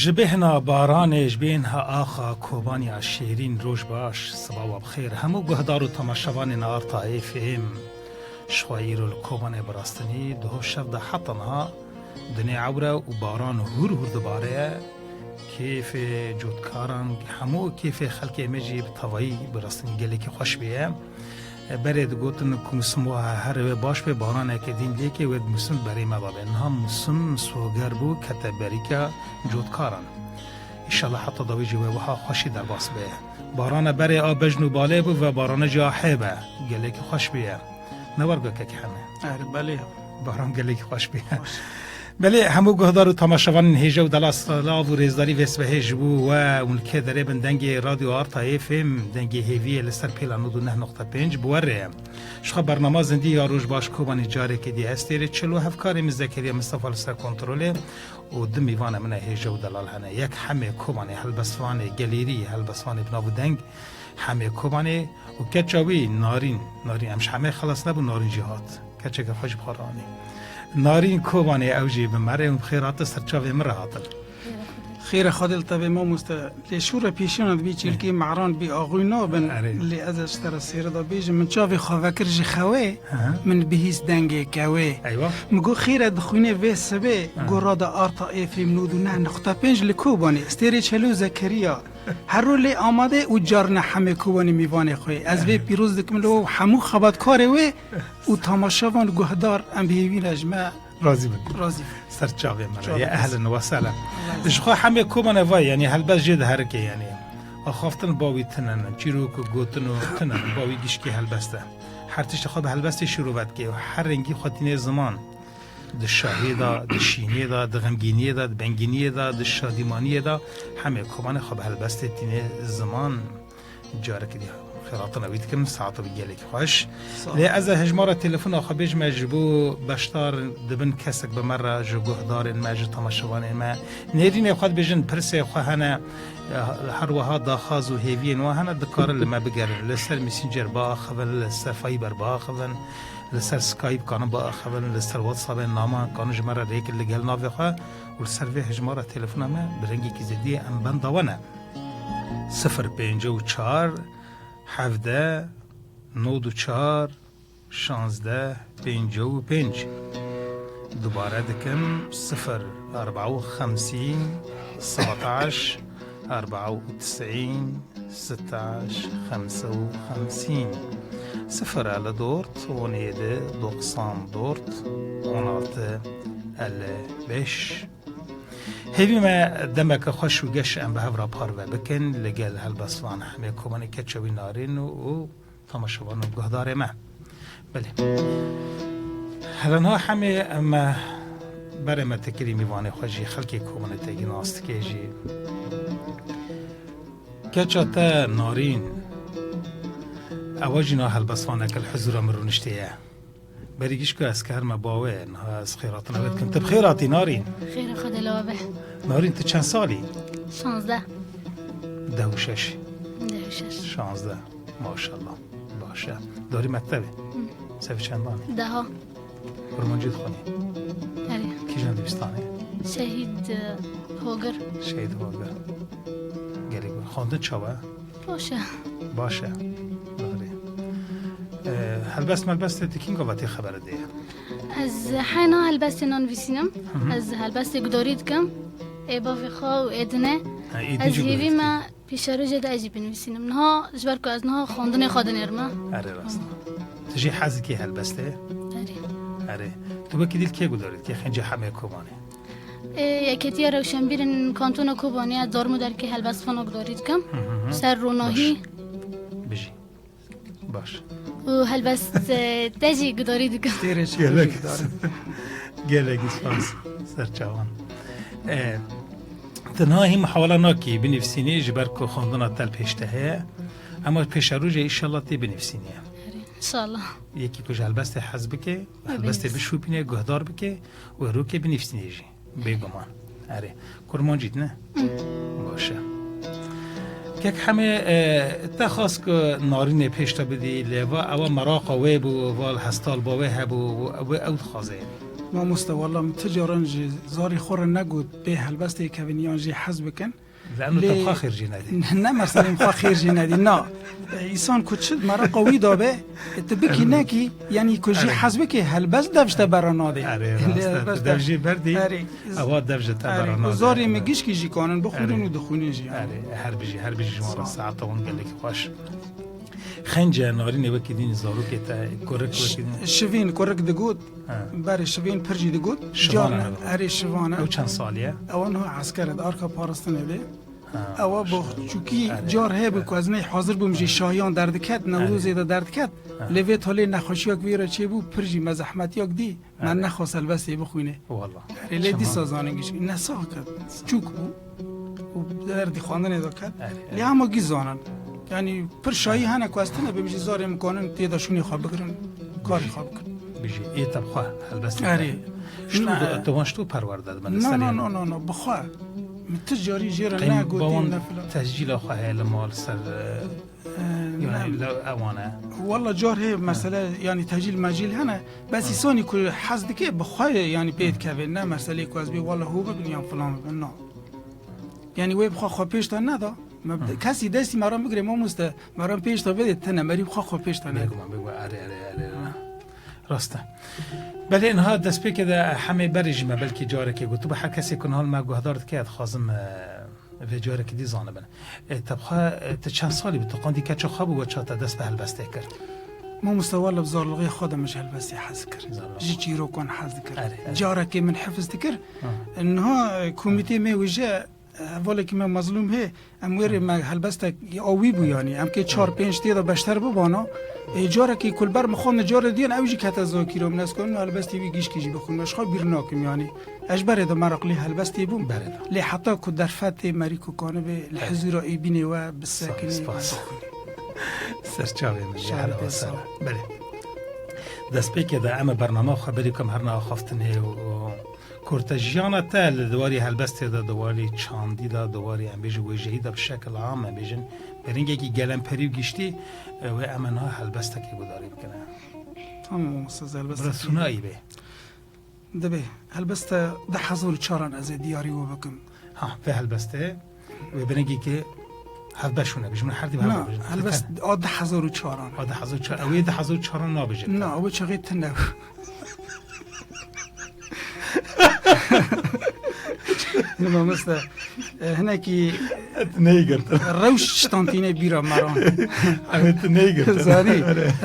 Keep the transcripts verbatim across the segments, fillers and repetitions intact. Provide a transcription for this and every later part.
Ji bêhna baranê, ji bêhna axa Kobaniya şêrîn, roj baş, siba we bi xêr. Hemû guhdar û temaşevanên Arta F M, ji xwe îro li Kobanê bi rastinî di ho şev de heta niha dinê ewre û baran hûr hûr dibare. Kêfê cotkaran, hemû kêfê xelkê me jî bi tevayî bi rastinî gelekî xweş bûye. Berê digotin ku musim wiha here wê baş be, baraneke din lêke wê di musim berê me de be. Niha musim soger bû, kete berîka cotkaran. Înşallah heta dawî jî wê wiha xweşî derbas be. Barana berê a bejn û balê bû ve barana jî a hê be. Gelekî xweş bûye. Ne wergakek heme. Erê, belê. Baran gelekî xweş bûye. Belê, hemû guhdar û temaşevanên hêja û delal, silav û rêzdarî vê sibehê ji bo we û li kê derê bin. Dengê Radyo Arta F M, dengê hêviyê li ser pêla nod û neh noqta pênc bi we re ye. Ji xwe bernama zindî ya Roj Baş Kobanê careke dî ez têrê çil û hevkarê min Zekeriya Mistefa li ser kontrolê û du mîvana min e hêja û delal hene. Yek Hemê Kobanê, helbestvanê gelêrî, helbestvanê bi nav û deng Hemê Kobanê û keça wî Narîn. Narîn, em ji Hemê xelas nebûn, Narîn jî hat. Keçeke xwe ji xwe re anî. Narîn Kobanê, ew jî bi me re û bi xêr hatin, ser çavê min re hatin. Xêra Xwedê li te be mamoste. Lê şûre pêşiyan dibî çîlkî mehran bî axûy nabin. Erê. Lê ez ji te re sêre de bêjim, min çavê xwe vekir ji xewê, Hı hı. min bihîst dengê kewê. Eywa. Min got xêre dixwînê vê sibê, Hı. got rada Arta F M nod û neh noqta pênc li Kobanê. Stêrê Çelo Zekeriya. Her rû lê amade û carna Hemê Kobanê mîvanê xwe. Ez vê pîroz dikim li we û hemû xebatkarê wê û tamaşevan guhdar em bi hêvî ne ji me Razî bin. Razî bin. Ser çavê me re. Çavê Ya me. Ehlen we sehlen. Allah Ji xwe Hemê Kobanê vay, yanî helbest jê diherike, yanî. Axaftin bawî tinen, çîrok û gotin û tinen, bawî gişkî helbest e. Her tiştê xwe bi helbestê şîrove dike û her rengî xwe tîne ziman. Di şahiyê de, di şîniyê de, di xemgîniyê de, di bengîniyê de, di şadîmaniyê de, Hemê Kobanê xwe bi helbestê tîne ziman. Careke dî xêrhatina wî dikim, saeta wî gelekî xweş. Sağ ol. Lê ez ê hejmara telefona xwe bêjime ji bo beşdar dibin kesek bi me re, ji guhdarên me, ji temaşevanên me. Nêrînê xwe dibêjin, pirsê xwe hene, her wiha daxwaz û hêviyên we hene, dikarin li me bigerin. Li ser Messenger biaxivin, li ser Viber biaxivin, li ser Skype kanin biaxivin, li ser WhatsAppê naman kanin ji me re rêkin li gel navê xwe û li ser vê hejmara telefona me bi rengekî zêdiyê em benda we ne. Sifir pênc û çar, hevdeh, nod û çar, şazdeh, pêncî û pênc. Dubare dikim, sifir erba û xemsîn, setaş, erba û tisîn, setaş, xemse û xemsîn. Sifir elli dört, on yedi, doksan dört, on altı, elli beş. Hêvî me demeke xweş û geş em bi hev re parve bikin, li gel helbestvan Hemê Kobanê, keça wî Narîn û, û temaşevan û guhdarê me. Belê. Hela niha Hemê, em berê me te kirî mîvanê xwe jî, xelkê Kobanê te jî nas dike jî. Keça te Narîn, ewa jî niha helbestvaneke li hizûra min rûniştê ye. Berî gişka ez kerime bawê, niha ez xêratina wê dikim. Tu bi xêr hatî, Narîn. Xêra Xwedê li we be. Narîn, tu çend salî? Şazdeh. Deh û şeş. Deh û şeş. Şazdeh. Maşallah. Baş e. Darî mektebê. Hı. Sevî çendan î? Deha. Kurmancî dixwînî? Erê. Kîjan dibistanê? Şehîd, e, Hogir. Şehîd Hogir. Gelek xwendin çawa? Baş e. Baş e. Doğru. E, helbest melbestê tu kînga ve tê xebere dê? Ez heyna helbestê nanivîsînim. Hı hı. Ez helbestê gudarî dikim. Ê bavê xwe û ê dinê. Ha, êdî Ez jî hêvî gudarî me dikî? Pêşerojê de ez jî binivîsînim. Niha, ji ber ku ez niha xwendinê xwe dinêrime. Erê rast. Tu jî hez dikî helbestê? Erê. Erê. Tu wekî dî li kê gudarî dikî? Xêncî Hemê Kobanê? Ê, Yeketiya Rewşenbîrên Kantona Kobanê, ez dar û derkê helbestvana gudarî dikim. Hı hı hı. Ser ronahî. Baş. Bijî. Baş. Û helbest, e, te jî gudarî dikim. Stêrê çi Gelek. Gelek spas. Ser çavan. E, tu niha hî muhawela nakî binivîsînî, ji ber ku xwendina te li pêş te heye. Ema pêşerojê înşallah tê binivîsînî. Erê, înşallah. Yekî ku ji helbestê hez bike, helbestê Binivîs. Bişopîne, guhdar bike û rokê binivîsînê jî. Bêguman. Erê. Kurmancî ne? Hı. Baş e. Kek Hemê, e, te xwest ku Narînê pêş te bidî, lê va ewa meraqa wê bû, va li hestal ba wê hebû, wê ew dixwaze. Mamoste, wela min ti caran ji zarê xwe re negot bê helbestê kevin yan jê hez bikin. Lê te xwe xêr jî nedî. Ne meselê min xwe xêr jî nedî, na. Îsan ku çi meraqa wî dabe, tu bikî nekî, yanî ku jî hez bikî, helbest dev ji te bera nadê. Erê, rast e, tu dev jî berdî, ewa dev ji te bera nadê. Zarê min gişkî jî kanin bixwînin û dixwînin jî. Erê, her bijî, her bijî ji wan re saeta wan gelekî xweş. Xence narînê wekî dînî zarokê te, kurik wekî dînî. Şivîn kurik digot, berê şivîn pir jî digot. Şivan e. Erê şivan e. Ew çend salî ye? Ew niha esker e, di arka parastinê de. Ewa bo çûkî car heye bû ku ez ney hazir bûm jî şahiyan derdiket, Newrozê de derdiket. Lê vê talê nexweşiyak wî re çêbû, pir jî me zehmetiyak dî. Me nexwest helbestê bixwîne. Wala. Erê lê dîsa zanin giş ne sax ket. Çûk bû. Û derdî xwendinê de ket. Erê, erê. Lê hema gî zanin. Yanî pir şahî hene ku ez tune bim jî zarê min kanin tê de şûnê xwe bigirin, karê xwe bikin. Bijî. Ê te bi xwe helbestê. Erê. Ştu, tu wan ştu perwerde dibin. Na, na, na, na, na, bi xwe. Min ti carî jê re ne gotî, ne filan. Tescîla xwe heye li mal ser, e, Yanî ne. Ewan e. Walla car heye mesele, yanî tecîl mecîl hene. Bes îsanî ku hez dike bi xwe, yanî pê dikeve. Ne meselê ku ez bê walla hû bibin yan filan bibin, na. Yanî wê bi xwe xwe pêş de neda. Me, kesî destî me re bigire mamoste, me re pêş de bide tene, merî bi xwe xwe pêş de neda. Bêguman, bêguman. Erê, erê, erê, erê. Rast e. Belê niha destpêkê de hemê berê jî me belkî carekê gotibe, her kesê ku niha li me guhdar dike, ez dixwazim, e, vê carekê dî zanibin. E, te bi xwe, e, tu çend salî bû? Tu qandî keça xwe bû, we çata dest bi helbestê kir? Mamoste, wele bi zarlixê xwe de min ji helbestê hez kir. Zarlix. Ji çîrokan hez dikir. Erê, erê. Carekê min hifz dikir. Ha. Niha, e, komîtê me wêje, e, hevalekî me mezlûm hê, em wêrê me helbestek a wî bû yanî. Em kê çar pênc tê de beşter bibana. E, carekê ku li ber min xwendin carê diyan ew jî kete zakîra min, ez kanim helbestê wî gişkî jî bixwînim. Ez ji xwe bîr nakim yanî. Ez ji berê de meraqlî helbestê bûm. Berê de. Lê heta ku derfetê merî ku kanibê li hizûra êbînê we bisekinî. Spas. Serçavê min jî her sağ ol. Belê. Destpêkê de em ê bernama xwe berî ku em herine axaftinê û, û kurte jiyana te li di warî helbestê de, di warî çandî de, di warî em bêjin wêjeyî de bi şekil am, em bêjin bi rengekî gelemperî û giştî, e, wê em ê niha helbestekê guhdarî bikine. Tamam, mamoste, helbestekê. Bi resûnayî bê. Dibê helbeste du hezar û çaran ez ê diyarî we bikim. Ha, vê helbestê, wê binegî ki hevbeş hûn e, bijmin her dî bi hev re bijin. Na, helbest a du hezar û çaran. A du hezar û çar, ew ê du hezar û çaran nabêje. Na, ew çaxê tune. Mamoste, e, hinekî neyê girtin. Rewş şitantînê bîra me ran. Em ê tu neyê girtin. Zanî,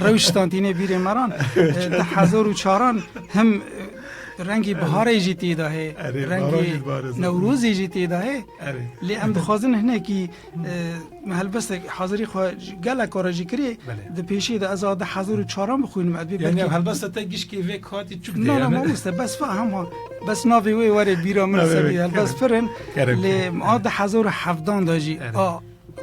rewş şitantînê bîrê me ran. E, du hezar û çaran him, e, rengî biharê jî tê de hê, erê, rengî baran jî dibare, zanî. Newrozê jî tê de hê. Erê. Lê em dixwazin hinekî, e, me helbestek hazirî xwe ji gelek re jî kirî, belê, di pêşê de ez a du hezar û çaran bixwînim, ez bê. Yanî belkî ev helbesta te gişkê vê katî çûk de. Na, na, yani. Mamoste, bes fa hema, bes navê wê were bîra min. Navê wê, sebî helbest, kerem, firin. Kerem. Lê a du hezar û hevdan de jî, erê, a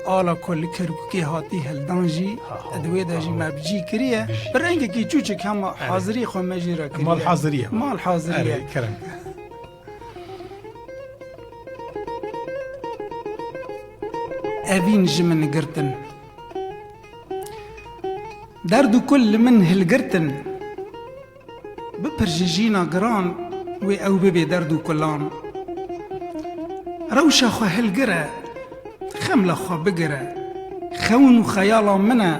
ala ku li Kerkûkê hatî hildan jî, ha, ha, di wê de jî, ha, me bi cî kiriye. Bi cî. Bi rengekî çûçik hema, erê, hazirî xwe me jî re kiriye. Mal hazirî ye. Mal hazirî ye. Erê, kerem. Evîn ji min girtin. Derd û kul li min hilgirtin. Bipir ji jîna giran, wê ew bibê derd û kulan. Rewşa xwe hilgire, xemla xwe bigire. Xewn û xeyala min e,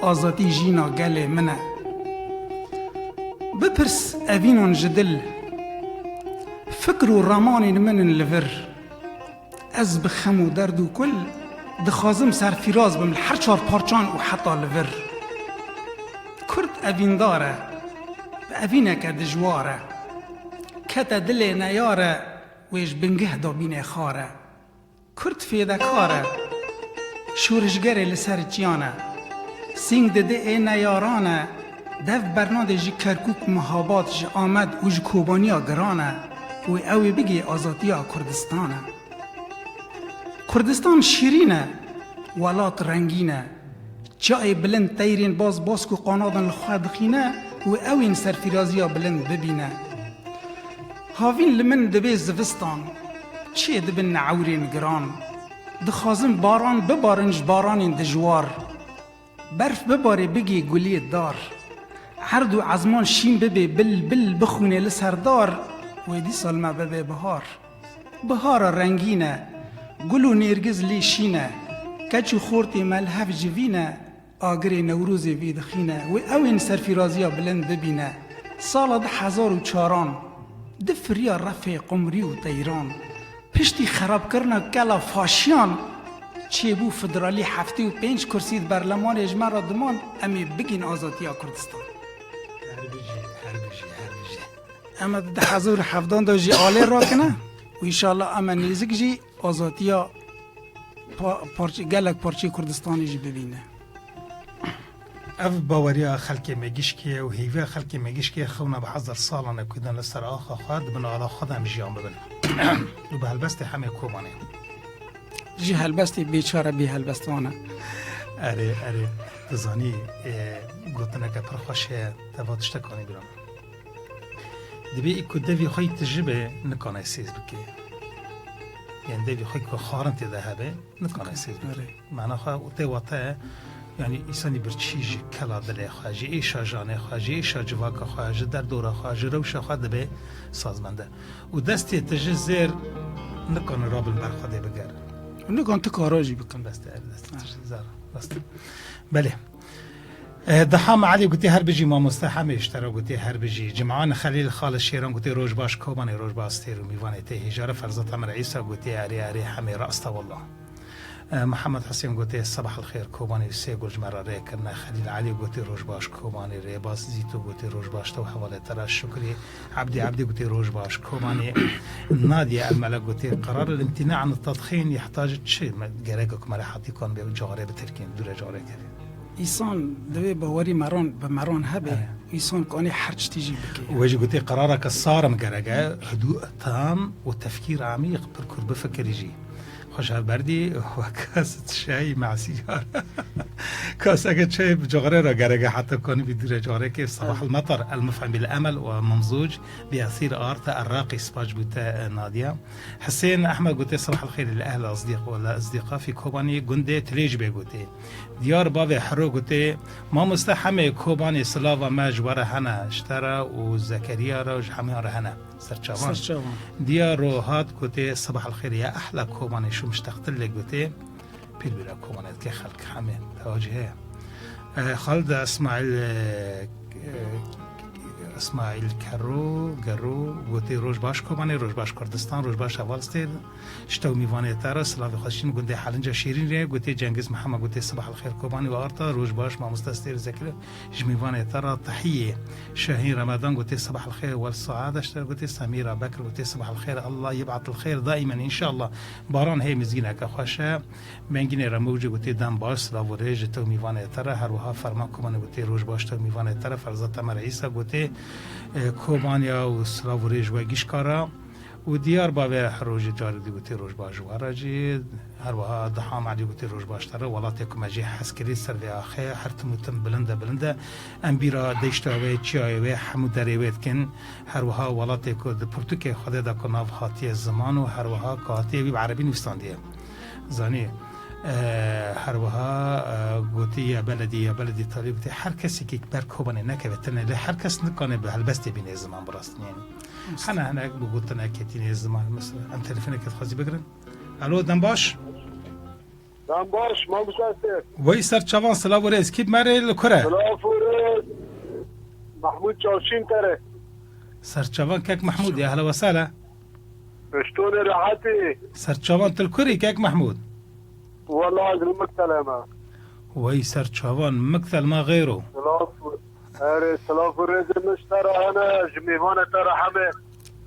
azadî jîna gelê min e. Bipirs evînan ji dil, fikir û ramanên min in li vir. Ez bi xem û derd û kul dixwazim serfîraz bim li her çar parçan û heta li vir. Kurd evîndar e, bi evîneke dijwar e. Kete dilê neyar e, wê ji bingeh dabînê xar e. Kurd fêdekar e, şorişgerê li ser çiyan e. Sîng dide ê neyaran e, dev bernadê ji Kerkûk, Mihabad, ji Amed û ji Kobaniya giran e û ew ê bigê azadiya Kurdistan e. Kurdistan şîrîn e, welat rengîn e. Çiyayê bilind teyrên baz bask û qanadan li xwe dixîne û ew ên serfîraziya bilind bibîne. Havîn li min dibê zivistan, çê dibin ewrên giran. Dixwazin baran bibarin ji baranên dijwar. Berf bibarê bigê guliyê dar. Erd û ezman şîn bibe bil bil bixwîne li serdar, wê dîsa li me bibe bihar. Bihara rengîn e, gul û nêrgiz lê şîn e, keç û xortê me li hev civîne, agirê Newrozê vê dixîne, wê ew ên serfîraziya bilind bibîne. Sala du hezar û çaran, di firiya refê qumrî û teyran, piştî xerabkirina kela faşiyan, çêbû federalî heftê û pênc kursî di berlemanê ji me re diman, em ê bigîn azadiya Kurdistan. Her bijî, her bijî, her bijî. Em ê di du hezar û hevdan de jî alê rakine û înşallah em ê nêzik jî azadiya pa-, parçe-, gelek parçeyê Kurdistanê jî bibîne. Ev baweriya xelkê me gişkê ye û hêviya xelkê me gişkê ye, xewna bi hezar salan e ku din li ser axa xwe di bin ala xwe de em jiyan bibin. Û bi helbestê hemê Kobanê. Ji helbestê bêçare bê helbestvan e. Erê, erê, tu zanî, e, gotineke pir xweş heye, te va tiştek anî bîra min. Dibê ku devî xwe yî tije be, nikane sêz bike. Yanî devî xwe ku xwarin tê de hebe, nikane sêz bike. Erê. Mana xwe û tê wate, yanî însanî birçî ji kela dilê xwe, ji êşa janê xwe, ji êşa civaka xwe, ji derdora xwe, ji rewşa xwe dibe sazbende. Û destê tije zêr nikane rabin ber Xwedê bigerin. Nikan tu kara jî bikin. Beste, er destê tije zêr. Beste. Belê. Eh, Deham Elî gotê her bijî mamoste, hemê ji te re gotê her bijî. Ciman Xelîl Xalis Şêran gotê roj baş Kobanê, roj baş Stêr û mîvanê tê hêja re. Ferzat Emre Îsa gotê erê erê hemê rast e wallah. Eh, Mihemed Husên gotê sebah el xêr Kobanê û sê gul ji me re rê kirine. Xelîl Elî gotê roj baş Kobanê, Rêbaz Zîto gotê roj baş te û hevalê te re. Şukrî Ebdî Ebdî gotê roj baş Kobanê. Nadiye El Melek gotê qerar el imtina an tedxîn yehtac çi? Me, gerek ku me re hatî kan bê û carê bi tirkîn, dûre carê kevê. Însan divê bawerî meran, bi meran hebe, Evet. Însan kanê her tiştî jî bike. Wê jî gotê qerareke sarim gerek e, hidû tam û tefkîr amîq, pir kûr bifikirî jî. Xweş hevberdî, wek kes tişey mesî car. Kaseke çey bi coxrê re gerek e, heta kanî bi dûre carekê. Sabah Evet. El-Metar, El-Muf'im bil Emel ve Memzûc bi Esîr Arte Erraqî, spac bû te, e, Nadiya. Hisên Ehmed gotê, "Sabah el-xêr li ehl Ezdiq ve li Ezdiqa fî Kobanî gundê Tilêcibê" gotê. Diyar Bavê Hero gotê, "Mamoste hemê Kobanî silava me ji we re hene, ji te re û Zekeriya re û ji hemiyan re hene." Serçavan. Serçavan. Diyar Rohat gotê, "Sabah el-xêr ya ehla Kobanî şûm ji textilê" gotê. Pîrbîra Kobanê dike xelk hemê tewacî heye. E, Xalid Îsmaîl, e, e, Îsmaîl Kero, Gero, gotê, "Roj baş Kobanê, roj baş Kurdistan, roj baş heval Stêr, ji te û mîvanê te re, silavê xwe şîn gundê Helinca Şêrînê", gotê Cengiz Mihemed, gotê, "Sibah el xêr Kobanê û Arta, roj baş mamoste Stêr Zekir, ji mîvanê te re tehiyê." Şahîn Ramadan gotê, "Sibah el xêr wel saade", ji te re gotê Semîra Bekir, gotê, "Sibah el xêr, Allah yib'at el xêr daimen, înşallah." Baran hê mizgîneke xweş e. Mengînê Remû jî gotê, "Dem baş, silav û rêz ji te û mîvanê te re." Her wiha Ferman Kobanê gotê, "Roj baş te û mîvanê te re." Ferzat Temer Îsa gotê, e, "Kobaniya û silav û rêz we gişka re." Û Diyar Bavê Hero jî carê dî gotê, "Roj baş ji we re jî." Her wiha Diham Elî gotê, "Roj baş te re. Welatê ku me jê hez kirî ser vê axê her tim û tim bilind e, bilind e. Em bîra deşta wê, çiyayê wê, hemû derê wê dikin. Her wiha welatê ku di pirtûkê Xwedê de ku nav hatiye ziman û her wiha ku hatiye wî bi erebî nivîsandiye." Zanî, e, her wiha, e, gotî ya beledî, ya beledî talî gotî, her kesekî ber Kobanê nekeve tenê, lê her kes nikane bi helbestê bîne ziman bi rastî, yanî. Hene hene bi gotinek ketîne ziman, mesela, em telefoneke dixwazî bigirin. Alo, dem baş? Dem baş, mamoste. Wey ser çavan, silav û rêz. Kî bi me re li kur e? Silav û rêz. Mahmûd Çavşîn te re. Ser çavan kek Mahmûd, ya ehla we sehla. Piştonê rehetî. Serçavan, tu li kurî kek Mehmûd? Wela ez li Miktelê me. Wey serçavan, Miktel ma xêr o. Silav, erê, silav û rêzê min ji te re hene, ji mêvanê te re hemê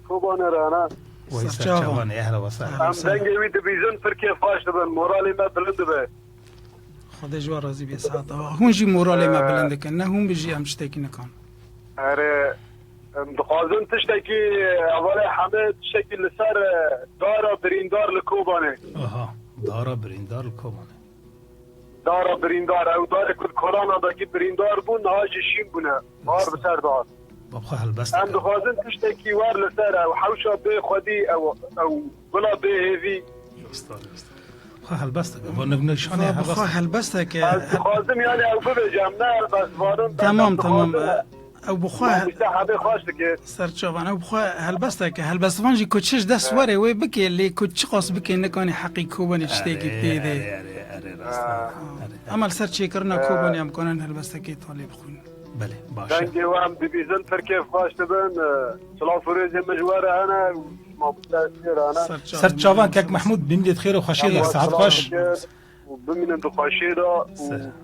Kobanê re hene. Wey serçavan, ehla we sehla. Em dengê wî dibîzin, pir kêfxweş dibin, moralê me bilind dibe. Xwedê ji we razî bê, saet ava. Hûn jî moralê me bilind dikin, ne hûn bijî em tiştekî nikan. Erê, Em dixwazin tiştekî, hevalê Hemê, tiştekî li ser, e, dara birîndar li Kobanê. Aha, dara birîndar li Kobanê. Dara birîndar, ew darê ku di kolana dagî birîndar bû, niha jî şîn bûne. Bar bi ser dar. Babxa helbest. Em dixwazin tiştekî wer li ser ew hewşa bê xwedî, ew, ew bila bê hêvî. Xwe helbest dike. Va nivnişanê helbest. Xwe helbest dike. Ez dixwazim, yani, ew bibêjim, ne, ez dixwazim. Tamam, tamam. Ew bi xwe Mamoste hebê xweş dike. Ser çavan, ew bi xwe helbestek e. Helbestvan jî ku çi ji dest were wê bike, lê ku çiqas bike nikanî heqî Kobanê tiştekî pê de. Erê, erê, erê, erê, rast e. Ha. Erê, erê. Em li ser çêkirina Kobanê em kanin helbestekê talê bixwînin. Belê, baş e. Dengê we em dibîzin pir kêfxweş dibin. Silav û rêzê min ji we re hene û mamoste Estêr hene. Ser çavan kek Mehmûd, bimînit xêr û xweşiyê de, sihet xweş. Û bimînin di xweşiyê de û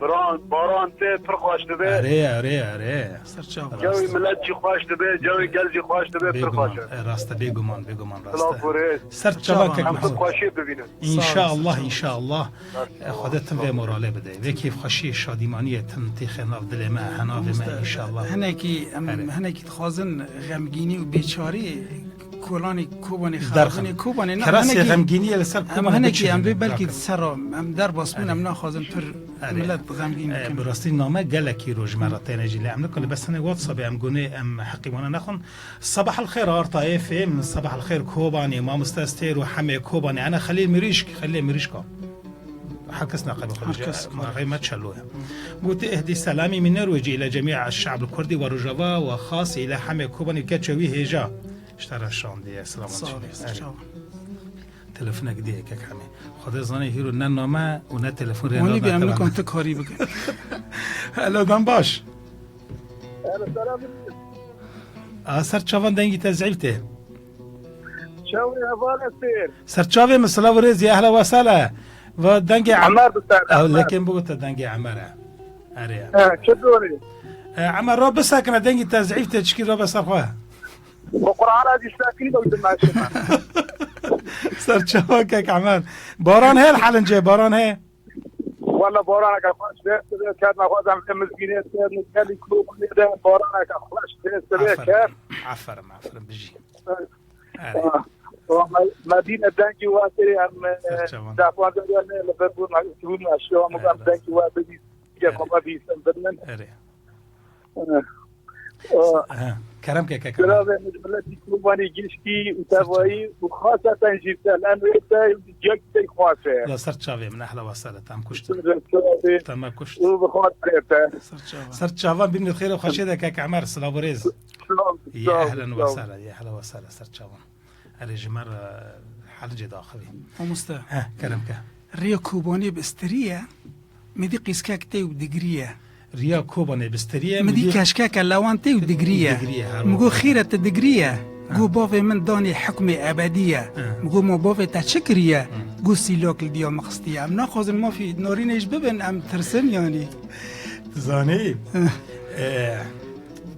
biran, baran tê pir xweş dibe. Erê, erê, erê. Ser çavan. Cewê milet jî xweş dibe, cewê gel jî xweş dibe, pir xweş e. Bêguman, e, rast e, bêguman, bêguman, rast e. Silav û rêz. Ser çavan kek Mehmûd. Em pir xweşiyê bibînin. Înşallah, înşallah. E, Xwedê tim vê moralê bide. Vê kêfxweşiyê, şadîmaniyê tim têxe nav dilê me, henavê me, înşallah. Hinekî, em hinekî dixwazin xemgînî û bêçarî kolanê Kobanê, xerabinê Kobanê, na, kerasê hinekî xemgîniyê li ser Kobanê hinekî em bê belkî ser em derbas bûn, em naxwazin pir milet xemgîn bikin. Erê. Erê. E, bi rastî name gelekî roj me re têne jî, lê em nikarîn bes hinê WhatsAppê em gunê em heqî wana nexwin. Sabah el xêr Artayê fêm, sabah el xêr Kobanê, mamoste Estêr û hemê Kobanê. Ene Xelîl Mirîşk, Xelîlê Mirîşka. Her kes neqebê xwe dije, ma xey me çelo ye. Gote, "Ehdî selamî min Norwêcî île cemî şe'b kurdî we Rojava we xas île hemê Kobanî keçe wî hêja." Ji te re şandiye, silavan. Sağ ol, sağ ol. Telefonek diye kek hemê. Xwedê zanê hîro ne name û ne telefon rê Wanî bi em nikan tu karî bikin. Hello, dem baş. Hello, selam. A ser çavan dengî te zeyf tê. Çawê heval Estêr. Ser çavê min silav û rêzî, ehla we sala. Va dengê Em-, Emer bi ser, Ew Emer. Lekin bigote dengê Emer e. Erê. He, çi dorê? E, Emer, ro bisekine, dengî te zeyf tê, çikî ro be ser xwe. Bu Qur'ana dî sekî de dime şima. Ser çava kek Emer. Baran hê li Helincê, baran hê. Walla baraneke xweş dest dibe, kedme xwe zem li mizgînê ser, li gelî kulûbê de baraneke xweş dest dibe, kef. Aferin, aferin, aferin, bijî. Erê. Ah, ah, me, me dîne dengî we tê, em, eh, Ser çavan. Dehwaze ne li vir bûn, bûn eşya, em, Erê. Dengî we bidî, ya Erê. Xwe bîsin, bidin. Erê. Eh, eh. He, kerem ke, ke, kerem. Giravê min, miletî Kurbanî giştî û Ser çavan. Tevayî û xaseten jî te, em rê te, cek te xwase. La ser çavê min, ehla wasale, tam kuşt. Ser çavê. Tam kuşt. Û bi xwe te. Ser çavan. Ser çavan, bimînit xêr û xweşê de, kek Emer, silav û rêz. Sağ ol, sağ ol, sağ ol. Ya ehlen ve sahlen, ya ehlen ve sahlen, ser çavan. Erê ji me re Helincê daxivî. Mamoste. Heh, kerem ke. Rêya Kobanê bi istirî ye, midî qîskek tê û digirî ye. Rêya Kobanê bi istirî ye, midî keşkeke lewan tê û digirî ye. Digirî ye, her wextê. Mi got, "Xîr e, tu digirî ye?" Heh. Got, "Bavê min danê hukmê ebedî ye." Heh. Mi got, "Ma bavê te çi kiriye?" Heh. Got, "Sîlok li diya min xistiye." Em naxwazin mafî narînê jî bibin, em tirsin yanî. Tu zanî, Heh. eh,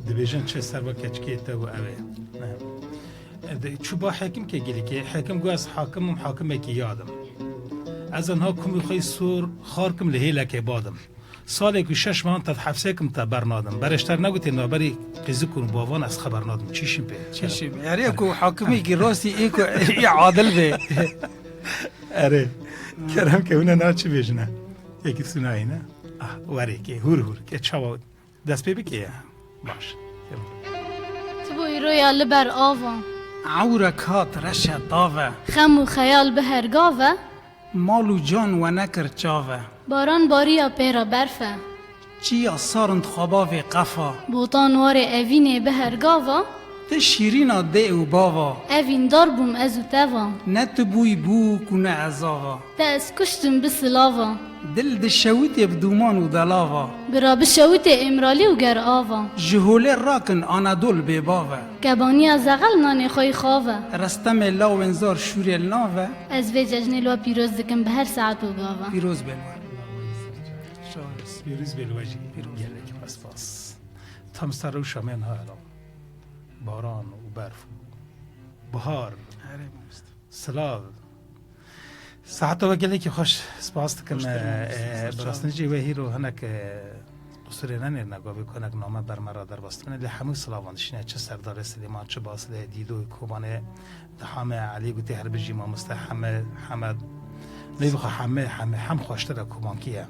dibêjin çi ser we keçikê te û ew ê. Eh. De, çû ba hekim ke gelîkê. Hekim got, "Ez hakim im, hakimekî yad im. Ez enha kumî xwe yî sor xar kim li hêlekê bad im. Salek û şeş mehan te di hefsê kim te bernadim. Berêşter negotê navberî qîzikûn û bavan ez xeber nadim. Çî şîn pê?" Çî şîn pê? Erê ku hakimekî rastî ê ku ê adil bê. Erê. Kerem ke hûn e na çi bêjine? Yekî sunayî ne? Ah, werê ke, hûr hûr ke çawa Dest pê bike ya. Baş. Tu bû îro ya li ber ava. Ewrek hat reşe tave. Xem û xeyal bi her gave. Mal û can we nekir çave. Baran bariya pê re berfe. Çiya sarind xwe bavê qefa. Botan warê evînê bi her gava. Ti şîrîna dê û bava. Evîndar bûm ez û teva. Ne tu bûyî bûk û ne ez ava. Te ez kuştim bi silava. Dil dişewitê bi dûman û delava. Bira bişewitê Îmralî û ger ava. Ji holê rakin Anadol bêbav e. Kebaniya zexel nanê xwe yî xav e. Restemê lawên zar şûrê li nav e. Ez vê cejnê li we pîroz dikim bi her saet û gava. Pîroz bê li we. Pîroz bê li we jî. Pîroz. Gelek spas. Tam ser rewşa me niha hela. Baran û berf û bihar. Erê mamoste. Silav. Saeta we gelekî xweş, spas dikim. Xweş dikim, e, spas. Bi rastî jî wê hîro hinek, e, qusûrê nenêrine, gavê ku hinek name ber me re derbas dibine, lê hemû silavan dişîne, çi Serdarê Silêman, çi Basilê Dîdo, Kobanê, Hame Elî gotê her bijî mamoste Heme, Hemed. Neyvxa Heme, Heme, hem xweştir e, Kobankî ye.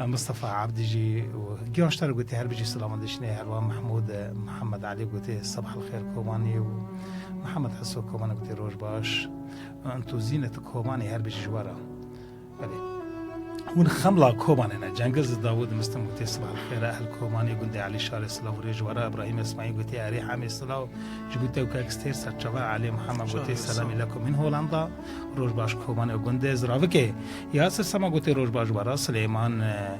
Mustafa Abdî jî û giya ji te re gotê her bijî silavan dişîne, herwa Mehmûd, Mihemed Elî gotê sebah el xêr Kobanî û Mihemed Heso Kobanî gotê roj baş. Entûzîne tu Kobanî her bijî ji we re. Belê. Hûn xemla Kobanê ne. Cengiz Dawud Mistin gotê, "Sibah el xêr, ehl Kobanê, gundê Elî Şarê, silav û rêz ji we re." Ibrahîm Esmaîl gotê, "Erê, hemê silav ji bo te û kek Stêr, serçava Elî Muhammed gotê, Şarê, selamî sağ ol. Lekum min Holanda, roj baş Kobanê û gundê Ziravikê." Yasir Sema gotê, "Roj baş ji we re." Silêman, e,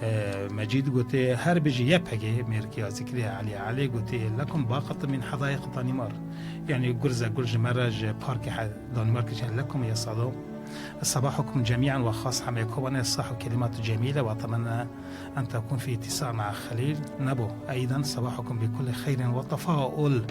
e, Mecîd gotê, "Her bijî Y P G." Mêrkî ya zikirê Elî Elî gotê, "Lekum baqet min hedayîq Danîmark." Yanî gurze gur ji me re ji parkê he-, Danîmarkê çêne, "Lekum ya sado." Sebahukum cemî'en ve xas hemê Kobanê, sah û kelimatu cemîle ve temenna en tekun fî îtîsal me'a Xelîl Nebo. Eyden sebahukum bi kulli xeyrin ve tefaul.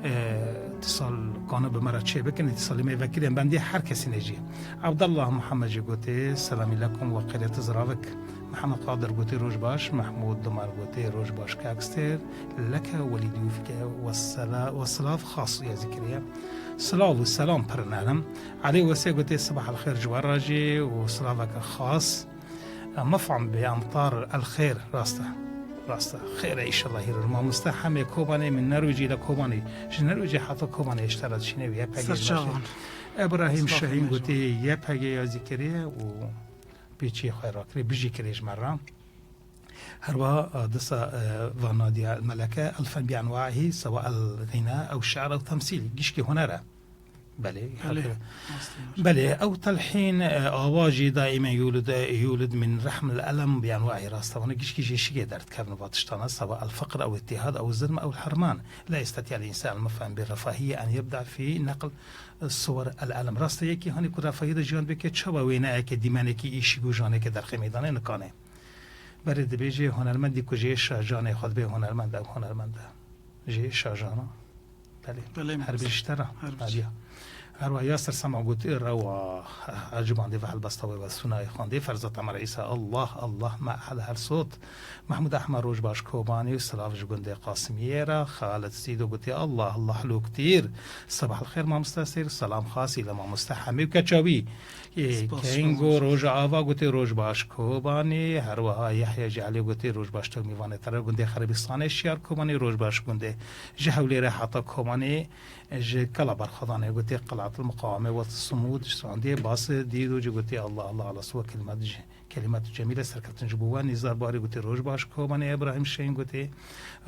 E, îtîsal kane bi me re çê bikin, îtîsalê me vekirin bendî her kesî ne jî. Abdullah Muhammed jî gotê, "Selamî lekum ve qêreti ziravik." Mihemed Qadir gotê, "Roj baş." Mehmûd Dumar gotê, "Roj baş kak Stêr. Leke welî diyûfike ve sela-, ve silav xas ya zikiriye." Silav û selam pir nerm. Elî Wesê gotê, "Sibah el xêr ji we re jî û silaveke xas." Mefam bi amtar el xêr, rast e. Rast e. Xêr e, înşallah hîrûr. Mamoste hemê Kobanê min Nerwêcî le Kobanê. Ji Nerwêcî heta Kobanê ji te re dişîne û Y P G Ser çavan. Ebrahîm Şahîn gotê, "Y P G ya zikiriye û pêçiyê xwe rakirê, bijî kirê ji me re." Herwa, e, disa, e, va Nadia Meleke, "Elfen bi enwa'ihî, sewa el ghina ew şi'r ew temsîl." Gişkî huner e. Belê, Belê, hak e. Rast e. Belê, ew telhîn, e, awa jî daîmen yûlid, e, yûlid min rehm el elem bi enwa'ihî, rast e. Wana gişkî jê şigê derdikevin va tiştana, sewa el feqr ew îtîhad ew zilm ew herman. La yesteti'el însan el mefhem bi refahiyye en yebda fî neql suwer el elem. Rast e, yekî hanî ku refahiyê de jiyan bike, çawa wêneyeke dîmenekî îşî û janeke derxê meydanê nikane. Berê dibêje, hunermendî ku jê şajanê xwe dibê hunermend, ew hunermend e. Jê şajana. Belê. Belê, her mamoste. Her bijî ji te re. Her bijî. Her wa Yasir Sema gotî, rewa, Hacî Bandê ve helbesta wê ve sûnayê xwendê, Ferzat Emre Îsa, Allah, Allah, me ehl her sot. Mehmûd Ehmed, roj baş Kobanî û silav ji gundê Qasimiyê re. Xalid Sîdo gotî, Allah, Allah, lûktîr. Sebah el xêr mamoste Seyr, selam xasî le mamoste Hemî û keça wî. Ê, Spas, Kengo spas. Roja Ava gotê, roj baş Kobanî. Her wiha Yehya jî Elî gotê, roj baş Tomîvanê te re. Gundê Xerbistanê şiyar Kobanî, roj baş gundê. Ji Hewlêrê heta Kobanî, ji Kela Berxwedanê gotê, Qelatil Miqawamê, Wet Sumûd, ji Sandiyê Basê, Dîdo jî gotê, Allah, Allah, Allah, suwe kelimet ji, kelimet cemîle serkeftin ji bo we. Nîzar Barî gotê, roj baş Kobanî. Ebrahîm Şehîn gotê,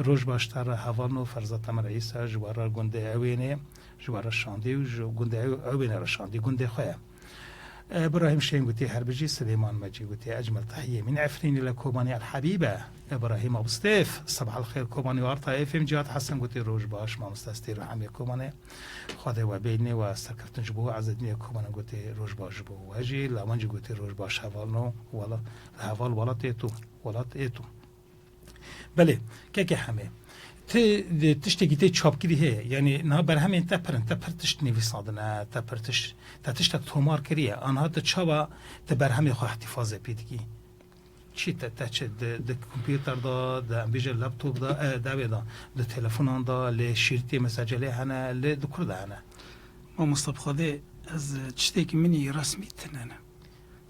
roj baş te re hevalno. Ferzat Emir Îsa ji we re gundê Ewênê, ji we re şandî û ji gundê Ew-, Ewênê re şandî, gundê xwe ye. Ebrahîm Şehîn gotê, her bijî. Silêman Mecî gotê, ecmel tehiyê min Efrînî le Kobanî el Hebîbe. Ebrahîm Abistêf, sebah el xêr Kobanî û Arta Efêm. Cihat Hesen gotê, roj baş mamoste Stêr û hemê Kobanê. Xwedê we bêjnê we serkeftin ji bo we. Ezedînê Kobanê gotê, roj baş ji bo we jî. Lawan jî gotê, roj baş hevalno, wela-, heval welatê tu, welat ê tu. Belê, kekê Hemê. Ti, di, tiştekî tê çapkirî heye. Yanî niha berhemên te pir in, te pir tişt nivîsandine, te pir tişt, te tiştek tomar kiriye. Aniha tu çawa ti berhemê xwe îhtîfazê pê dikî? Çi te, te çi di, di kompûter de, di, em bêje laptop de, e, di wê de, di telefonan de, lê şîrtê mesecelê hene, lê di kur de hene? Mamoste bi Xwedê ez, e, tiştekî min î resmî tine ne.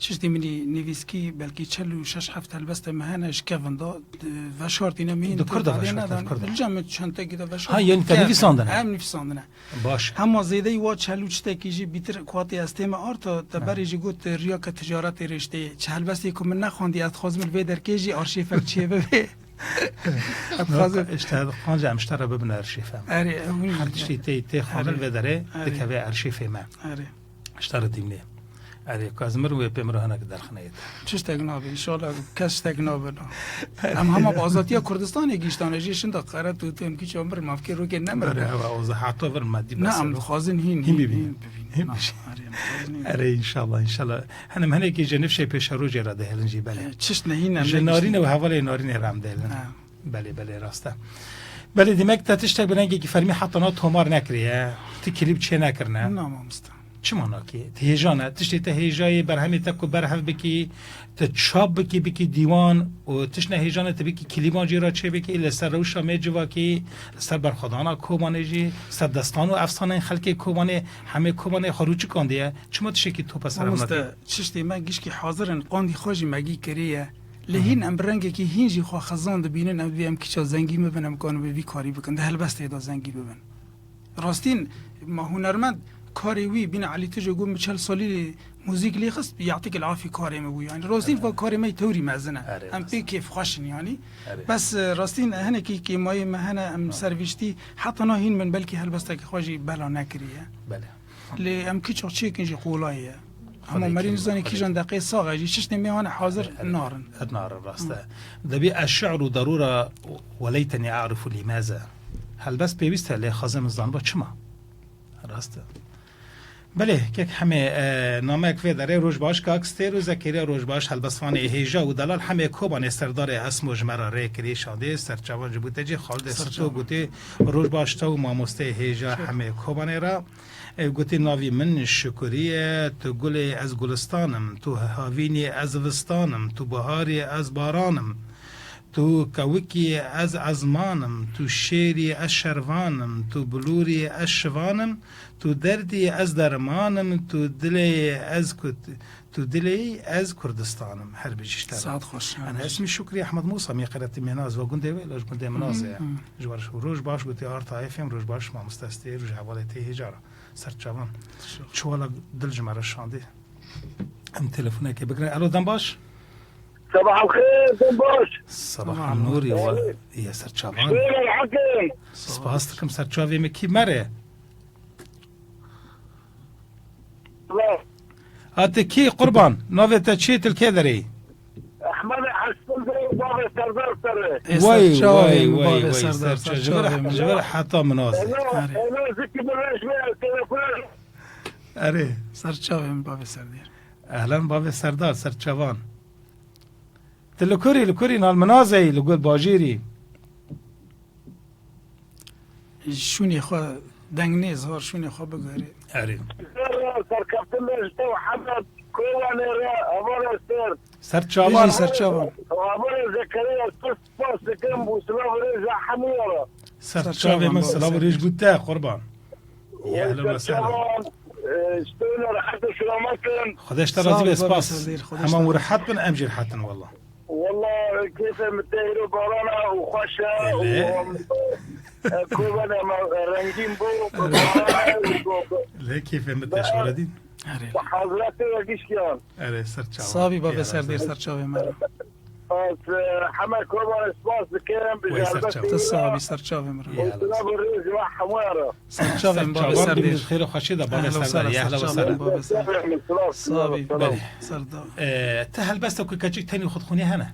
Tiştê min î nivîskî belkî çel û şeş heft helbestê me hene ji kevin de, di veşartîne min Di kur de veşartîne, di kur de. Li cem min çentekî de veşart. Ha, yanî te nivîsandine? Em nivîsandine. Baş. Hema zêdeyî wa çel û tiştekî jî bîtir ku hatî ez tême arta, te Ha. berê jî got, riya ke ticaretê rêştê. Çi helbestê ku min nexwendî, ez dixwazim li vê derkê jî arşîvek çê bibe. Ez dixwazim. Îşte, qanca em ji te re bibin arşîv em. Erê, hûn Her jî tiştî tê, tê xwanin Erê. vê derê, Erê. dikeve arşîvê me. Erê. Ji te re dîmlê. Erê, ku ez mirim wê pê min re hinek derxine yê te. Tiştek nabe, înşallah kes tiştek nabe, na. Em hema bi azadiya Kurdistanê gihîştane, jî şinda qeret û tu em kî çawa mirin, mafkê rokê nemirin. Erê, ewa, o zehata vir me dî Ne, bes em ero. dixwazin hîn, Hîn hîn, bibînin. hîn bibînin. Hîn Na, bibînin. erê, em dixwazin hîn. Erê, înşallah, înşallah. Hinek î ji nifşê pêşerojê re dihêlin jî, belê. E, çişt ne hîn, em Ji ne narîne û hevalê narînê re em dihêlin. Ha. Belê, belê, rast e. Belê, demek te tiştek bi rengekî fermî heta niha tomar nekiriye. Ti klîp çê nekirine. Na, mamoste. Çima nakî? Ti hêja ne? Tiştê te hêjayê, berhemê te ku berhev bikî, ti çap bikî, bikî dîwan û tişt ne hêjane ti bikî klîban jî re çê bikî, li ser rewşa me civakî, li ser berxwedana Kobanê jî, ser destan û efsaneyên xelkê Kobanê, hemê Kobanê xwe rûçikandiye. Çima tiştekî top e ser ev Mamoste, nakî? Tiştê me gişkî hazir in, qandî xwe jî me gî kiriye. Lê Hı hı. hîn em bi rengekî hîn jî xwe xezan dibînin, em dibê em kîça zengîn bibin, em karin bi vî karî bikin, di helbestê de zengîn bibin. Rastîn, ma hunermend Karê wî bîne Elî Tijê got, min çel salî lê muzîk lê xist, ya'tîk el afî karê min bû. Yanî rastîn va karê me tewrî mezin e. Erê, em pê kêfxweş in yanî. Erê. Bes, e, rastîn hinekî kêmayê me hene, em servîştî heta na hîn min belkî helbestekî xwe jî bela nekiriye. Belê. Lê em kî çaxçiyekên jî qolay e. Hema merî nizanî kîjan deqê sax e jî, çiştê me hane hazir narin. Narin, rast e. Debî eşşi'ru darûra we leytenî a'rifu lîmaza. Helbest pêwîst e, lê xazim zanba çima. Rast e. Belê, kek Hemê, e, namek vê derê. Roj baş kak Stêr û Zekeriya, roj baş helbestvanê hêja û delal Hemê Kobanê serdarê Esmo ji me re rê kirî şadê serçavan ji bû te cî xaldê sirto gotê roj baş te û mamosteyê hêja Hemê Kobanê re. E, gotê navî min Şukurî ye, tu gulê ez gulistan im, tu havînî ez zivistan im, tu biharî ez baran im. Tu kewikî ez ezman im, tu şêrî ez şervan im, tu bilûrî ez şivan im, tu derdî ez derman im, tu dilê ez kut, tu dilê ez Kurdistan im. Her bijî ji te re. Saet xweş. Ana ismî Şukrî Ehmed Musa, mî qeretî Mênaz ve gundê wê, loj gundê Minazê ye. Ji wer roj baş gotî arta efêm, roj baş mamoste Stêr û ji hevalê tê hêja re. Serçavan. Çiwala dil ji me re şandî. Em telefonekê bigirin. Alo, dem baş? Sabah el xêr, dem baş. Sabah el nûr, ya serçavan. Şûr el heqê. Spas dikim, serçavê min kî mere? Ha, tu kî qurban? Navê te çi, tu li kê derê yî? Ehmed Hesen, bavê Serdar Serê. Ê, way, serçavê way, min, way, bavê way, Serdar, serça-, ji vir, serçavê min. Ji vir heta Minazê. Eno, eno, zikî bi rêj me, telefon. Erê. Serçavê min bavê Serdar. Ehlen bavê Serdar, serçavan. Tu li kurî, li kurî nal Minazeyî, li gul bajêrî. Şûnê xwe deng nê, zor şûnê xwe biguherê. Erê. Serkeftin be ji te û Hemed Kobanê re, hevalê Ser. Serçavan. Bijî serçavan. Hevalê Zekeriya, tu spas dikim û silav û rêz ji hemû re. Serçavê min, silav û rêz bû te, qurban. Ya ehlen ve sehlen. Serçavan, e, ji te ne rehet û selamet in. Xwedê ji te razî be, spas. Hema hûn rehet bin, em jî rehet in, wallah. Wallah, kêfê min tê îro barana û xweş e û, e, Kobanê me rengîn bû. Lê kêfê min tê şoredîn. Erê. Bi hazretê we gişkiyan. Erê, serçavan. Sabî bavê Serdar, serçavê me re. Ez, e, heme Kobanê spas dikim, bi helbesta. Tu sabî, serçavê min re. Û silav û rêz ji we hemû re. Serçavê min bavê Serdar. Xêr û xweşî de bavê Serdar. Ya ehlen ve sehlen. Bavê Serdar. Sabî. Belê. Serdar. E, te helbesta ku keçik tenê xwe dixwînî hene?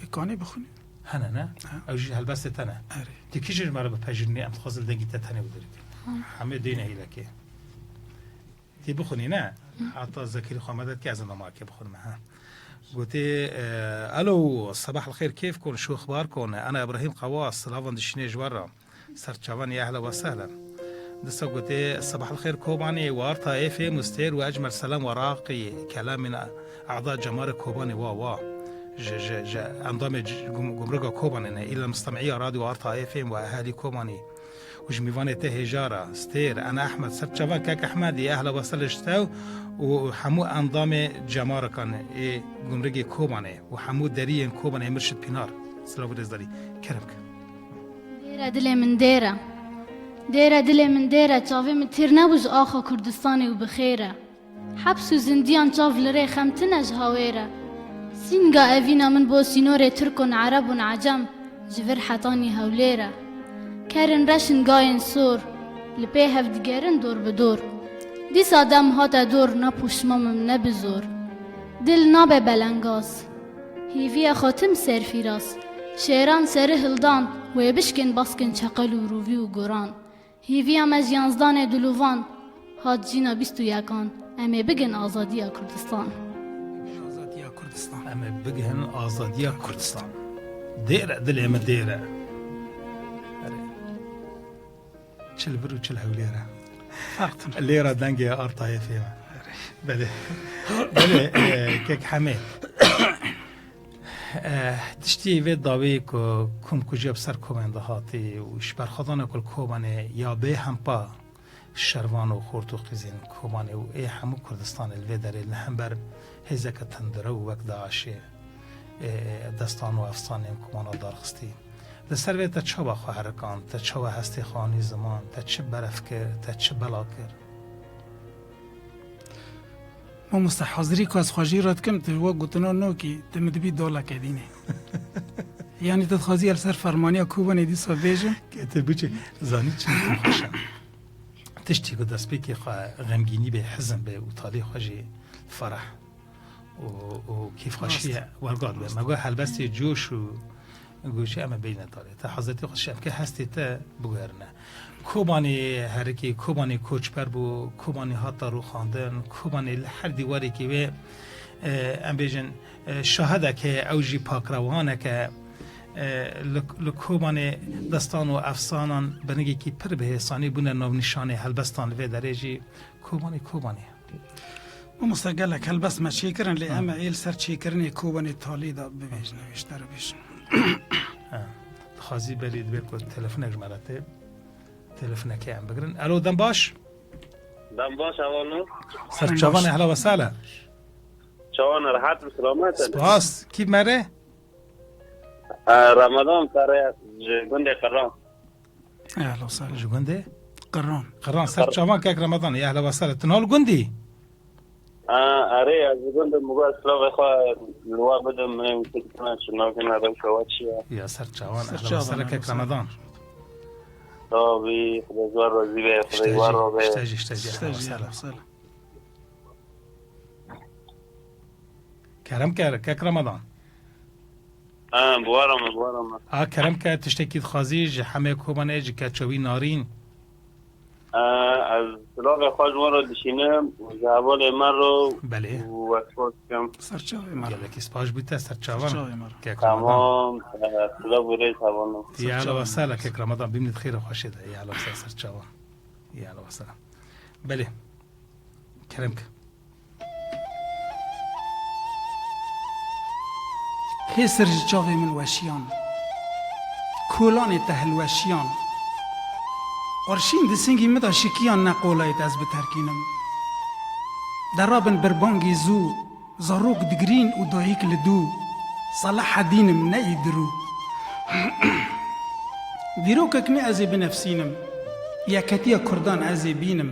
Ê, kanê bixwînî. Hene, ne? Ha. Ew jî helbestê te ne? Erê. Tu kî jî ji me re bipejirînî, em dixwazin dengî te tenê bi derî. Ha. Hemê dêne hîlekê. Tê bixwînî, ne? Heta Zekirî xwe medet ke ez ê namakê bixwînime, ha. Gotê, e, alo, sabah el xêr kêf kon, şu xebar kon, ana Ibrahîm Qawaz, silavan dişînê ji we re. Serçavan ya ehlen ve sehlen. Disa gotê, sabah el xêr Kobanê, warta efê mustêr ve ecmel selam ve raqî, kelamên a'da cemarê Kobanê wa wa. Ji, ji, ji endamê c-, gum-, gumruka Kobanê ne, îla mustemîya radyo arta efêm ve ehalî Kobanê. Û ji mîvanê te hêja re, Stêr, Ena Ehmed, serçavan kek Ehmed, yê ehla wesele ji te û hemû endamê cemarikan ê gumrikê Kobanê û hemû deriyên Kobanê Mirşid Pînar. Silav û rêzdarî. Kerem ke. Dêre dilê min dêre. Dêre dilê min dêre, çavê min tîr nebû ji axa Kurdistanê û bi xêr e. Heps û zindiyan çav li rê xem tine ji hawê re. Sînga evîna min bo sînorê Tirk û Ereb û Ecem, ji vir hetanî Hewlêr e. Kerin reş in gayên sor, li pê hev digerin dor bi dor. Dîsa dem hate dor, ne pûşma min ne bi zor. Dil nabe belengaz, hîviya xwe tim ser fîraz. Şêran seri hildan, wê bişkin baskin çeqel û rûvî û guran. Hîviya me ji yanzdanê dilûvan hat jîna bîst û yekan. Em ê bigin azadiya Kurdistan. Azadiya Kurdistan. Em ê bigin azadiya Kurdistan. Dêr e, dilê min dêr e. Erê. Çil vir û çil Hewlêr e. Ferq tune. Lê re dengê artayê fêm e. Erê. Belê. Belê, e, kek Hemê. Eh, tiştî vê dawî ku komkujiya bi ser Kobanê de hatî û ji berxwedana ku li Kobanê ya bê hempa şervan û xort û qîzên Kobanê û ê hemû Kurdistanê li vê derê li hember hêzeke tundrew wek DAIŞê, ê, destan û efsanên Komana darxistî. Li ser vê te çawa xwe herikand, te çawa hestê xwe anî ziman, te çi beref kir, te çi bela kir? Mamoste, hazirî ku ez xwe jê re dikim, tu wek gotina nokî, tu min dibî daleke dînê. Yanî tu dixwazî ez li ser fermaniya Kobanê dîsa bêjim? Ke tu biçe, zanî çi xweş e. Tiştî ku destpêkê xwe xemgînî be, hizin be û talê xwe jî fereh û, û kêfxweşiyê Rast. wergat be. Me got helbestê coş û goşê em ê beyne talê. Te hezretê xwe şem ke hestê te biguherine. Kobanê herikê, Kobanê koçber bû, Kobanê hata rûxandin, Kobanê li her dîwarekê wê, e, em bêjin, e, şahidek heye, ew jî pakrewanek e. E, li, li Kobanê destan û efsanan binigekî pir bi hêsanî bûne navnîşanê helbestan li vê derê jî Kobanê, Kobanê. Mamoste, gelek helbest me çêkirin, lê Hı. em ê li ser çêkirinê Kobanê talî de bibêjin, ew ji te re bêjin. Ha. Dixwazî berî dibe ku telefonek ji me re tê. Telefonekê em bigirin. Alo, dem baş. Dem baş, hevalno. Ser çavan, ehla we sehla. Çavan, rehet bi selamet. Spas. Kî me re? E, Ramadan Kare, ji gundê Qirran. Ehla sehla. Ji gundê? Qirran. Qirran, ser Qirran. Çavan kek Ramadan. Ya ehla we sehla. Tu niha li gundî? A, erê, ez li gund im, min got, ez silavê xwe li we bidim, min ê wî kir kine, şinakine, rewşa we çi ye? Ya ser çavan, Ser ehla çavan, wesele kek ehla Ramadan. Sağ ol, Xwedê ji we razî be, Xwedê ji we re be. Îşte jî, îşte jî, ehla wesele. Sela. Kerem ke, kek Ramadan. Ha, bi we re me, bi we re me. Ha, kerem ke, tiştekî dixwazî ji hemê Kobanê, ji keça wî Narîn. E, ez silavê xwe ji we re dişînim û ji hevalê me re Belê. û ez xwe dikim. Ser çavê me re. Gelekî spas bû te, ser çavan. Ser çavê me re. Kek Ramadan. Tamam, e, silav û rêz hevalno. Ya Ser çavê me re. Kek Ramadan, bimînî di xêr û xweşê de. Ya Ramadan, ser çavan. Ya Ramadan. Belê. Kerem ke. Hê sir ji çavê min weşiyan, kolanê te hilweşiyan, arşîn di singî min de şikiyan, ne qolayê te ez biterkînim. Derabin birbangî zû, zarok digirîn û dayik li dû, Selahedîn im, ne îdirû. Dîrokek me ez ê binefsînim, yeketiya kurdan ez ê bînim.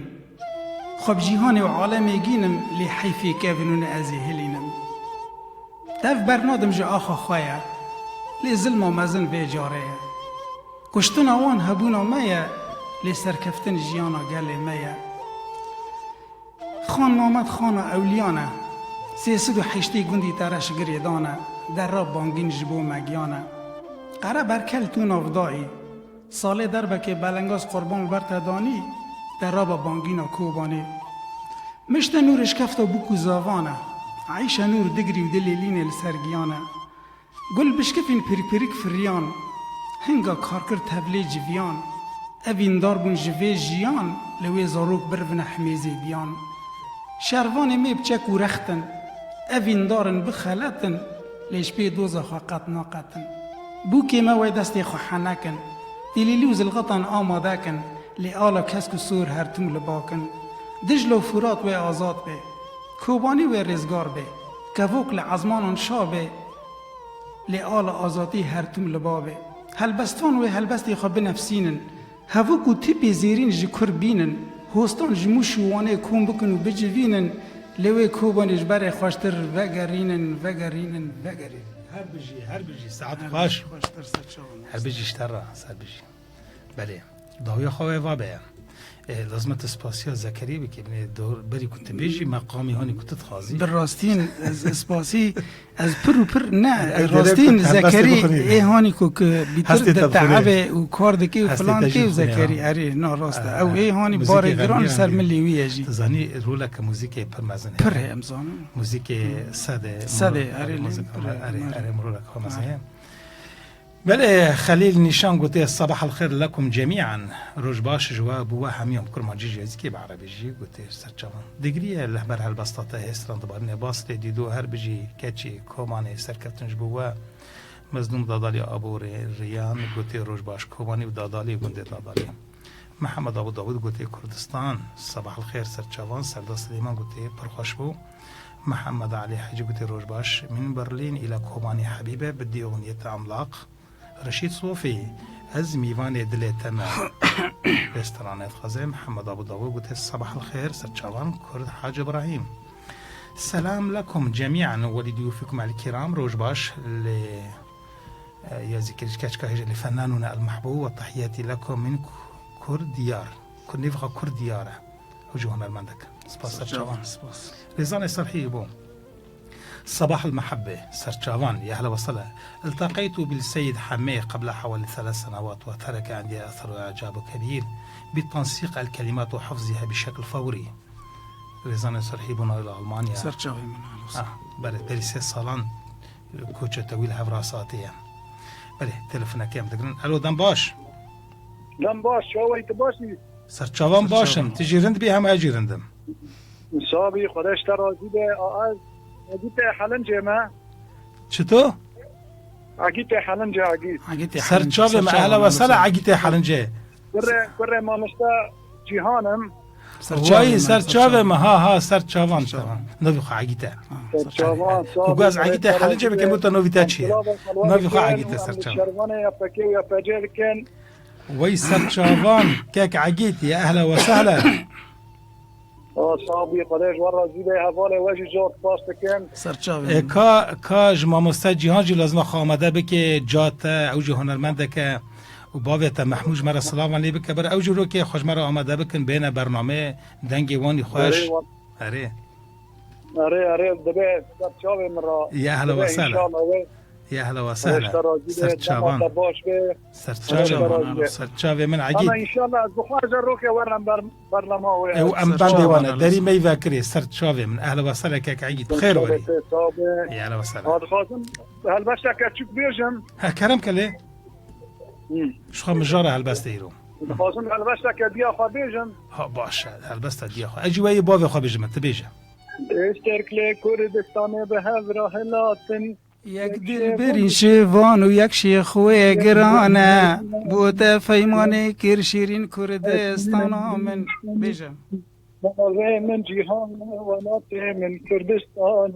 Xwe bi cîhanê û alemê gînim, lê heyfê kevin û ne ez ê hilînim. Dev bernadim ji axa xwe ye, lê zilma mezin vê carê ye. Kuştina wan hebûna me ye, lê serkeftin jiyana gelê me ye. Xan Mamed xana ewliyan e, sê sed û heştê gundî te re ji girê dane, dera bangîn ji bo me giyan e. Qere berkel tu navdayî, Salê derbekê belengaz qurban ber te danî, te raba bangîna Kobanê. Mişte nûr ji kefta bûk û zavan e. Eyşe nûr digrî û dilê lînê li ser giyan e. Gul bişkifîn pirpirik firiyan. Hinga karkir tevlê civiyan. Evîn dar bûn ji vê jiyan, li wê zarok birvine himêzê diyan. Şervanê me bi çek û rext in, evîn dar in bixeletin, lê ji pê doza xwe qet naqetin. Bûkê me wê destê xwe henekin, tîlîlî û zilxatan amade kin, lê ala kesk û sor her tim li ba kin. Diclo û Furat wê azad be, Kobanî wê rêzgar be, kevok li ezmanan şa be, lê ala azadî her tim li ba be. Helbestvan wê helbestê xwe binefsînin, Hevok û tîpê zêrîn ji kur bînin, hostan ji Mûş û Wanê kom bikin û bicivînin, lê wê Kobanê ji berê xweştir vegerînin, vegerînin, vegerînin. Her bijî, her bijî, saet Her xweş. Bijî xweştir ser çavan. Her bijî ji te re, ser bijî. Belê, dawiya xwe wê va be. E, lazim e tu spasiya Zekeriyê bikî, binê dor-, berî ku tu bêjî, meqamî hanî ku tu dixwazî. Bi rastîn, ez, ez spasî Ez pir û pir ne, Ev rastîn gerek Zekerî bixwînî. Ê hanî ku ki bîtir Hestê te diteebe û kar dike û Hestê filan te jî ke û dixwînî, Zekerî ha. Erê, na rast e. Ew ê hanî Muzîkê barê giran li ser xemgîn milê wî ye jî. Tu zanî roleke muzîkê pir mezin heye. Pir heye, em zanin. Muzîkê sedê, Sedê, mor-, erê, muzîka pir me-, e, erê, mezin. Erê, roleke xwe mezin heye. Belê, Xelîl Nîşan gotiye, "Sabah el xêr lekum cemî'an." Roj baş ji we, bo we hemiyan, bi kurmancî jî, ezîkê bi erebî jî gotiye, ser çavan. Digriye lehber helbesta te hê strandibarînê bas lê dîdo her bijî keçê Kobanê serkeftin ji bo we. Mezlûm Dadalî Aborê Riyan gotiye, "Roj baş Kobanî û Dadalî gundê Dadalî." Mihemed Abu Dawud gotiye, "Kurdistan, sabah el xêr ser çavan." Serdar Silêman gotiye, "Pir xweş bû." Mihemed Elî Hecî gotiye, "Roj baş min Berlîn îla Kobanî Hebîbe bi diyogn yet emlaq." Reşîd Sofî, "Ez mîvanê dilê te me." Vê strana dixwaze. Mihemed Abu Dawud gote, "Sabah el xêr, ser çavan Kurd Hacî Ibrahîm." سلام لكم جميعا ولضيوفكم الكرام، روج باش ل يا زكريا كاتشكا هيجا لفناننا المحبوب، وتحياتي لكم من كرديار، كنيفغا كرديارة. وجوهنا المندك. سباس سرچاوان. سباس. ريزان سرحي بو. صباح المحبة سرچاوان، يا أهلا وسهلا. التقيت بالسيد حمي قبل حوالي ثلاث سنوات وترك عندي أثر وإعجاب كبير بتنسيق الكلمات وحفظها بشكل فوري. Rêzanê Serhî bûna li Almanya. Ser çavê min, Alo. Ah, belê, berî sê salan koça te wî li hev rasatiye. Belê, telefonekê em digirin. Alo, dem baş. Dem baş, çawa yî, tu baş î? Ser çavan baş im. Ser çavan. Tu jî rind bî, hem ez jî rind im. Sabî, Xwedê ji te razî be. A, ez Egîtê Helincê me. Çito? Egîtê Helincê, Egît. Egîtê Ser Helincê, çavê ser me, çavan, ehla we sehla, Egîtê Helincê. Kurê, kurê mamoste Cîhan im. Ser çavê me, ser çavê me, ha, ha, ser çavan, ser çavan. Navê xwe Egît e. Ha, ser çavan. Ser çavan, sağ ol. Ku ez Egîtê Helincê bikim, wota novî te çi ye? Navê xwe Egît e, ser çavan. Şervanê ya pekê ya pecê dikin. Wey ser çavan, kek Egît, ya ehla we sehla. O, sağ ol, Xwedê ji we razî be, hevalê we jî zor spas dikim. Ser çavê E, min. Ka, ka ji mamoste Cîhan jî lazim e xwe amade bike, ca te, ew jî hunermendek e. Û bavê te Mehmûd ji me re silavan lê bike. Ber ew jî rokê xwe ji me re amade bikin, bêne bernameyê, dengê wan jî xweş. Erê, wan- Erê. Erê, erê, dibe ser çavê min re. Ya ehla we sehla. Dibe, înşallah, we. Ya ehla we sehla. Ser çavan. Ser çavê min. Ama înşallah, ez bixwazim rokê werin ber-, bernama we. Ew em bendê wan e. Derî me yî vekirê. Ser çavê min. Ehla we sehla kek Egît. Bi xêr werî. Ya ehla we sehla. Ha, dixwazim helbesteke çûk bêjim. Ha, kerem ke lê. Hı. Ji xwe mijara helbestê îro. Dixwazim helbesteke diya xwe bêjim. Ha, baş e. Helbesta diya xwe. Ez jî wê yê bavê xwe bêjim, tu bêje. Êşterk lê Kurdistanê bi hev re hilatin. Yek dilberîn şivan û yek şêx wê giran e. Bo te feymanê kir şîrîn Kurdistana min. Bêje. Navê min Cîhan e, welatê min Kurdistan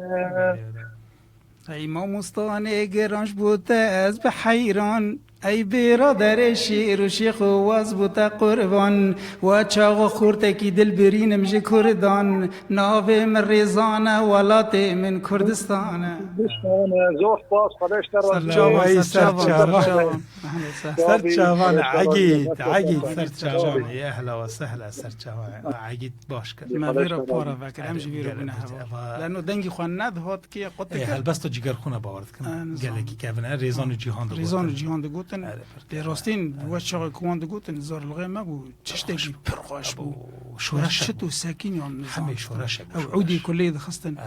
e. Ey mamostanê giran, ji bo te ez bi heyran. Ey bêraderê şêr û şêx û waz bo te qurban. We çawa xortekî dil birînim ji Kurdan. Navê min Rêzan e, welatê min Kurdistan e. Kurdistan e. Zor spas, Xwedê ji te razî be. Ser çavan, ser çavan, ser çavan. Ser çavan, Egît, Egît, ser çavan. Ê ehla we sehla, ser çavan. Egît baş kir. Me vê re para vekir, em jî vê re bûne heval. Leno dengî xwe nedihat kê, qut dikir. Helbesta Cigerxûna bawer dikim. Gelekî kevin e, Rêzan û Cîhan digotin. Rêzan û Cîhan digotin. Lê rastîn, we çaxê ku wan digotin, zarlixê me bû, tiştekî pir xweş bû. Şoreş çit û sekîn yan nizam. Hemê şoreş e. Ew ûdî ku lê dixistin.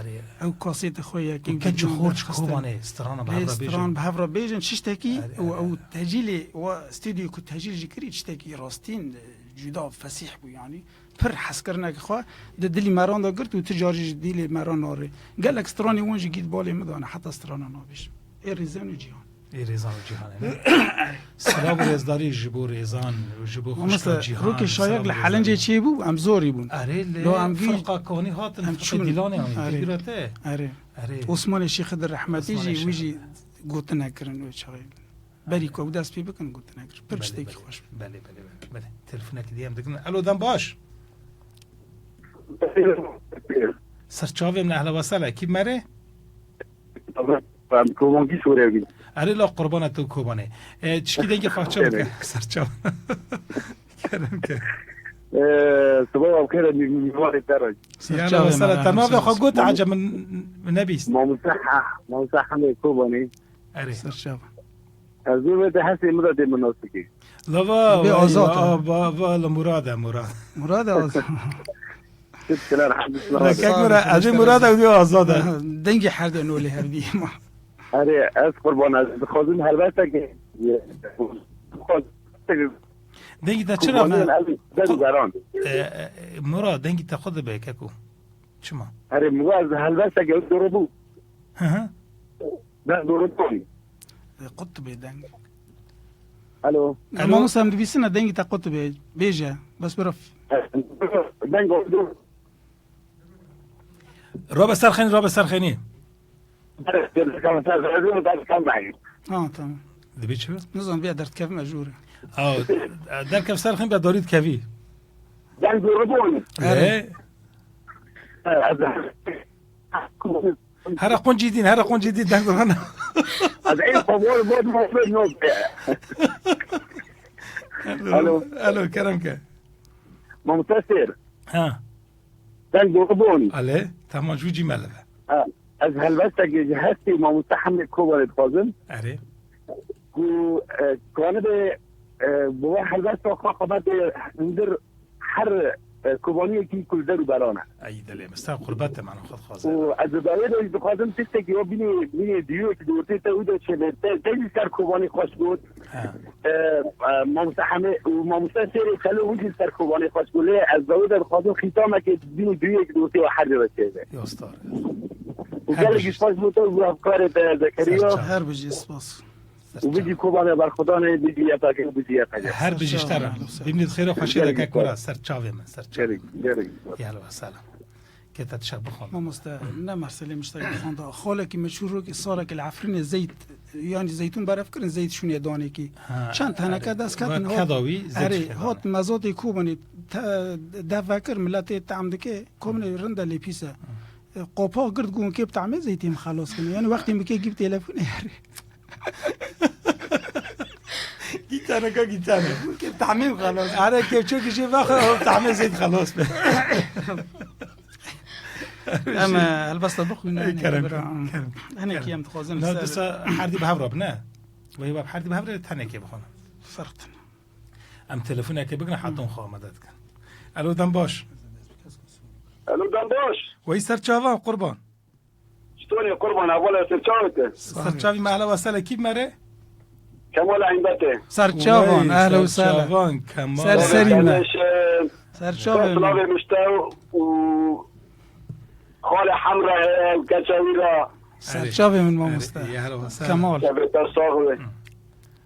Ew kasêtê xwe yekî keç û xorç Kobanê strana bi hev re bêjin. Lê stran bi hev re bêjin, tiştekî û ew tecîlê, we stûdyoyê ku tecîl jî kirî, tiştekî rastîn, e, cuda fesîh bû yanî. Pir hezkirineke xwe di dilî meran de girt û ti carî ji dilê meran narê. Gelek stranê wan jî gît balê min dane, heta strana nabêjim. Ê Rêzan û Cîhan. Ê Rêzan û Cîhanê, ne? Silav û rêzdarî ji bo Rêzan û ji bo xwişka Cîhan. Rokê şayek li Helincê çêbû, em zorî bûn. Erê, lê em gî-, firqa Konî hatin, em firqê çûn. Dîlanê anî, erê, fîgura te. Erê. Erê. Osmanê Şêx Xidir rehmetî jî, wî jî gotinek kirin wê çaxê. Berî ku ew dest pê bikin, gotinek kir. Pir tiştekî xweş bû. Belê, belê, belê, belê. Telefonekî dî em dikin. Alo, dem baş. Ser çavê min, ehla we sehla. Kî merê? Ben Kobankî Sûriyevî. Erê la qurbana tu Kobanê. E, tişkî dengê xwe çav bike. Ser çav. Kerem ke. Ee, sibawa xêr e, mî-, mîvanê te re. Ser çavê min, te navê xwe got, ecem min nebîst. Mamoste Ha-, Mamoste Hemê Kobanê. Erê. Ser çav. Ez ê wê de hesê min de dê min nas dikî. La va, va, va, va, li Murad e, Murad. Murad e, Azad. Çi dikine, elhamdülillah. Kek Murad, ez ê Murad e, ew dê Azad e. Dengê her de nolê her dî ma. Erê, ez qurban, ez dixwazim helbesteke. Dengî te çira me? E, e, Murad, dengî te xwe dibe, keko. Çima? Erê, Murad, ez helbesteke, ew dore bû. Hı hı. Ben dore bû. E, qut bê deng. Alo. Alo. Mamoste, em dibîsine dengî te qut bê. Bêje. Bes bira. Deng o. Rabe ser xênî, rabe ser xênî. Ha, tamam. Dibê çi be? Nizam bê derdkevim ez jûre. Aw, derkev ser xênî be darî dikevî. Deng dore bû. Erê. Erê. Ha, ez- Here quncî dîn, here quncî dîn deng rana. Ez ê xwe bor, bor, bor, bor, no. Alo. Alo, kerem ke. Mamoste Sêr. Ha. Deng doğru bûn. Ale, tamam, jû cî me li ve. Ha. Ez helbestekê ji hestê mamoste Hemê Kobanê dixwazim. Erê. Ku, e, kanibe, e, bi we helbesta xwe xebetê hundir her, e, Kobaniyekî ku li der û beran e. Ey dilê min, ser qurbetê min xwe dixwazim. Û ez bi dawê de jî dixwazim tiştekî wa bînê, bînê diyok di ortê te û de çêbe. Te, te jî ser Kobanî xweş got. Ha. E, e, mamoste Hemê û mamoste Sêrê Xelo û jî ser Kobanî xweş got. Lê ez dawê de dixwazim xîtamekê bînê diyok di ortê wa her de çêbe. Ya star. Û gelekî spas bo te û bo hevkarê te Zekeriya. Ser çav. Her bijî spas. Û bijî Kobanê Berxwedanê, bijî Y P G, bijî Y P G. Her bijî ji te re. Bimînî di xêr û xweşî de kek wira, ser çavê min, ser çavê min. Gelek, gelek. Ya helbesta. Kê te dişa bixwe. Mamoste, ne meselê min ji te bixwanda. Xalekî me çû rokê salekê li Efrînê zeyt, yanî zeytûn beref kirin, zeyt şûnê danekî. Ha, çend teneke dest ketin, hat, erê, hat mezatê Kobanê te, dev vekir, miletê tehm dike, Kobanê rind e lê pîs e. Qopa girt got, kê bi tehmê zeytê min xelas kir. Yanî wextê min kê gî bi telefonê herê. Gîtane ka gîtane. Got, kê bi tehmê min xelas kir. Are kevçokî jê vexe, ew bi tehmê zeyt xelas be. Em, e, helbesta bixwîne, Ey, kerem, kerem. Hinekî em dixwazin li ser. Disa herdî bi hev re bine. Wê web herdî bi hev re tenekê bixwine. Ferq tine. Em telefonekê bigirin, hetan xwe amade dikin. Elo, dem baş. Elo, dem baş. Wey ser çavan, qurban. Çitonê qurban, hevala ser çavê te. Ser çavî me, ehla we sele, kî bi me re? Kemal Eyndetê. Ser çavan, Wey, ehla we ser sele. Çavan, Kemal. Ser serî me. Kardeş, e, Ser çavê me. Silavê mişte û xalê Hemra heye, û keça wî ra. Ser çavê min mamoste. Erê, ya ehla we sele. Kemal. Çavê te sax be.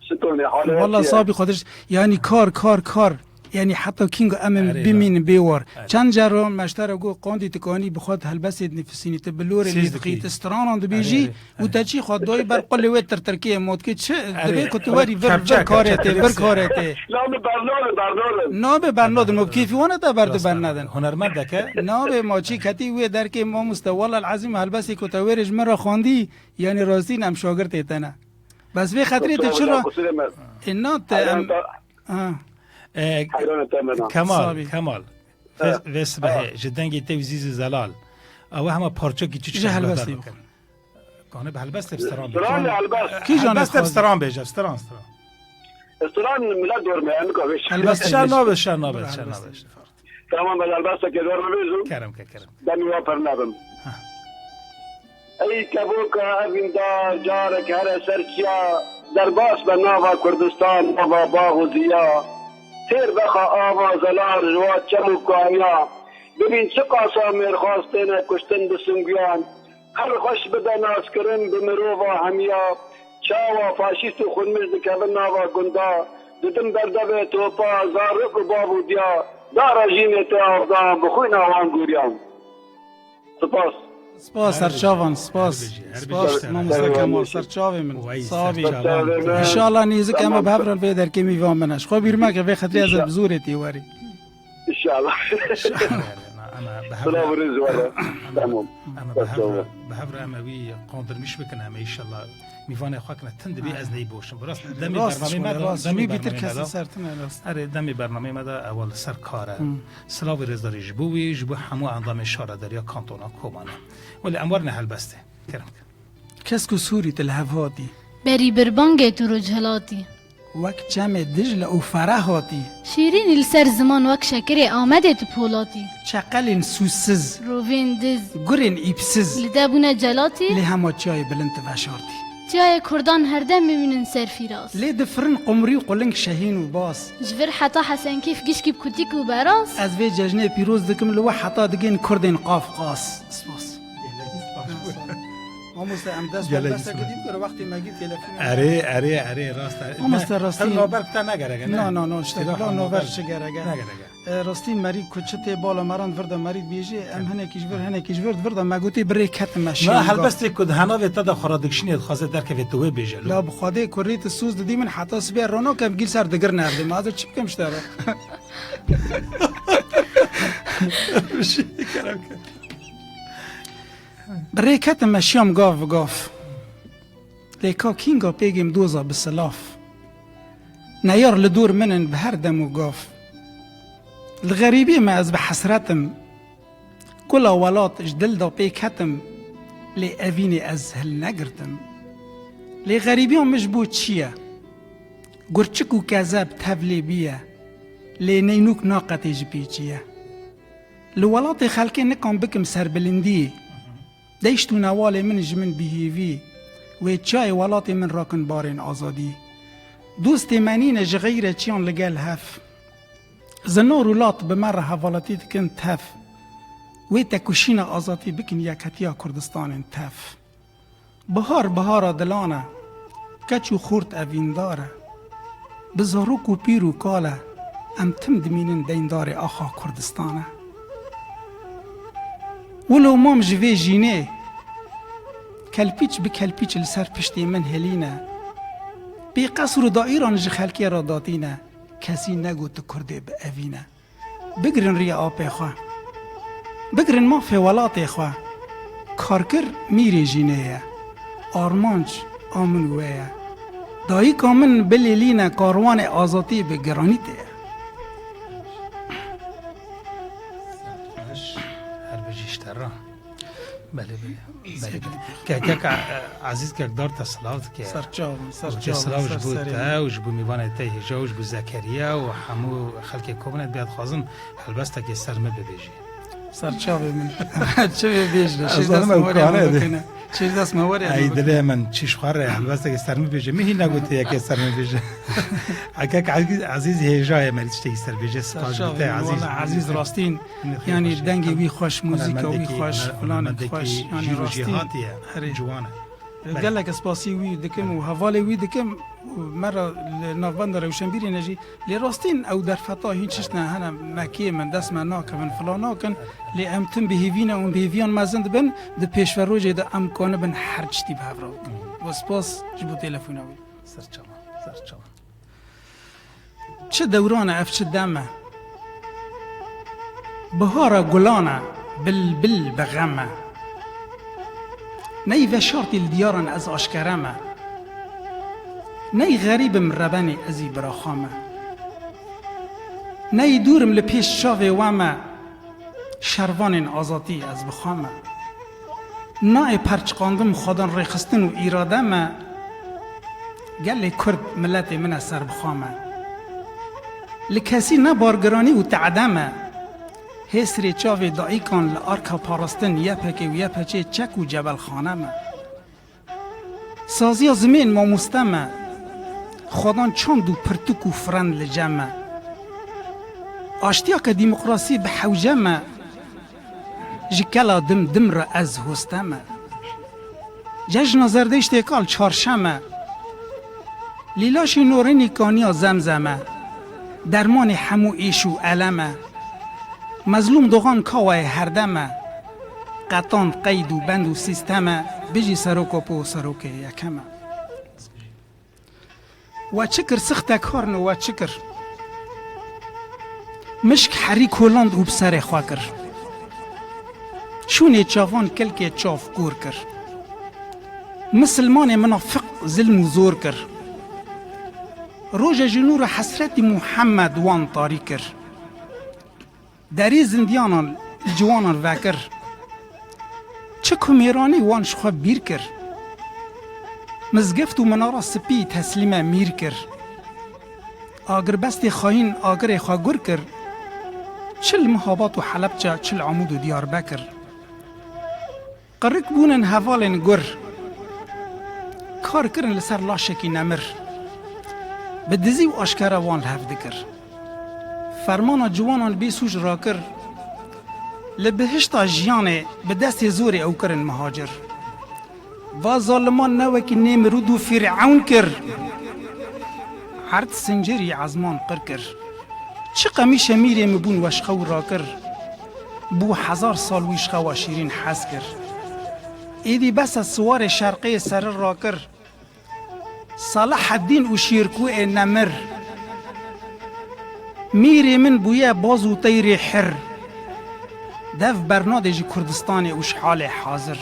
Çitonê, halê we Walla çi ye? Sabî xwe dirş, yanî kar, kar, kar. Yanî heta kîngo em ê Erê, bimînin bê war. Erê. Çend carro me ji te re got, qandî tu kanî bi xwe di helbestê dinifisînî, tu bi lorê Sêz lê dixî, dikî. Tu stranan dibêjî Erê, erê. Û te çî xwe doyî ber qulê wê tirtirkê, motkê çi? Erê, Divê ku tu erê. Werî vir, vir Kepçe, karê kepçe, tê, vir kepçe. Karê tê. Nabe bernadin, bernadin. Nabe bernadin, me bi kêfî wane te ber Rast dibernadin. Hunermend deke. Nabe ma çî ketî wê derkê mamoste, walla el ezîm helbestê ku te wêrê ji min re xwendî, yanî rastîn em şagirtê te ne. Bes vê xetirê te çi ra? Ê, na te em, ha. E, Heyranê te me na. Kemal, Sabî. Kemal. Ha. Vê, vê sibehê, ha, ji dengê te wî zîzî zelal. Ew hema parçekî çi Ji çi helbestê helbest bixwe. Kane bi helbestê bi stran bêje. Stran ya helbest. Kî jane Helbestê bi xwazî? Stran bêje, stran, stran. Stran milet dor me, em ka vêş. Helbestê Şer bêje. Nabe, şer nabe, Bira şer helbestê nabe. Bêje. Tamam, ez helbestekê dor me bêjim. Kerem ke, kerem. Demî wa pir nebim. Ha. Ey kevoka evîndar, carek here ser çiya, derbas be nava Kurdistan, nava bax û ziya. Têr bexa ava zelal ji wa çem û kaniya. Bibîn çiqasa mêrxas têne kuştin bi singuyan. Her xweş bide naskirin bi mirova hemiya. Çawa faşîst û xunmij dikevin nava gunda. Didin berdevê topa, zarok û bav û diya. Dara jînê te avdan, bi xwîna wan gûriyan. Spas. Spas, serçavan, spas. Her bijî, her bijî. Spas, mamoste Kemal, serçavê min. Wey, sabî. Serçavê min. Înşallah nêzik em ê bi hev re vê derkê mîvan bine. Ji xwe bîr meke, vê xetirê ez bi zorê tê werî. Înşallah. Înşallah. Silav û rêz ji we re. Tamam. Em ê bi hev re, bi hev re em ê wî qandirmîş bikin, em ê înşallah mîvanê xwe kine. Tim dibî ez neyboşim. Bi rast demê bernameyê me de, demê bernameyê me de. Erê, demê bernameyê me de ewil ser kar e. Silav û rêzdarî ji bo wî, ji bo hemû endamên şaredariya kantona Kobanê. Welê em werine helbestê. Kerem ke. Kesk û sûrî tu li hev hatî. Berî birbangê tu rojhilatî. Wek çemê Dicle û Fereh hatî. Şîrînî li ser ziman wek şekirê Amedê tu polatî. Çeqelên sûsiz. Rovên diz. Gurên îpsiz. Li te bûne celatî. Lê hema çiyayê bilind tu veşartî. Çiyayê Kurdan her dem bimînin serfîraz. Lê difirin qumrî û quling şehîn û baz. Ji vir heta Hesenkîf gişkî bi kutîk û beraz. Ez vê cejnê pîroz dikim li we heta digên Kurdên Qafqaz. Spas. Gelekî spas. Mamoste, em dest Gelekî helbesteke spas. Dî bikir, wextê me gî telefon. Erê, erê, erê, rast e. Mamoste, rastî. Ev nober te negerek e, ne? Na, na, na, işte, Silah la nober nober çi gerek e? Negerek e. E, rastî merî ku çi tê bala meran vir de merî dibêjê, em hinekî ji vir, hinekî ji vir, vir de me gotê bi rê ketin me şîn. Na, helbestê ku di henavê te de xwe re dikişînê dixwaze derkevê tu wê bêje lo. La bi Xwedê ku rê tu soz didî min heta sibê rona kem gîl ser digir nerdê. Ma ez çi bikim ji te re? Bir şey kerem ke. Bi rê ketim meşiyam gav bi gav. Lê ka kînga pêgêm doza bi silav. Neyar li dor min in bi her dem û gav. Li xerîbiyê me ez bi hesret im. Kula welat ji dil de pê ketim, lê evînê ez hilnegirtim. Lê xerîbiya min ji bo çi ye? Gurçik û kezeb tevlê bîye, lê neynûk naqetê ji pêçiye. Li welatê xelkê nikan bikim serbilindî. Deşt û newalê min ji min bihêvî, wê çiyayê welatê min rakin barên azadî. Dostê me nîne ji xeyre çiyan li gel hev. Zinar û lat bi me re hevaletî dikin tev. Wê tekoşîna azadî bikin yeketiya Kurdistanên tev. Bihar bihara dilan e, keç û xort evîndar e. Bi zarok û pîr û kal e, em tim dimînin deyndarê axa Kurdistan e. Wilo mam ji vê jînê, kelpîç bi kelpîç li ser piştê min hilîne. Pê qesr û daîran ji xelkê re datîne, kesî negot tu Kurdê bi evîne. Bigirin riya apê xwe. Bigirin mafê welatê xwe. Karkir mîrê jînê ye. Armanc a min û we ye. Dayika min bilêlîne karwanê azatî bi giranî tê ye. Her bijî ji te re. Belê belê. Belê belê. Ke kek Ezîz kek dar te silav dike. Serçav, serçav. Silav ji bo te û ji bo mêvanê te hêja û ji bo Zekeriya û hemû xelkê komine dibê dixwazim helbestekê ser min bibêjî. Serçavê min. Çi vê bêjne? Çi dest me were bikine. Çi dest me were. Ey dilê min çi ji xwe re helbestekê ser min bêje. Min hîn negotiye yekê ser min bêje. Kek Ezîz hêja ye me tiştekî ser bêje. Spas ji te Ezîz. Ezîz rastîn. Yanî dengê wî xweş, muzîka wî xweş, filan xweş, yanî rastî. Herê. Ciwan e. Gelek spasî wî dikim û hevalê wî dikim û me re li navbenda rewşenbîrê ne jî. Lê rastîn ew derfeta hîn çişt ne hene, mekiyê min dest me nakevin, filan nakin. Lê em tim bi hêvî ne û bi hêviyan mezin dibin, di pêşverojê de em kanibin her tiştî bi hev re bikin. We spas ji bo telefona wî. Serçavan, serçavan. Çi dewran e ev çi dem e? Bihara gulan e, bilbil bi xem e. Ney veşartî li diyaran ez aşkere me. Ney xerîb im rebenê ez î biraxa me. Ney dûr im li pêş çavê we me. Şervanên azatî ez bi xwe me. Nayê perçiqandim xwedan rêxistin û îrade me. Gelê Kurd miletê min e ser bi xwe me. Li kesî ne bargiranî û te'de me. Hêsrê çavê dayîkan li arka parastin Y P G û Y P C'ê çek û cebelxane me. Saziya zimên mamoste me, xwedan çand û pirtûk û firend li cem me. Aştiyake demokrasî bi hewce me, ji kela dim dim re ez hoste me. Cejna Zerdêştê kal çarşem e, lîlaşî norînî kaniya zemzem e, dermanê hemû êş û elem e. Mezlûm Dogan Kawayê herdem e, qetand qeyd û bend û sîstem e, bijî Serok Apo û Serokê Yekem e. We çi kir sixte karno we çi kir? Mişk herî koland û bi serê xwe kir. Şûnê çavan kilkê çav kûr kir. Misilmanê minafiq zilm û zor kir. Roje ji nûra hesretî Muhammed wan tarî kir. Derî zindiyanan li ciwanan vekir. Çi ku mêranî wan ji xwe bîr kir. Mizgift û minara spî teslîme mîr kir. Agirbestê xayîn agirê xwe gur kir. Çi li Mihabat û Helebçe, çi li Amûd û Diyarbekir. Qirik bûnin hevalên gur. Kar kirin li ser laşekî nemir. Bi dizî û aşkere wan li hev dikir. Fermana ciwanan bê sûc rakir. Li bihişta jiyanê bi destê zorê ew kirin mihacir. Va zaliman ne wekî Nêmirûd û Fîr'ewn kir. Erd sincirî ezman qir kir. Çi qemîşe mîrê min bûn weşxew rakir. Bû hezar sal wî ji xewa şîrîn hez kir. Êdî bes e siwarê şerqê seri rakir. Saliheddîn û Şêrkuê nemir. Mîrê min bûye baz û teyrê hir. Dev bernadê ji Kurdistanê û ji halê hazir.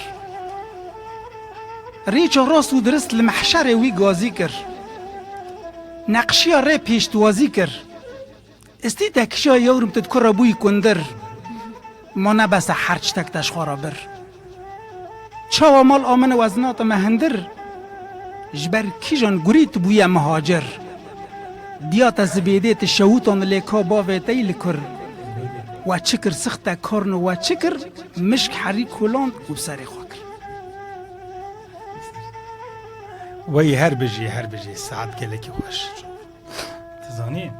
Rêça rast û dirist li mehşerê wî gazî kir. Neqşiya rê pêştwazî kir. Istî te kişa yewrim tu di kura bûyî kundir. Ma nebese her çitek te ji xwe re bir. Çawa mal a min û ez natime hindir. Ji ber kîjan gurî tu bûye mihacir. Diya te Zibêdê tu şewitand lê ka bavê te yî li kur. We çi kir sixte karno we çi kir, mişk herî koland û serê xwe kir. Wey her bijî, her bijî. Saet gelekî xweş. Tu zanî,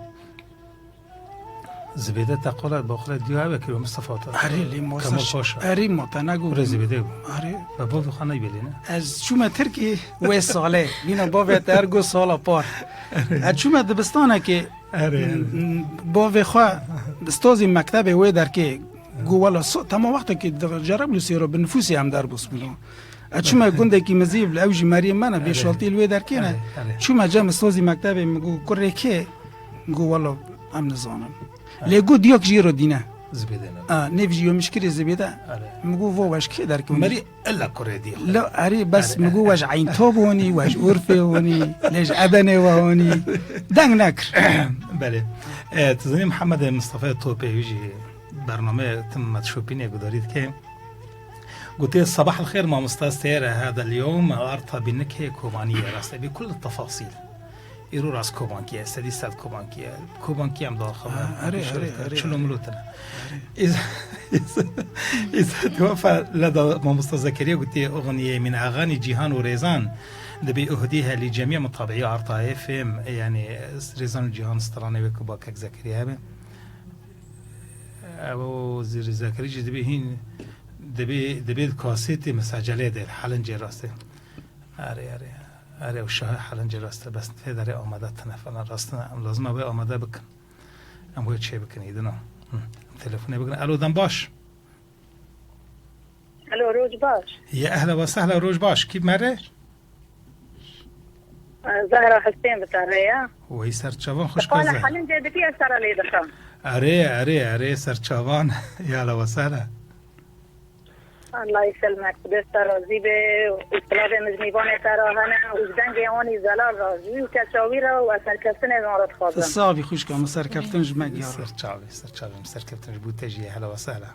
Zibêde te qala baxile diya eve kiro Mustafa te. Erê, lê ma Kemal ser Paşa. Erê, ma te negot. Kure Zibêde bû. Erê. Ve bavê xwe neybe lê ne? Ez çûme Tirkî wê salê. Nîna bavê te her got sala par. Ez çûme dibistanekê. Erê, erê. M-, m-, bavê xwe stazî mektebê wê derkê. Got, wela so-, tema wextekî di Cerablûsê re bi nifûsê em derbas bûn. Ez çûme gundekî mezî li ew jî meriyê me ne, bê Erê. Şaltî li wê derkê ne. Erê, erê. Çûme cem stazî mektebê, min got, kurê kê? Got, wela em nizanin. Erê. Lê got, diyak jê re dîne. Zibêde ne. A, nêv jî yo mişkirê Zibêde. Erê. Min got, vo we ji kê derkewî? Merî illa kurê dî. La, erê, bes Erê. Min got, we ji Eyntab honî, we ji Urfê honî, lê ji Edenê we honî. Deng nekir. Belê. E, tu zanî Mihemed Mistefayê Topê wî jî bername tim me şopînê gudarî dike. Gotiye, "Sabah el xêr mamosta, seyre hada el yewm arta binik hê Kobanî ye, rast e, bi kul tefasîl." Îro rast Kobankî ye, sedî sed Kobankî ye. Kobankî em daxwe Ha, erê, erê, erê, çilo erê. Milo tine. Îz-, îz-, îz-, Îzet Wefa leda mamosta Zekeriya gotiye, "Oxniyê min ağanî cîhan û rêzan, dibê uhdî helî cemî mutabiî arta hê fêm, yani rêzan û cîhan stranê wê ku ba kek Zekeriya hebe." Ew zîrî Zekerî jî dibê hîn, dibê, dibê di kasetê mesecele de, helincê rastê. Erê, erê. Erê, û şahe helincê rastê. Bes tê derê amade tine falan rastine. Em lazim e wê amade bikin. Em wê çê bikin, îdina. Hı. Em telefonê bikin. Alo, dem baş. Alo, roj baş. Ya ehla ve sehla, roj baş. Kî mere? Zehra Husên bi te re ye. Wey serçavan xwişka Zehra. Qala helincê dikî ez te re lê dixim. Erê, erê, erê serçavan. Ya la wesere. Allah yselmek, Xwedê te razî be û silavê min ji mîvanê te re hene û ji dengê wan î zelal razî wî û keça wî re û ez serkeftinê wan re dixwazim. Tu sax bî xwişka min, serkeftin ji me giya re. Serçavê, serçavê min, serkeftin ji bo te jî ye, hela wesere.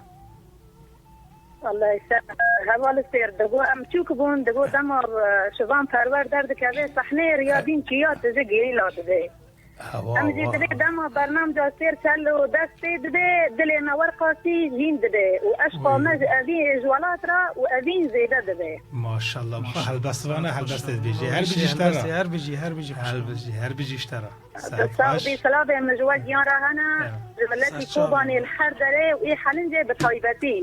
Wellahî ser heval sêr digo em çûk bûn, digo dema, e, Şivan Perwer derdikeve sahneyê riya dîn çiya tije gerîla dibê. Hewa, Em jî hewa. Dibê dema bernamca sêr çel û dest pê dibê, dilê me werqasî hîn dibê û eşqa me ji evî ji welat re û evîn zêde dibê. Maşallah, Maşallah. Helbestvane helbest dibêjê. Her bijî ji te re. Her bijî, her bijî. Her bijî, her bijî ji te re. Sax bî, silavê min ji we giyan re hene, ji miletî Kobanê li her derê û ê helincê bi taybetî.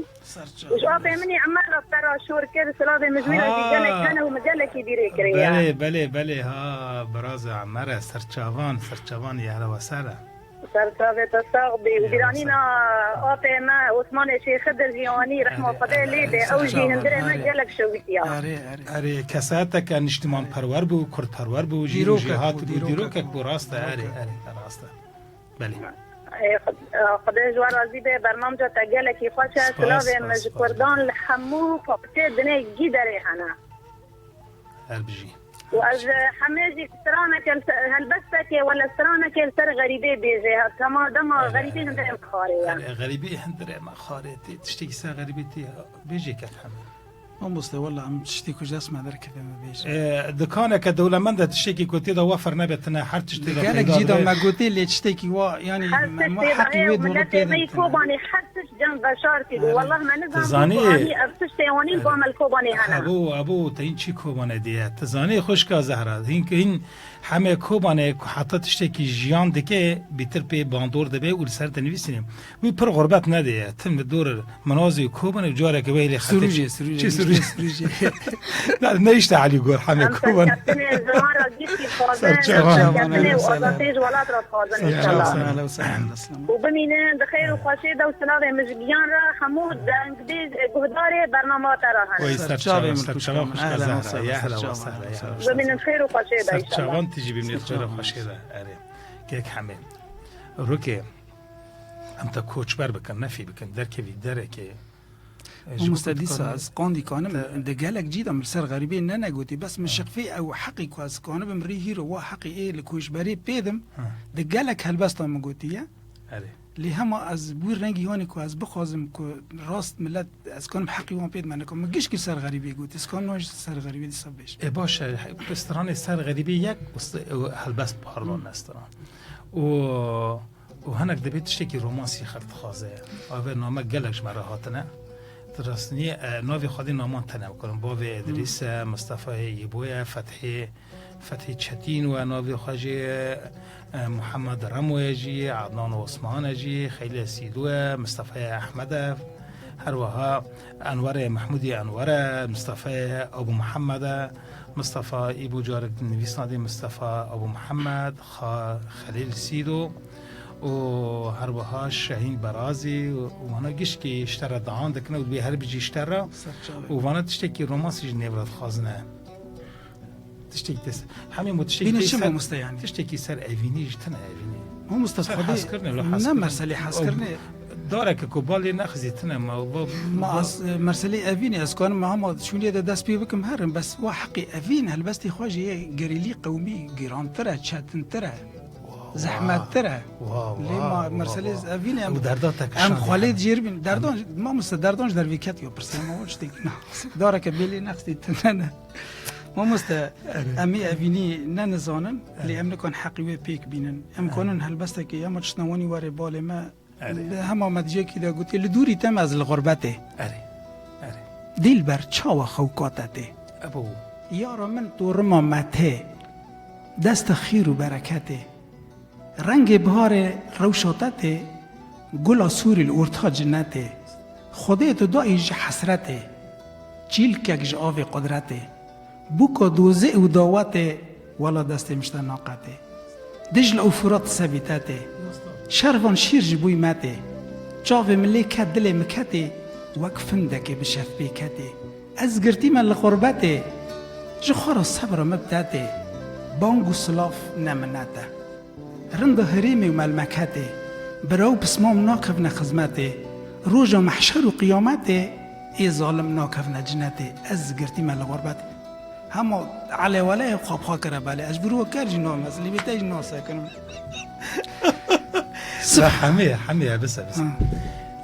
Û ji apê min î Emer re te re şor kir, silavê min ji wî re jî gelek hene û min gelekî bîrê kiriye. Belê, belê, belê, ha, birazê Emer e, serçavan, serçavan yê hele wesere. Serçavê te sax bî. Û bîranîna apê me, Osmanê Şêxidir jî anî, rehma Xwedê lê be, ew jî hundirê me gelek şewitiya. Erê, erê. Erê, kesayeteke niştimanperwer bû, kurdperwer bû, jî û jî hat bû, dîrokek bû, rast e, erê, erê, rast e. Belê. Ê, Xwed-, Xwedê ji we razî be, bernamca te gelekî xweş e. Spas, silavê min ji kurdan li hemû parçeyê dinê gî derê hene. Her bijî. Û ez, e, hemê jî straneke li ser, helbestekê wele straneke li ser xerîbê bêje. Hema dema xerîbê hundirê me xarê ye. Erê, xerîbê hundirê me xarê tê. Tiştekî ser xerîbê tê. Bêjê kek hemê. Mamoste, wela em tiştê ku ji dest me derkeve me bêje. E, dikaneke dewlemend e, tiştekî ku tê de wefer nebe tine, her tiştê de gelek peyda cî de dibe. Me gotê lê tiştekî wa, yanî her me, tiştê me heqî wê dûrî pê de tine. Kobanê her tişt cem veşartî bû. Erê. Wela me nizam bû ku anî ev tiştê wanî ba me li Kobanê hene. Ebo, ebo, te hîn çî Kobanê diye. Ti zanî xwişka Zehra, hîn, hîn hemê Kobanê ku heta tiştekî jiyan dike, bîtir pê bandor dibe û li ser dinivîsîne. Wî pir xurbet nedê ye. Tim li dor Minazî û Kobanê û careke wê lê xetê. Sirûcê, sirûcê, çi sirûcê? Sirûcê. Ne, ne işte Elî Gor hemê Kobanê. Em serkeftinê ziman re giştî dixwazin, serkeftinê û azadiyê ji welat re dixwazin înşallah. Û bimînin di xêr û xweşê de û silavê min ji giyan re hemû dengbêj, guhdarê bernama te re hene. Oy serçavan, serçavan xwişka Zehra. Ya hela wa sehla, ya hela wa sehla. Bimînin xêr û xweşê de înşallah. Serçavan tijî bimînin xêr û xweşê de. Erê. Kek hemê. Rokê. Em te koçber bikin, nefî bikin, derkevî derekê. E, ji Mamoste bo dîsa dikanim ez qandî kanim, te di gelek cî de min li ser xerîbê ne negotî, bes min Ha. şiqfê ew heqî ku ez kanibim rî hîro wa heqî ê li koçberê pê dim, Ha. di gelek helbesta min gotiye. Erê. Lê hema ez wî rengî hanî ku ez bixwazim ku rast milet ez kanim heqî wan pê dime, nekim min gişkî ser xerîbê got, ez kanim wan jî ser xerîbê dîsa bêj. E, baş e, he-, stranê ser xerîbê yek û st-, û helbest, pardon, Hmm. ne stran. Û, û hinek dibê tiştekî romansî xelk dixwaze. Ave name gelek ji me re hatine. Di rastînî, e, navê xwedî naman tene bikarim. Bavê Edrîs e, Mistefayê Yîbo ye, Fethê Fethî Çetîn we navê xwe jî, e, Muhammed Remo ye jî, Adnan Osman e jî, Xeylê Sîdû e, Mistefayê Ehmed e, her wiha Enwerê Mehmûdî Enwer e, Mistefayê Abu Muhammed e, Mistefa Îbo carek nivîsna dê Mistefa Abu Muhammed, Xa-, Xelîl Sîdû û her wiha Şehîn Berazî û wana gişkî ji te re daan dikine û dibê her bijî ji te re Serçavê. Û vana tiştekî romansî ji nêv re dixwazine. Tiştekî te ser. Hemî mo tiştekî Bîne te çi ser, mamoste yani? Tiştekî ser evînî ji tine evînî. Mamoste Ser xwedî hezkirinê, lo ne hezkirin. Meselê hezkirinê. Dareke ku balê nexizî tine ma, va, Ma va- ez, e, meselê evînê ez kanim me hema şûliyê de dest pê bikim herim, bes wa heqî evîn helbestê xwe jî yê gerîlî qewmî girantir e, çetintir e, Wa, zehmettir e. Wa, Lê wa, ma wa, meselê wa. Evînê em, Ew derda te em kişandî xwelê herin. Dicêribîn. Derdan, mamoste derdan ji dervî ketiyo pirsê ma o tiştekî ne. Dareke bêlê nexizî tine ne. Mamoste, Erê. Em ê evînî ne nizanin, Erê. Lê em nikan heqî wê pêk bînin. Em Erê. Kanin helbestekê ya me çiştine wanî warê balê me. Erê. Di hema me di cekî de gotî, li dûrî te me ez li xurbetê. Erê. Erê. Dîlber çawa xewka te tê? Ebo. Yara min torima me tê. Desta xîr û bereketê. Rengê biharê rewşa te tê, gula sûrî li orta cinetê. Xwedê tu dayî ji hesretê, çîlkek ji avê qudretê. Bûka dozê û dawetê, wela destê min ji te naqetê. Dicl û Furat sebî te tê. Şervan şîr ji bûy me tê. Çavê min lê ket dilê min ketê, wek findekê bi şevpê ketê. Ez girtî me li xurbetê, ji xwe re sebra min bi te tê. Bang û silav ne minet e. Rinda herêmê û melmeketê, bira û pismam nakevne xizmetê. Roja mehşer û qiyametê, ê zalim nakevne cinetê. Ez girtî me li xurbetê. Hema eleweleyê xwe bi xwe kire belê. Ez ji vir we ker jî namezinim, lê bê te jî nasekinim. La hemî ye, hemî ye, bise, bise. Ha.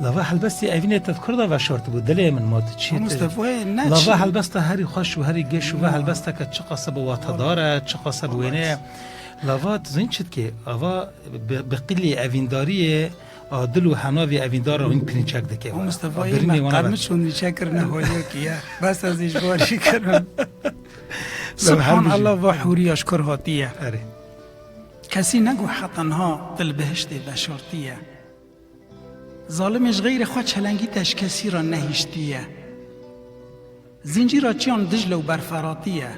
Lava helbestî evînê te di kur de veşartibû, dilê min ma tu çi Mustafa, ne Lava çi? Helbesta herî xweş û herî geş û ve Ya. Helbesteke çiqas bi watedar e, çiqas bi wêne ye. Lava tu zîn çi dikê? Ava bi, bi qîlê evîndariyê, a dil û henavê evîndar re wîn pirinçek dike. Mustafa, A birînê me wana qermiş û nîçe kirine holiyokî ye. Bes ez ê ji bo jî kirim. Subhanallah, va hûriya ji kur hatiye. Erê. Kesî negot heta niha tu li bihiştê veşartî ye. Zalimê ji xeyrê xwe çelengî te ji kesî re nehiştiye. Zincîra çiyan Dicle û Berferatî ye.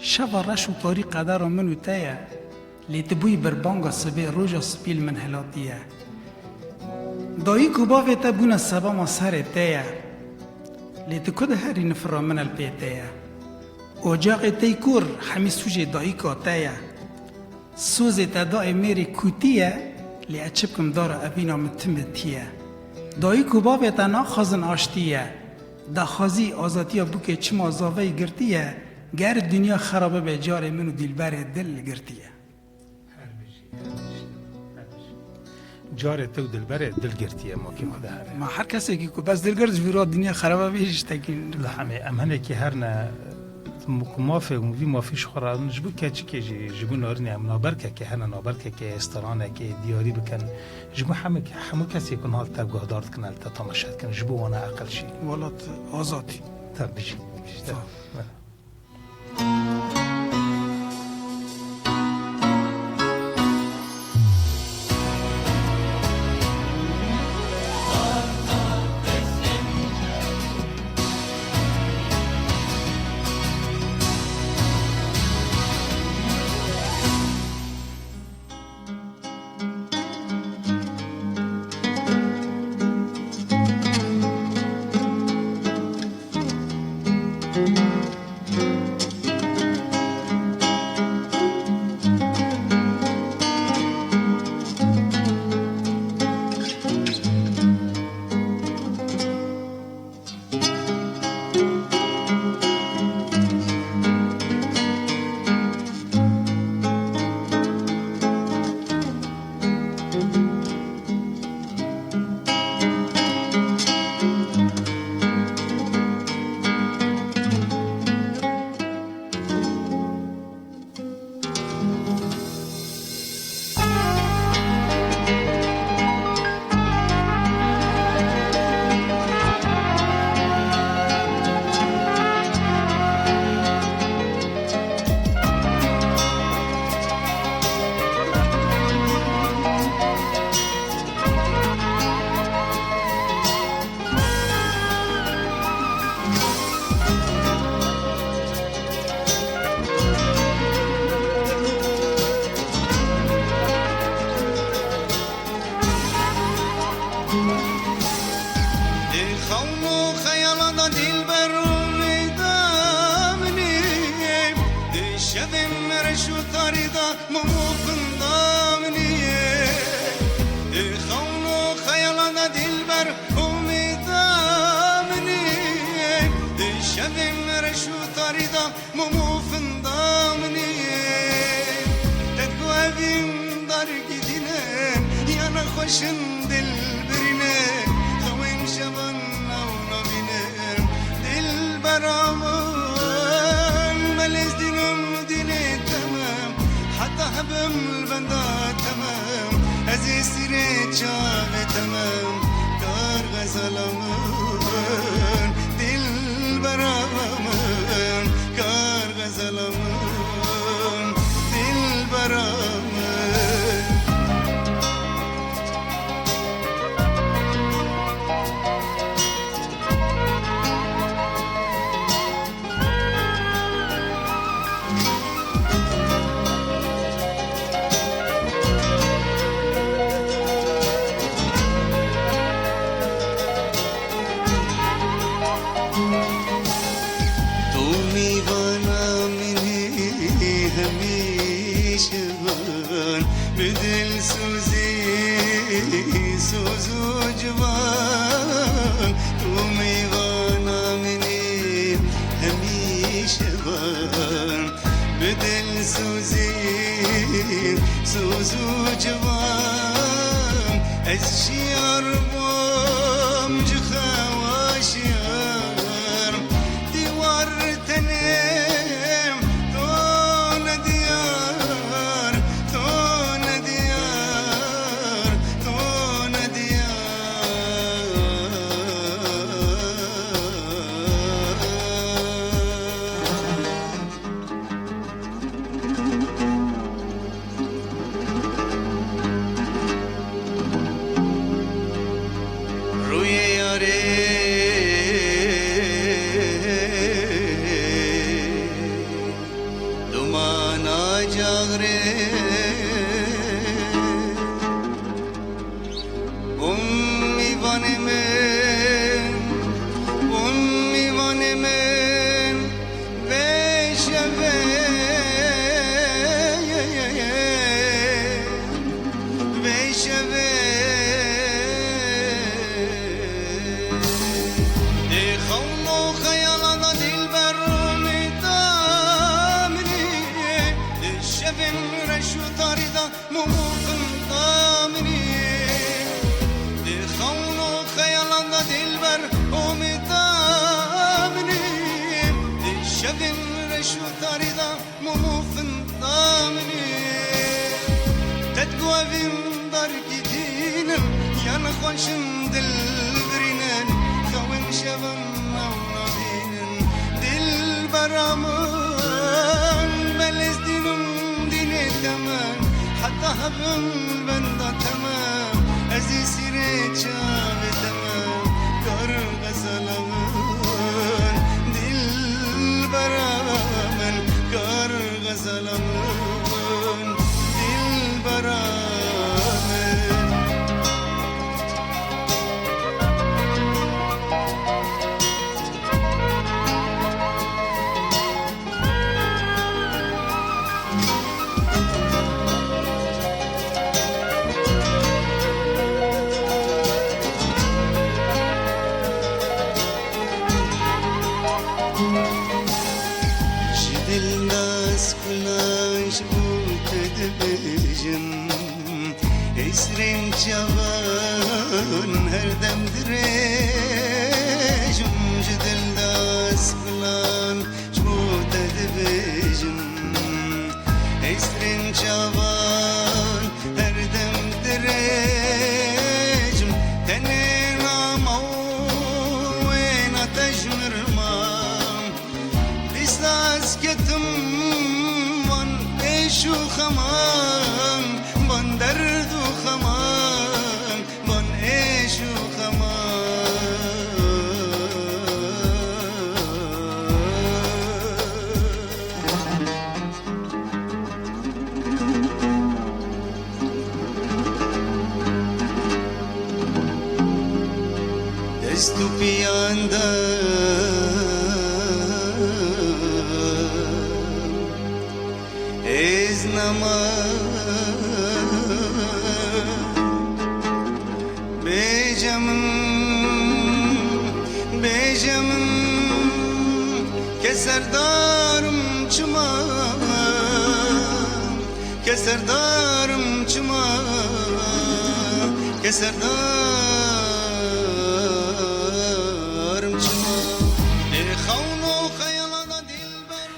Şeva reş û tarî qedera min û te ye. Lê tu bûyî berbanga sibê, roja spî li min hilatiye. Dayik û bavê te bûne sebama serê te ye. Lê tu ku diherî nifira min el pê te ye. Ocaxê tey kûr hemî sûcê dayika te ye. Sozê te dayê mêrê kûtî ye, lê ez çi bikim dara evîna min timidtî ye. Dayik û bavê te naxwazin aştî ye. Daxwazî azadiya bûkê çima zaveyî girtî ye, ger dinya xera bibe carê min û dîlberê dil girtî ye. Carê te û dilberê dil girtiye, ma kê xwe de here. Ma her kesekî ku bes dil girt, ji vî re dinya xeraba bê jî tiştekî. La hemê, em hinekî herne, ku mafê û vî mafî ji xwe re, ji bo keçikê jî, ji bo narinê em naberkekê hene, naberkekê, stranekê diyarî bikin. Ji bo hemû, hemû kesê ku niha li te guhdar dikin, li te temaşe dikin, ji bo wana eqil jî. Welat azadî. Te bijî. Sağ ol. Umîda min î, di şevên reş û tarî de mûm û finda min î. Te digo evîn dargî dînin, ya nexweşin dil birînin, xewên şevan nav navînin. Dilbera min, me lêz dînim dînê temem, heta hebim li benda temem, ez ê sîrê çavê temem, kar xezala min, dilbera min, kar xezala min, dilbera min. Tu mîvana min î hemîşe van, bi dilsozî soz û ciwan. Tu mîvana min î hemîşe van, bi dilsozî soz û ciwan. Ez şiyar bûm ji xewa şiyar, dîwar tenê, to ne diyar, to ne diyar, to ne diyar. Rûyê yarê, dumana caxrê, bûn mîvanê min, bûn mîvanê min. Vê şevê, vê şevê. Di xewn û xeyala de dilber û mîta min î, di şevên reş û tarî de mûm û finda min î. Di xewn û xeyalan de dilber û mîta min î. Di şevên reş û tarî de mûm û finda min î. Te digo evîn dargî dînin, ya nexweşin dil birînin, xewên şevan nav navînin. Dilbera min, me lêz dînim dînê temem, heta hebim li benda temem, ez ê sîrê çavê temem, kar xezala min. Dilbera min, kar xezala min, dilbera min. Ji dil nas kulan ji bo te dibêjim. Hêsrên çavan her dem dirêjim, ji dil das kulan ji bo te dibêjim. Hêsrên çavan her dem dirêjim, tenê nama wêna te ji mir mam. Dîsa ez ketim van êş û xeman, van derd û xeman, van êş û xeman. Dest û piyan da ez nama bêje min Serdarim çima, ke serdarim çima, ke serdarim çima. Ê xewno xeyalana dilber.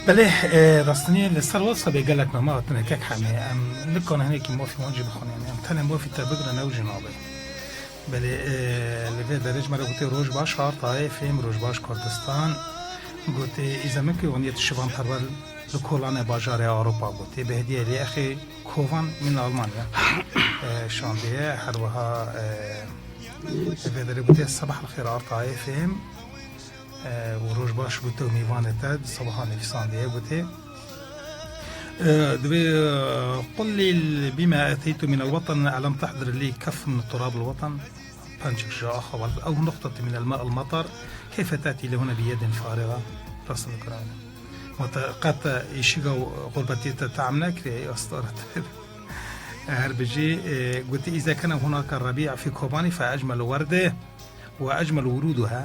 Belê, e, rastiniye li ser WhatsAppê gelek name hatine kek Hemê. Em nikane hinekî mafî wan jî bixwînin. Em tenê mafî te bigrin ew jî nabe. Belê, e, li vê derê ji me re gotê, "Roj baş, Artayê Fêm, roj baş Kurdistan." Gotê, "Îzemik û waniyet şivan perwer li kolanê bajarê Ewropa." Gotê, "Bi hediye lê exê kovan min Almanya." E, şandiye, her wiha, e, li vê derê gotê, "Sebah li xêr Artayê Fêm." E, û roj baş bo te û mêvanê te, di sabaha nivîsandiye gotê. E, divê, e, "قل لي بما أتيت من الوطن، ألم تحضر لي كف من تراب الوطن؟" Pençik ji axa wer, "أو نقطة من الماء المطر، كيف تأتي لهنا بيد فارغة؟" Rast dikirane. Ma te qet îşiga û xurbetiyê te tam nekiriye, ey astara te. Her bijî, e, gotî, "إذا كان هناك ربيع في كوباني فأجمل وردة وأجمل ورودها."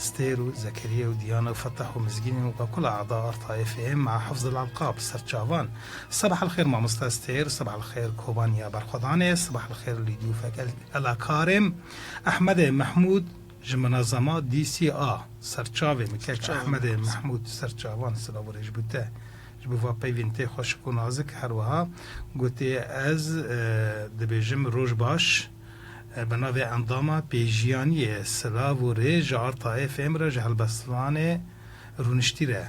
Stêr û Zekeriye û Diyana û Fetah û Mizgînî û we kula a'da Artayê Fêm, مع حفظ الألقاب، serçavan. Sebah el xêr mamoste Stêr, sebah el xêr Kobaniya Berxwedanê, sebah el xêr li diyûfek el, el Akarim, Ehmedê Mehmûd ji minazema D C A, serçavê min kek Ehmedê Mehmûd, serçavan, silav û rêj bo te. Ji bo va peyvên te xweşik û nazik, her wiha gotê, "Ez, e, dibêjim roj baş, e, bi navê endama pêjiyaniyê, silav û rê ji Artayê Fêm re, ji helbestvanê rûniştî re.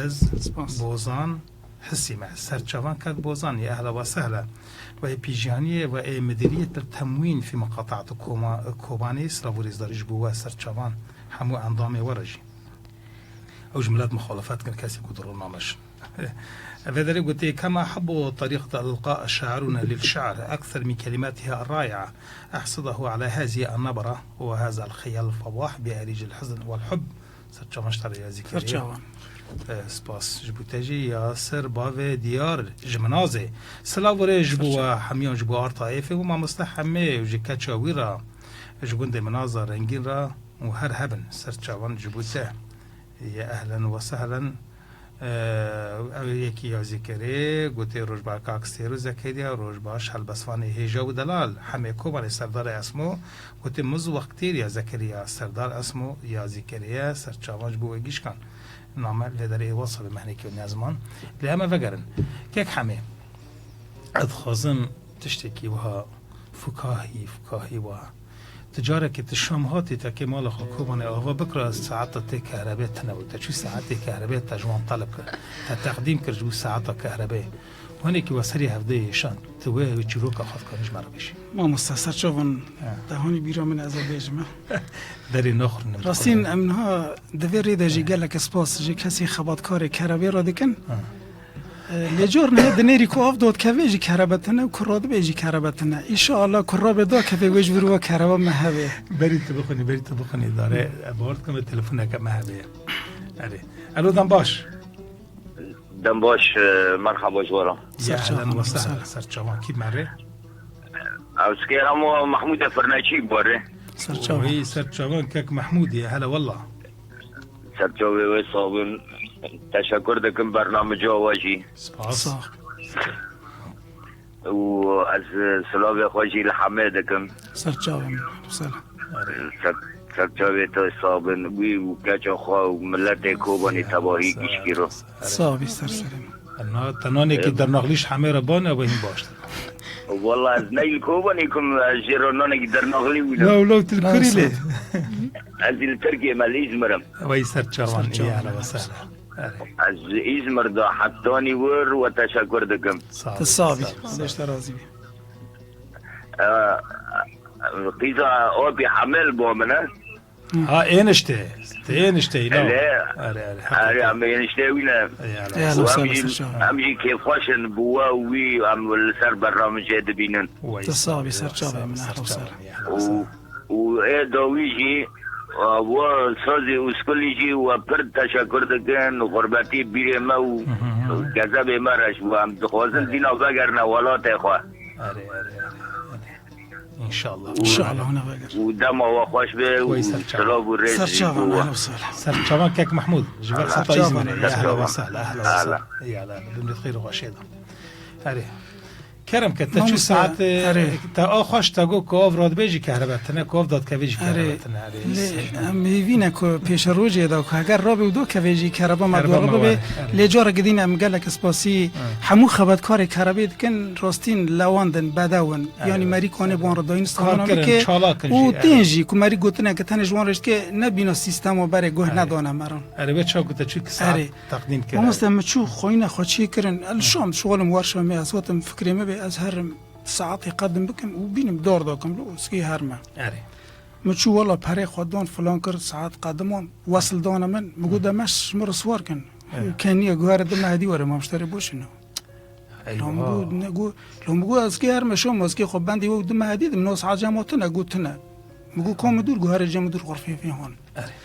Ez Spas. Bozan Hisî me." Serçavan kek Bozan, ya ehla we sehla. We pêjiyaniyê we ê Midiriyet el Temwîn fî Miqataat Koma-, Kobanê, silav û rêzdarî ji bo we serçavan hemû endamê we re jî. Ew ji milet muxalefet kin, kesê ku di rû nameşin. Vê derê gotê, "كما أحب طريقة إلقاء شاعرنا للشعر أكثر من كلماتها الرائعة، أحصده على هذه النبرة وهذا الخيال الفواح بأريج الحزن والحب." Serçavan ji te re yazî kiriye. Serçavan. E, spas. Ji bo te jî Yasir Bavê Diyar ji Minazê. Silav û rê ji bo we hemiyan, ji bo Artayê Fêm û mamoste Hemê û ji keça wî re, ji gundê Minaza rengîn re. û her hebin, serçavan ji bo te. Ya ehlen we sehlen. Ew yekî yazî kerê, gotê, "Roj baş kak Stêr û Zekeriya, roj baş helbestvanê hêja û delal, Hemê Kobanê Serdarê Esmo." Gotê, "Miz wextêr ya Zekeriya Serdar Esmo yazî kerê ye." Serçavan ji bo we gişkan. Name lê derê WhatsAppê me hinekî ne ziman. Lê em ê vegerin. Kek Hemê, ez dixwazim tiştekî wiha fukahî, fukahî wiha. Tu carekê tu şam hatî, te kê mala xwe Kobanê ava bikira, saeta tê kehrebê tune bû. Te çû saetê kehrebê te ji wan teleb kir. Te teqdîm kir ji bo saeta kehrebê. Hinekî we serî hevdeyê şand. Tu wê ew çîroka xwe dikanî ji me re bêjî. Mamoste, serçavan, He. te hanî bîra min ez ê bêjim, he. Derê naxurînim. Rastîn, em niha di vê rê de jî gelek spas ji kesî xebatkarê kehrebê re dikin. He. E, lê cor niha dinêrî ku av dot kevê jî kerebe tune û ku radibê jî kerebe tune. Înşallah ku rabe da kevê wê ji vir we kereba me hebe. Berî tu bixwînî, berî tu bixwînî, dare, e, bawer dikim, e, telefoneke me hebe. Erê. Elo, dem baş. Dem baş, e, merhaba ji we re. Ya, Serçavan, ehlen we sehlen, sehlen. Serçavan, kî me rê? Ez kêra mo Mahmûdê Firnekî bi we re. Serçavan. Wî serçavan kek Mahmûdê, hele wela. Serçavê wê sabin. Teşekur dikim bernamija we jî. Spas. Sağ ol. Û ez silavê xwe jî li Hemê dikim. Serçavê min. Selam. Ser-, serçavê te sabin. Wî û keça xwe û miletê Kobanê tebahî gişkî ro. Sağ ol, ser serê min. Na, te nanekî dernaxlî ji Hemê re bane, ew hîn baştir. Wala ez neyl Kobanê kum, ez jê re nanekî dernaxlî wî ne. Law, law, tu li kurî lê. Ez li Tirkiyê me, li Îzmir im. Wey serçavan, Serçavan. Ehlen we sehlen. Erê. Ez ji Îzmir de hetanî wir we teşekur dikim. Sağ ol, Tu sağ bî. Sağ ol. Xwedê ji te razî bî. E, qîza apî Hemê li ba min e. Ha, êniştê. Te êniştê, îna. Ele. Erê, erê, heqîqet. Erê, em êniştê wî ne. Ey, Ey, Allah. Û Allah, em sağ ol, jî, serçavan. Em jî kêfxweş in bi we û wî em li ser bernamijê dibînin. Wey, Tu sağ bî, serçavê min, serçavan, ehlen we sehlen. Û, û ê dawî jî, e, we sazê û skulî jî we pir teşekur dikin, xurbetî bîrê me û Hı hı hı. kezebê me re ji bo em dixwazin Erê. dîna vegerine welatê xwe. Erê, erê, erê, erê. İnşallah. İnşallah, hûn ê vegerin. Û dema we xweş be û silav û rêz jî bo we. Serçavan, ehlen we sehlen. Serçavan kek Mehmûd, ji ber xeta Îzmîrê. Ehlen we sehlen, ehlen we sehlen. Ê, ehlen, bimînît xêr û xweşiyê de. Erê. Kerem ke, te çû saet, e, te a xweş te got ku av radibê jî kehrebe tine, ku av dadkevê jî kehrebe tine. Erê. Lê em hêvî ne ku pêşerojê de ku heger rabê û do kevê jî kehreba me dûr bibe. Lê careke din em gelek spasî hemû xebatkarê kehrebê dikin, rastîn lewand in, bedew in. Yanî merî kanê bi wan re dayîn, saxlana bike û tên jî ku merî gotine ke tenê ji wan re jî dike, nebîna sîstema berê guh nedane me re. Erê, wê çawa ku te çû ki saet teqdîm kir. Mamoste, min çû xweyna xwe çê kirin. El şam, şixulim werşa me, ez gotim fikrê me bê, ez herim saetê qedim bikim û bînim dar dakim, li ûskî herme. Erê. Min çû wela perê xwe dan filan kir, saet qediman, wesil dane min, min got, de meş ji min re siwar kin. Erê. Keniye guhere di mehedî were, mamoste rê boşîne. Eyvah. Lo min got, ne got, lo min got, ez kê herme şam, ez kê xwe bendî we û di mehedî dim, no saet cem tine, got tine. Min got, ka min dûr, guhere cem dûr, xurfê fê hon. Erê.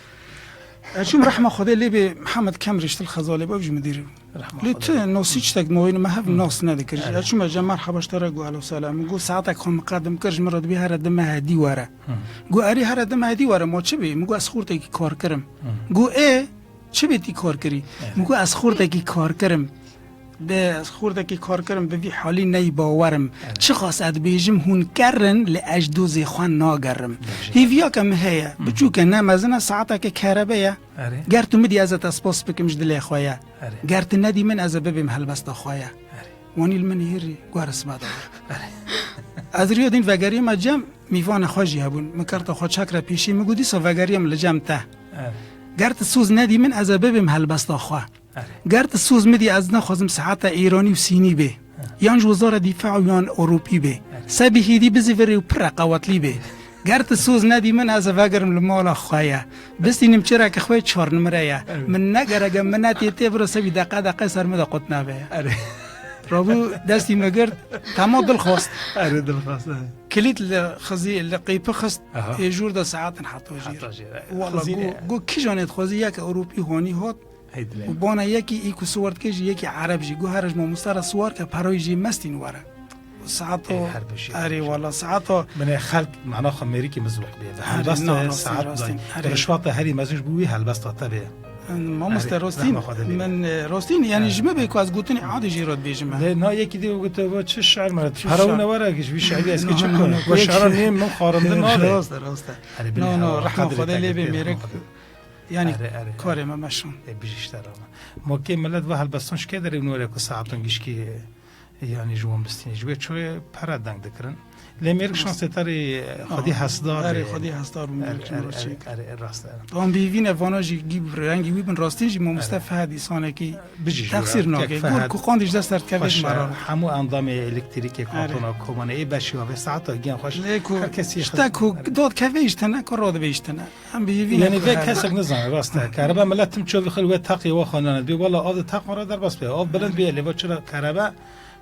Ez çûm, rehma Xwedê lê bê, Mihemed Kemrî ji til xezalê bû, ew jî mudir bû. Lê tu nasî çitek navîn me hev nas nedikir. Erê. Ez çûm, ez cem merheba ji te re got, elo selam. Min got, saetek xwe min qedim kir, ji min re dibê here di mehedî were. Got, erê here di mehedî were, ma çi bê? Min got, ez xortekî kar kirim. Got, ê, çi bê tî kar kirî? Min got, ez xortekî kar kirim. De ez xortekî kar kirim, bi vî halî ney bawerim. Çiqas ez dibêjim hûn kerin, li ez dozê xwe nagerim. Hêviya ke min heye, biçûke ne mezin e, saeteke kerebe ye. Ger tu midî ez ê te spas bikim ji dilê xwe ye. Ger tu nedî min ez ê bibêm helbesta xwe ye. Wanî li min hêrî guhere siba de. Ez riyo dîn vegeriyê me cem, mîvana xwe jî hebûn. Min kerta xwe çek re pêşî, min got dîsa vegeriyê min li cem te. Ger tu soz nedî min ez ê bibêm helbesta xwe. Ger tu soz midî ez naxwazim saeta Îranî û Sînî bê. Yan ji wizara dîfa û yan Ewropî bê. Se bihîdî bizîvirê û pire qewetlî bê. Ger tu soz nedî min ez ê vegerim li mala xwe ye. Bistînim çêreke xwe çar nimire ye. Min negereke minetê tê biro se bî deqe deqe ser min de qut nabe ye. Rabû destî me girt, tema dilxwast. Erê dilxwast, erê. Kilît li xizî, li qîpi xist, ê jûr de saetin heta jêr. Heta jêr, erê. Wala got, got kîjan ê dixwazî yek Ewropî honî hot, Û bona yekî î ku siwar dike jî yekî ereb jî. Gu here ji mamoste re siwar ke peroyê jî mestîn were. Saeto, erê wala, saeto. Binê xelk mana xwe mêrikî mizwiq bê. Helbesta saet dayî. Rişwata herî mezin ji bo wî helbesta te bê. Mamoste rostîn, min, e, rostîn, yanî ji me bê ku ez gotinê adê jî re dibêjim. Lê na yekî dî gote, "Va çi şer me re? Pera wine were ki ji vî şerî ez ki çi bikim? Wa şera nê min xwarindi nabe." Rast e, rast e. No, no, rehma Xwedê lê bê mêrik. Yanî karê me meşan. Ê, bijî ji te re. Mokê milet ve helbestan ji kê derê nû were ku saetan gişkî, yanî ji wan bistînî. Ji wê çoyê pere deng dikirin. Lê mêrik şansê te rê xwedî hesdar. Erê, xwedî hesdar bû, mêrik ji min re çêkir. Erê, rast e. Wan bîvîne vana jî gî rengî wî bin rastî jî mamoste Fehd îsanekî texsîr nake. Gur ku qandî ji dest derdikeve ji me re. Hemû endamê elektrîkê, kantona, komanê ê beşî ve vê saeta giyan xweş. Lê ku her kesî işte ku dot keve işte ne ku radibe işte ne. Em bi yevî yanî vê kesek nizane, rast e. Kerebe milet tim çovî xil wê teqê we xwe nane. Dibê wela av de teq me re derbas be. Av bilind bê lê ve çira kerebe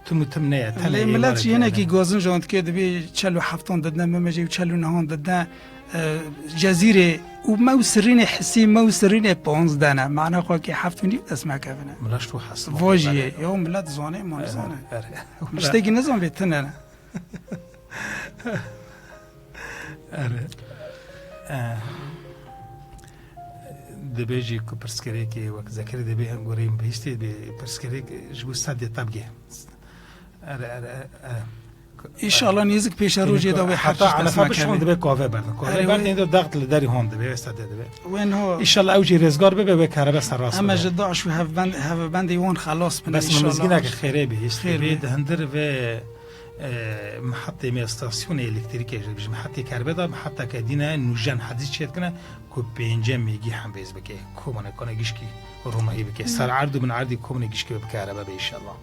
tim û tim neye. Lê milet jî hinekî gazin jan dike, dibê çel û heftan didine, me me jê û çel û nehan didine, e, Cezîrê û me û sirînê hisî, me û sirînê panzdeh ne. Mana xwe kê heft û nîv dest me kevine. Milet tu hesib. Vajî ye. Ya milet zane, ma nizane. Erê. Tiştekî nizan bê tine ne. Erê. Eh, dibê jî ku pirsgirêkê wek Zekirî dibê em goreyên bihîstê dibê pirsgirêk ji bo sedê tebgê. Erê, erê, erê. Înşallah nêzik pêşerojê de wê her tişt dest me keve. Dibê kave berdin. Kave berdin de daxt li derî hon dibê, wê sedê dibê. Înşallah ew jî rêzgar bibe, wê kerebe ser rast bibe. Em ji DAIŞ û hevbend-, hevbendê wan xelas bin. Bes min mizgîneke xêrê bihîst. Xêr bê. Di hindir vê E, mihetê me stasyonê elektrîkê ji, ji mihetê kerbe de miheteke dîne nûjen hedîs çêdikine ku pênce mîgî hembêz bike, komanê kone gişkî ronahî bike. Ser erd û min erdî komanê gişkî bike erebe be înşallah.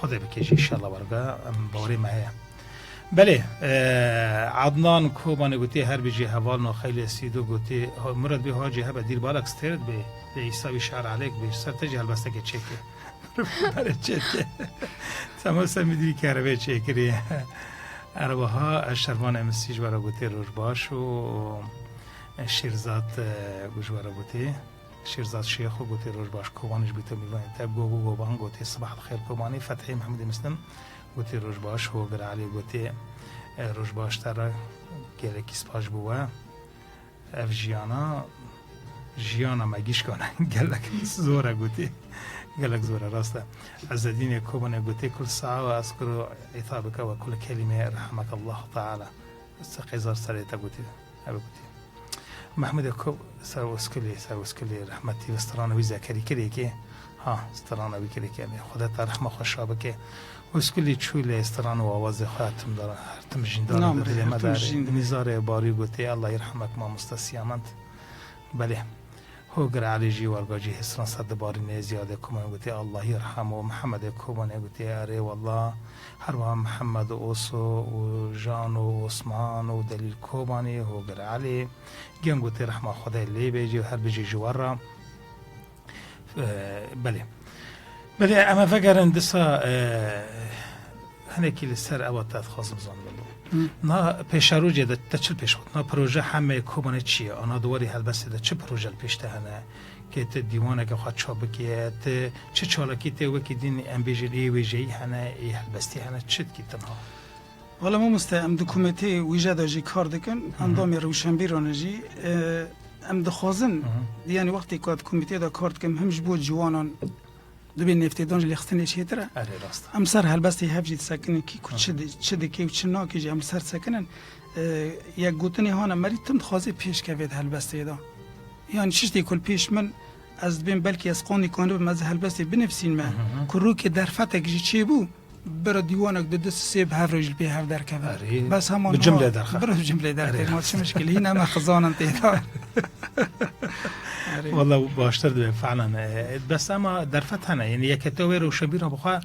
Xwedê bike jî înşallah werbe em bawerê me heye. Belê, e, Adnan Komanê gotê her bijî hevalno xeylê Sîdo gotê, ha, Murat bê hacî hebe dîr balak stêr bê, bê Îsa bî şer alek bê, ser te jî helbesteke çêke. Berê çêke. Tema se midîrî kerevê çêkirî. Erweha ez Şervan M C ji we re gotê roj baş û Şêrzad, e, ji we re gotê. Şêrzad Şêxo gotê roj baş. Koban ji bîto mîvanê te. Gogo Goban gotê sibahat xêr Kobanî. Fethî Mehmûdê Mislim gotê roj baş. Hogir Elî gotê, Roj baş te re, gelekî spas ji bo we. Ev jiyana, jiyana me gişkan e. Gelek zor e gotî. Gelek zor e, rast e. Ezzedînê Kobanê gotî, kul sa'a ve ezkuru îtabike ve kul kelîme rahimekallahu teala. Seqê zar serê te gotî. Ev gotî. Mehmûdê Kop ser Oskulî, ser Oskulî rehmetî ve strana wî zekerî kirê ki, ha, strana wî kirê ki, em ê Xwedê te rehma xwe şa bike. Oskulî çû lê stran û awazê xwe tim dara, her tim jîndar Nam di dilê rê, me her tim darê. Jîn di Nîzarê Barî gotê, Allah yirhemek mamoste Siyamend. Belê. Hogir Elî jî warga cî hêsran ser di barînê ziyadê Kobanê gotê, Allah yirhemu. Mehemedê Kobanê gotê, erê wallah, her wiha Mihemed û Oso û Jan û Osman û Delîl Kobanî, Hogir Elî. Gen gotê rehma Xwedê lê bê, cê her bijî ji we re. E, belê. Belê, em ê vegerin disa, e, hinekî li ser ewa te dixwazim zanibim. Hı. Na pêşerojê de te çi li pêş xwe? Na proje heme Kobanê çi ye? Ana di warê helbestê de çi proje li pêş te hene? Kê tu dîwaneke xwe çap bikî, tu çi çalakî tê wekî din em bêjin ê wêjeyî hene, ê helbestî hene, çi dikî tu niha? Wala mamoste, em di komiteyê wîje de jî kar dikin, Hı hı. endamê rewşenbîran e jî. E, em dixwazin, Hı hı. yanî wextê ku di komiteyê de kar dikin, him ji bo ciwanan dibê nêvtêdan ji lêxistinê çêtir e. Erê rast. Em ser helbestê hev jî disekinin kî ku Hı hı. çi di-, çi dike û çi nake jî em li ser disekinin. E, yek gotinê hane merî tim dixwaze pêş kevê di helbestê de. Yanî çiştê ku li pêş min ez dibêm belkî ez qandî kanibim ez helbestê binivîsînme. Hı hı. Ku rûkê derfetek jî çêbû, bira dîwanek di du sê bi hev re jî li pê hev derkeve. Erê, Bes hema bi cimlê niha derxe. Bira bi cimlê derkeve. Erê. Ma çi mişkilî hîn em e xizanin tê de. Erê. Wala baştir dibe filan. E, bes ema derfet hene. Yanî yekete wê rewşenbîran bi xwe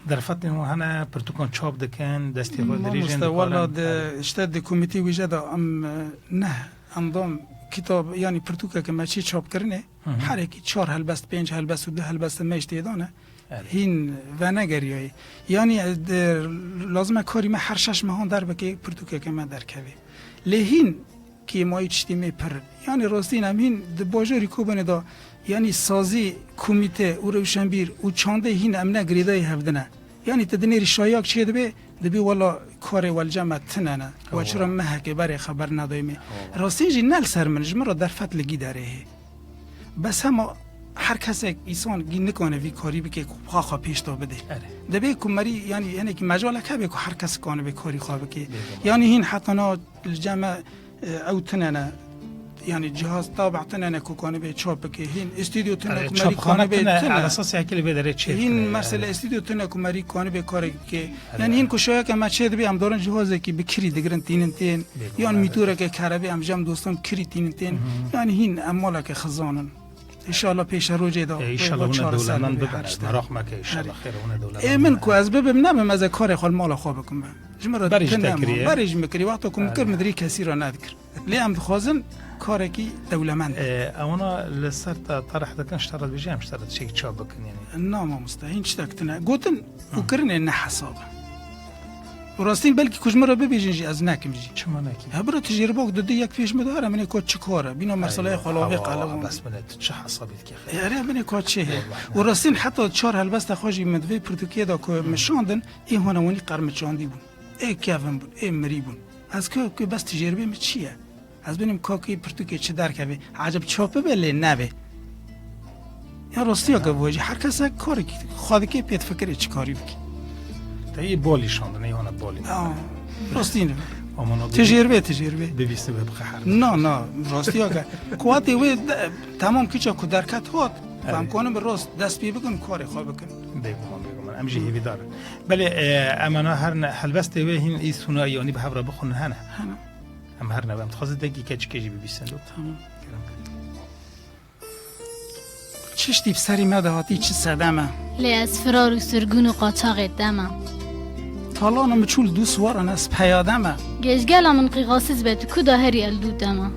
derfetên wan hene, pirtûkan çap dikin, destê xwe dirêjin Mamoste, wala dikarin. Di, Erê. işte di komîtê wîje de em, e, neh endam kitab, yanî pirtûkeke me çê çap kirine. Hı hı. Herekî çar helbest, pênc helbest û du helbest me jî tê de ne. Evet. Hîn venegeriyaye. Yanî, e, lazim e karî me her şeş mehan derbike, pirtûkeke me derkeve. Lê hîn kêmayî tiştê me pir in. Yanî rastîn em hîn di bajarî Kobanê de, yanî sazî, komîte û rewşenbîr û çandê hîn em ne girêdayî hev de ne. Yanî tu dinêrî şayak çê dibe, dibê wela karê we li cem me tune ne. We Ewa. çira mehekê berê xeber nedayê me. Ewa. Rastîn jî ne li ser min, ji min re derfet li gî derê hê. Bes hema her kesek îsan gî nikane vî karî bike ku xwe xwe pêş de bide. Erê. Dibê ku merî, yanî hinekî mecalek hebe ku her kes kanibe karî xwe bike. Bêguman. Yanî hîn heta na li cem me, e, ew tune ne. Yanî cihaz tabe tune ne ku kanibe çap bike. Hîn stûdyo tune Erê, ku merî çapxane kanibe tune, tune. Esas yekê li vê derê çêdikine, Hîn yani. Mesela stûdyo tune ku merî kanibe karek bike. Erê. Yanî hîn ku şayeke me çê dibe em darin cihazekî bi kirî digirin tînin tên. Bêguman, Yan evet. mîtoreke kerebê em cem dostan kirî tînin tên. Hı hı. Yanî hîn em maleke xizanin. Înşallah pêşerojê de E, înşallah wê hûn ê çareser dewlemend bibe, her bibin. Tişt. Meraq meke, înşallah Erê. xêr e, hûn ê dewlemend Ê min bibin. ku ez bibim nebim, ez ê karê xwe li mala xwe bikim be. Ji min re Berê jî tune te kiriye. Berê jî min kirî, wexta ku min kir, Erê. min dirî kesî re nedikir. Lê em dixwazin karekî dewlemend be. E, ewana li ser te tarih dikin, ji te re dibêjin, em ji te re tiştekî çap bikin, yanî. Na mamoste, hîn tiştek tune. Gotin û Hı. kirinê ne hesab e. Û rastîn belkî ku ji min re bibêjin jî ez nekim jî. Çima nekî? He bira tijêrbok didi yek pêş min dihare min ê kot çi kar e? Bîna merseleyê xwe lavê qelibûn. Bes min ê tu çi hesabî dikî xêr? Erê min ê kot çi hê? Û rastîn heta çar helbesta xwe jî min di vê pirtûkiyê de ku min şandin, ê hona winî qermiçandî bûn. Ê kevin bûn, ê mirî bûn. Ez ku, ku bes tijêrbê min çi ye? Ez binim kakî pirtûkê çi derkeve? Eceb çap bibe lê nebe. Ya rastiyeke bu jî her kesek karekî xwe dike pê difikirê çi karî bike. Te yê bolî şandin, ê hona bolî. Ya, rastî ne. Aman abi. Tijêrbê, tijêrbê. Bivîsî ve bixe her. Na, na, rastiyeke. Kuatê wê de, temam kiça ku derket hat, Evet. em konin bi rast dest pê bikin, karê xwe bikin. Bêguman, bêguman. Em jî hêvîdar in. Belê, e, em ana her ne, helbestê wê hîn î sûna yanî bi hev re bixwin hene. Hene. Em her nebe, em dixwazin dengî keçikê jî bibîsin. Tamam. Kerem. Çiştî bi serî me de hatî çi sedem e. Lê ez firar û sirgûn û qaçaxê te me. Talana min çû li dû siwaran ez peyade me. Gêjgela min qîxasiz be tu ku da herî el dû te me.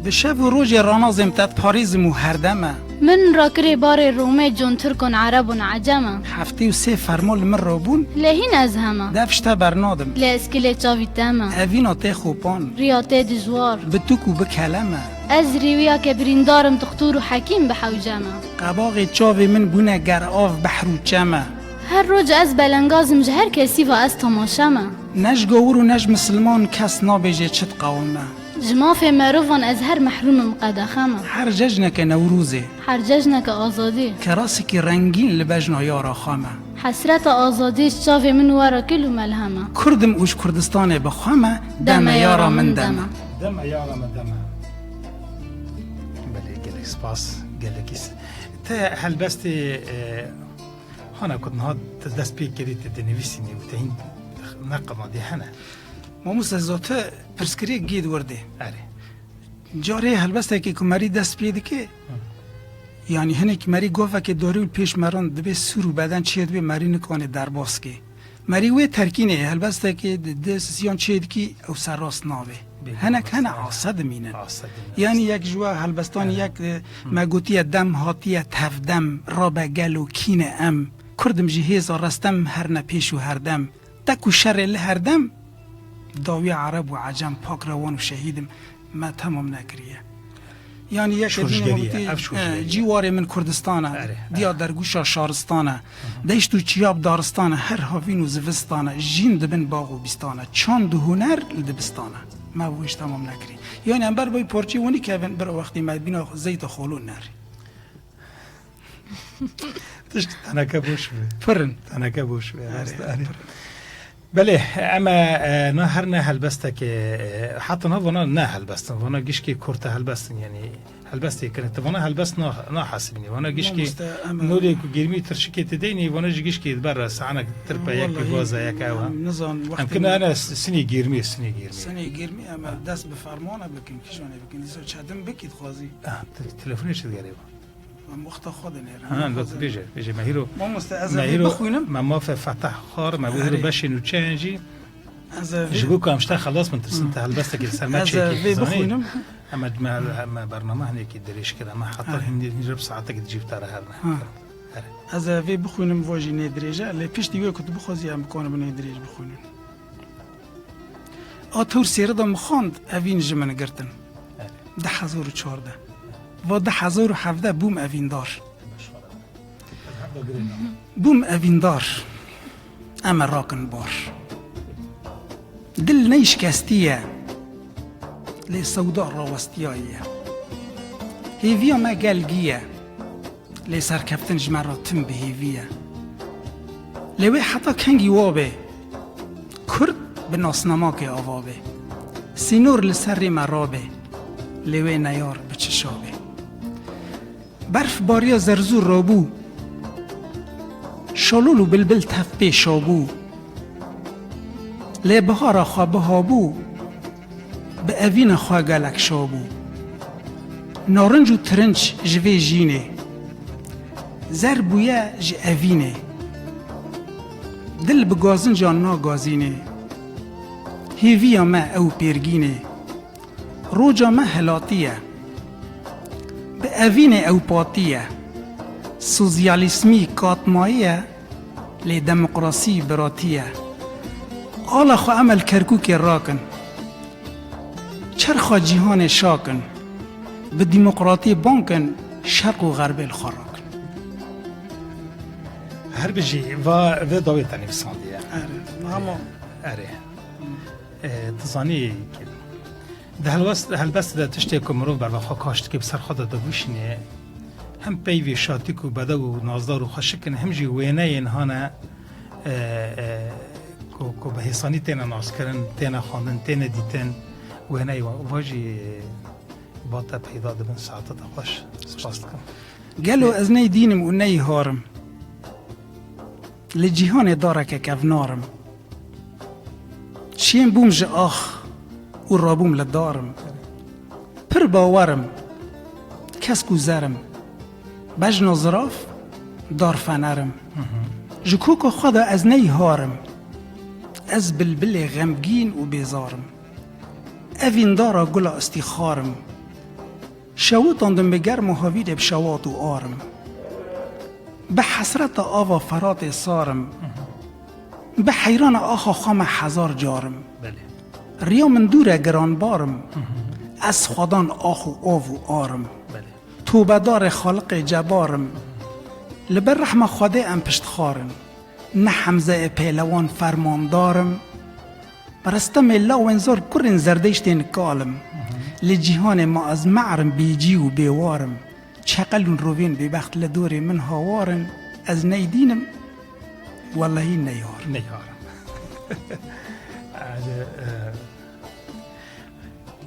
Bi şev û rojê ranazêm te diparêzim û herde me. Min rakirê barê Romê con Tirkon Erebon Ecem e. Heftê û sê fermo li min rabûn. Lê hîn ez heme. Dev ji te bernadim. Lê ez kilê çavî te me. Evîna tê xopan. Riya tê dijwar. Bi tûk û bi kelem e. Ez rêwiyake birîndar im, dixtûr û hekîm bi hewce me. Qebaxê çavê min bûne ger av behr û çem e. Her roj ez belengaz im, ji her kesî ve ez temaşe me. Ne ji gawir û ne ji misilman kes nabêje çi diqewime. Ji mafê merovan ez her mehrûm im qedexe me. Her cejneke Newrozê. Her cejneke azadî. Kerasikî rengîn li bejna yara xwe me. Hesreta azadî ji çavê min were kil û melhem e. Kurd im û ji Kurdistanê bi xwe me, deme yara min deme. Deme yara min deme. Belê, gelek spas, gelekî s-, te helbestê, e, hana ku niha te dest pê kirî, te dinivîsînî û te hîn neqemadî hene. Mamoste Zo, tu pirsgirêk gî di wir de. Erê. Carê helbestekê ku merî dest pê dike, yanî hinek merî govekê dorî û pêş meran dibe sûr û beden çê dibe, merî nikane derbas ke. Merî wê terkînê, helbestekê di, di sisiyan çê dikî, ew serrast nabe. Bêguman Hinek hene serrast. Ase dimînin. Ase dimînin. Yanî yek ji we helbestan Evet. yek, e, Hı. me gotiye dem hatiye tevdem, rabe gelo kîne em. Kurdim ji hêza restem herne pêş û herdem. Tek û şerê li herdem, dawiya Ereb û Ecem, pakrewan û şehîdim, me temam nekiriye. Yanî yek Şorşgerî dînê ye, gotî, ev şorşgerî e, ye. Cîwarê min Kurdistan e, Erê, diya erê. dergûşa şaristan e, Hı hı. deşt û çiyab daristan e, her havîn û zivistan e, jîn dibin bax û bîstan e, çand û huner li dibistan e. Me bi wê jî temam nekirî. Yanî em ber vê parçeyê winî kevin, bir wextî me bîna zeyta xolo nerî. Tişt teneke boş be. Pir in. Teneke boş be. Erê, Rast, erê. pir in. Belê, em e, na her ne helbesteke, e, heta na vana ne helbestin, vana gişkê kurte helbestin, yanî helbestê kirin. Ti vana helbest na, nahesibînî. Vana gişkê Mamoste, em e nodê ku gêrmî tirşikê ti deynî, vana ji gişkê di ber re sahnek tirpe yek Wallahî, pê vaza yek ew ha. em nizan Em wextê kin me ene s-, sinê gêrmî, sinê gêrmî. Sinê gêrmî em e Ha. dest bi fermana bikin, kîjan ê bikin, dîsa çedim bikî dixwazî. Ah, te-, telefonê çi digerê? Em wexta xwe dinêrin. Ha, Em dok xwe bêje, bêje. Me hîro, Mamoste, ez me ê vê hîro, bixwînim. me mafê Fetah xwar, me bê hîro Erê. beşên û çend jî. Ez ê vê Ji bo ku em ji te xelas bin, tirsin Hı. te helbestekî li ser me Ez ê çêkî, vê zanî? bixwînim. Em, me, me bername hinekî dirêj kir, em heta Erê. hindî, hindî rib saetekî dicî bi te re herne. Ha. Erê. Ez ê vê bixwînim, vo jî nê dirêj e, lê piştî wê ku tu bixwazî, em bikanibin nê dirêj bixwînin. A tewr sêrida min xwend, evîn ji min girtin. Erê. Du hezar û çardeh. Va du hezar û hevdeh bûm evîndar. Bûm evîndar. Em ê rakin bar. Dil neyşkestî ye. Lê sewda rawestiyaye. Hêviya me gelgî ye. Lê serkeftin ji me re tim bi hêvî ye. Lê wê heta kengî wa be? Kurd bi nasnamakê ava be. Sînor li ser rê me rabe. Lê wê neyar bi çi şa be? Berf bariya zerzû rabû. Şalol û bilbil tev pê şabû. Lê bihara xwe biha bû. Bi evîna xwe gelek şa bû. Narinc û tirinç ji vê jînê. Zer bûye ji evînê. Dil bi gazincan nagazînê. Hêviya me ew pêrgînê. Roca me helatî ye. Bi evînê ew patî ye. Sosyalîsmî katmayî ye. Lê demokrasî biratî ye. Ala xwe em li Kerkûkê rakin. Çerxa cîhanê şakin. Bi demokratî bankin, şerq û xerbê li xwe rakin. Her bijî, va vê dawê te nivîsandiye. Erê, hema. Erê. E, tu zanî ki Di helwest-, helbestê de tiştê ku mirov berve xwe kaş dike, bi ser xwe de dibişîne, hem peyvê şatîk û bedew û nazdar û xweşik in, hem jî wêneyên hane, e, e, ku, ku bi hêsanî têne naskirin, têne xwendin, têne dîtin, wêneyê wan. Va jî ba te peyda dibin, saeta te xweş. Spas dikim. Gelo ez ney dîn im û ney har im? Li cîhanê dareke kevnar im. Şên bûm ji ax û rabûm li dar im. Pir bawer im, kesk û zer im. Bejna ziraf, dar fener im. Ji koka xwe de ez ney har im. Ez bilbilê xemgîn û bêzar im. Evîndara gula istîxar im. Şewitandim bi germ û havîrê bi şewat û ar im. Bi hesreta ava Feratê sar im. Bi heyrana axa xwe me hezar car im. Belê. Riya min dûr e, giranbar im. Ez xwedan ax û av û ar im. Belê. Tobedarê Xaliqê cebar im. Li ber rehma Xwedê em piştxar in. Ne Hemzeyê pêlewan fermandar im. Restemê lawên zor kurên zerdeyştên kal im. Li cîhanê ma ez me'rim bêcî û bêwar im. Çeqel û rovên bêbext li dorê min hawar in. Ez neydîn im, wellehî neyar. Neyar.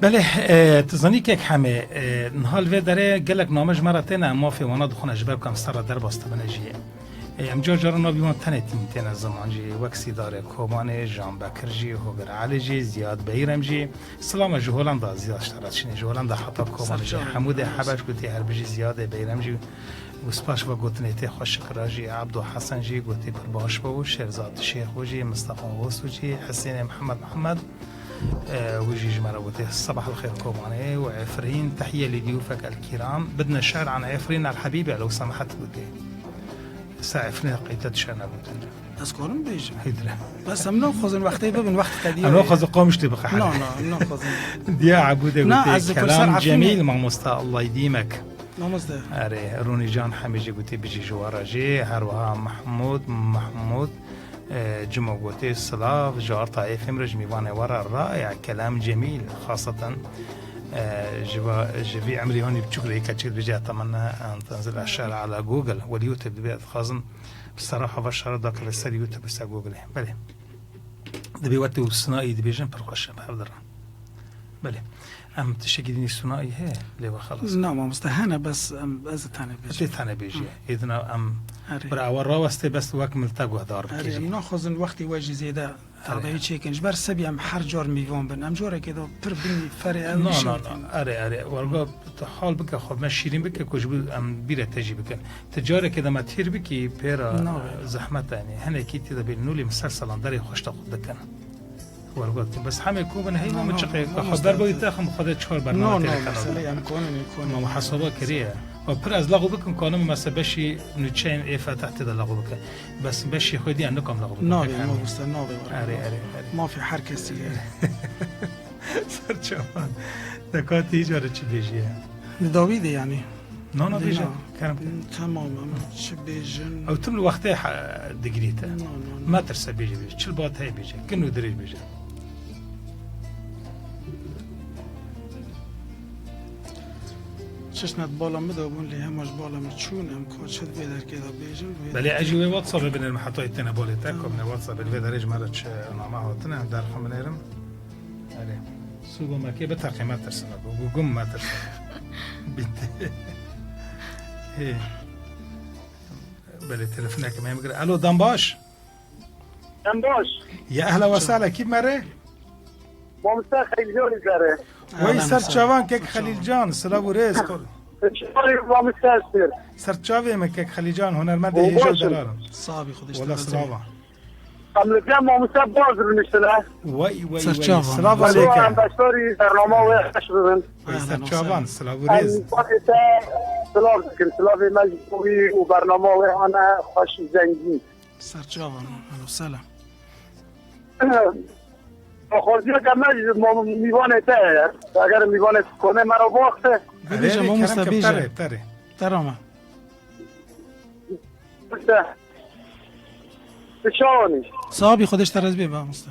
Belê, e, tu zanî kek Hemê, e, niha li vê derê gelek name ji me re têne, em mafê wana dixwine ji ber ku em ser re derbas dibine jî. E, em car caran navê wan tenê tîn têne ziman jî, wek Sîdarê Kobanê, Jan Bekir jî, Hogir Elî jî, Ziyad Beyrem jî. Silame ji Holanda Ziyad ji te re dişîne, ji Holanda heta Kobanê jî. Hemûdê Hebeş gotê her bijî Ziyadê Beyrem jî. Û spas va gotinê tê xweşik ra jî, Ebdo Hesen jî gotê pir baş bû, Şêrzad Şêxo jî, Mistefa Hosu jî, Hesênê Mihemed Mihemed, e, wî jî ji me re gotê, "Sebah el xêr Kobanê" û Efrîn, "Tehiye li diyûfek el kîram, bidne şer an Efrîn el Hebîb el Semahet" gotê. Sa Efrîn qeyte dişe negotin. Ez karim bêjim. Hêdire. Bes em naxwazin wextê bibin, wext qediya Em ye. Naxwazin qamiş tê biqehre. Na, na, em naxwazin. Diya Ebûdê Na, gotê, ez dipirsim "Kelam Efrînê. Cemîl, mamosta, Allah yîdîmek." Mamoste. Erê, Rûnî Can hemî jî gotî bijî ji we re jî, her wiha Mehmûd, Mehmûd, e, Cimo gotî, "Silav, ji Arta F M re ji mîvanê we re raya Kelam Cemîl, xaseten, e, ji va-, ji vî emrî honî biçûk re yê keçik dibêje, temenna en tenzil eşar ala Google, welî YouTube dibê, dixwazim bi sera hava şara dakeve ser YouTube û ser Google." Belê. Dibê we tu sinayî dibêjin pir xweş e, bi hev dirin. Belê. Em tiştekî din î sunayî heye, lê we xelas. Na, mamoste, hene, bes em, ez ê tenê bêjim. Tê tenê bêjî. Hı. Êdina em Erê. Bira we rawestê, bes wek min li te guhdar bikî Erê, jî. Em naxwazin wextî we jî zêde Erê. tadayî çêkin. Ji ber sebî em her car mîvan bin. Em carekê de pir binî ferê ev Na, na, nişewitîn. na. Erê, erê. Werga tu hal bike, xwe me şîrîn bike, ku ji bo em bîre te jî bikin. Ti carekê de me têr bikî, pê re Nabe. zehmet e, yanî. Hinekî tê de bê nûlî miselselan derê xweş de xwe dikin. Wergot. Bes hemê ku bin hey No, min no, çiqê no, ka no, xwe ber no. Bawî te, xim xwe de çar No, bername no, têre kara. Mesele em konin, em konin. Ma hesaba kiriye. Ma pir ez lexo bikim, kanim mesela beşî nûçeyên ê fetah tê de lexo bikim. Bes beşî xwe diye nikam lexo bikim. Navê, Hemî. Mamoste, navê var. Erê, erê, erê. Mafê her kesî ye. Serçavan. Dekatî îcara çi bêjiye? Li dawî de yanî. Na, na, bêje, Na. kerem ke. Tamam, em çi bêjin? Ew tim li wextê he-, digirî te. Na, na, na. Metirse bêje, bêje. Çil bat heye bêje. Kin û dirêj bêje. Çişnet bala min de bûn, lê hema ji bala min çûn, em ka çi di vê derkê de bêjin, vê Belê, derkê ez jî wê WhatsApp-ê binêrim, heta têne balê te, Tamam. ka binê WhatsApp-ê, li vê derê ji me re çi name hatine, em derxin binêrim. Erê. Sûgo me kê biteqê, metirsin, gu-, gu-, gum metirsin. Bitti. Hê. Belê, telefoneke me bigire. Alo, dem baş? Dem baş. Ya ehla we sehla, kî me re? Mamoste Xelîlcanî zere. Wey Ahlan ser sehlan. çavan kek Xelîlcan, silav û rêz. Şarî mamoste Esmir. Ser çavê me kek Xelîlcan, hunermendê Û hêja û baş in. delal in. Sax bî, Xwedê ji te Wela razî. silava. Em li cem mamoste Baz rûniştine. Wey, wey, Ser wey. çavan. Silava Wela lêke. em beşdarî bernama wê xweş bibin. Wey ser Ahlan çavan, sehlan. silav û Em rêz. mîvanê te silav dikin. Silavê me ji bo wî û bernama wê hane xweş û zengîn. Ser çavan, alo selam. Xweziyeke me ji mo-, mîvanê te ye. Eger mîvanê te kone me re baxte. Bibêje, Erê, mamoste, kerem ke, bêje. Pere, pere. Te rama. Te. Tu çawanî? Sax bî, Xwedê ji te rêz bê, mamoste.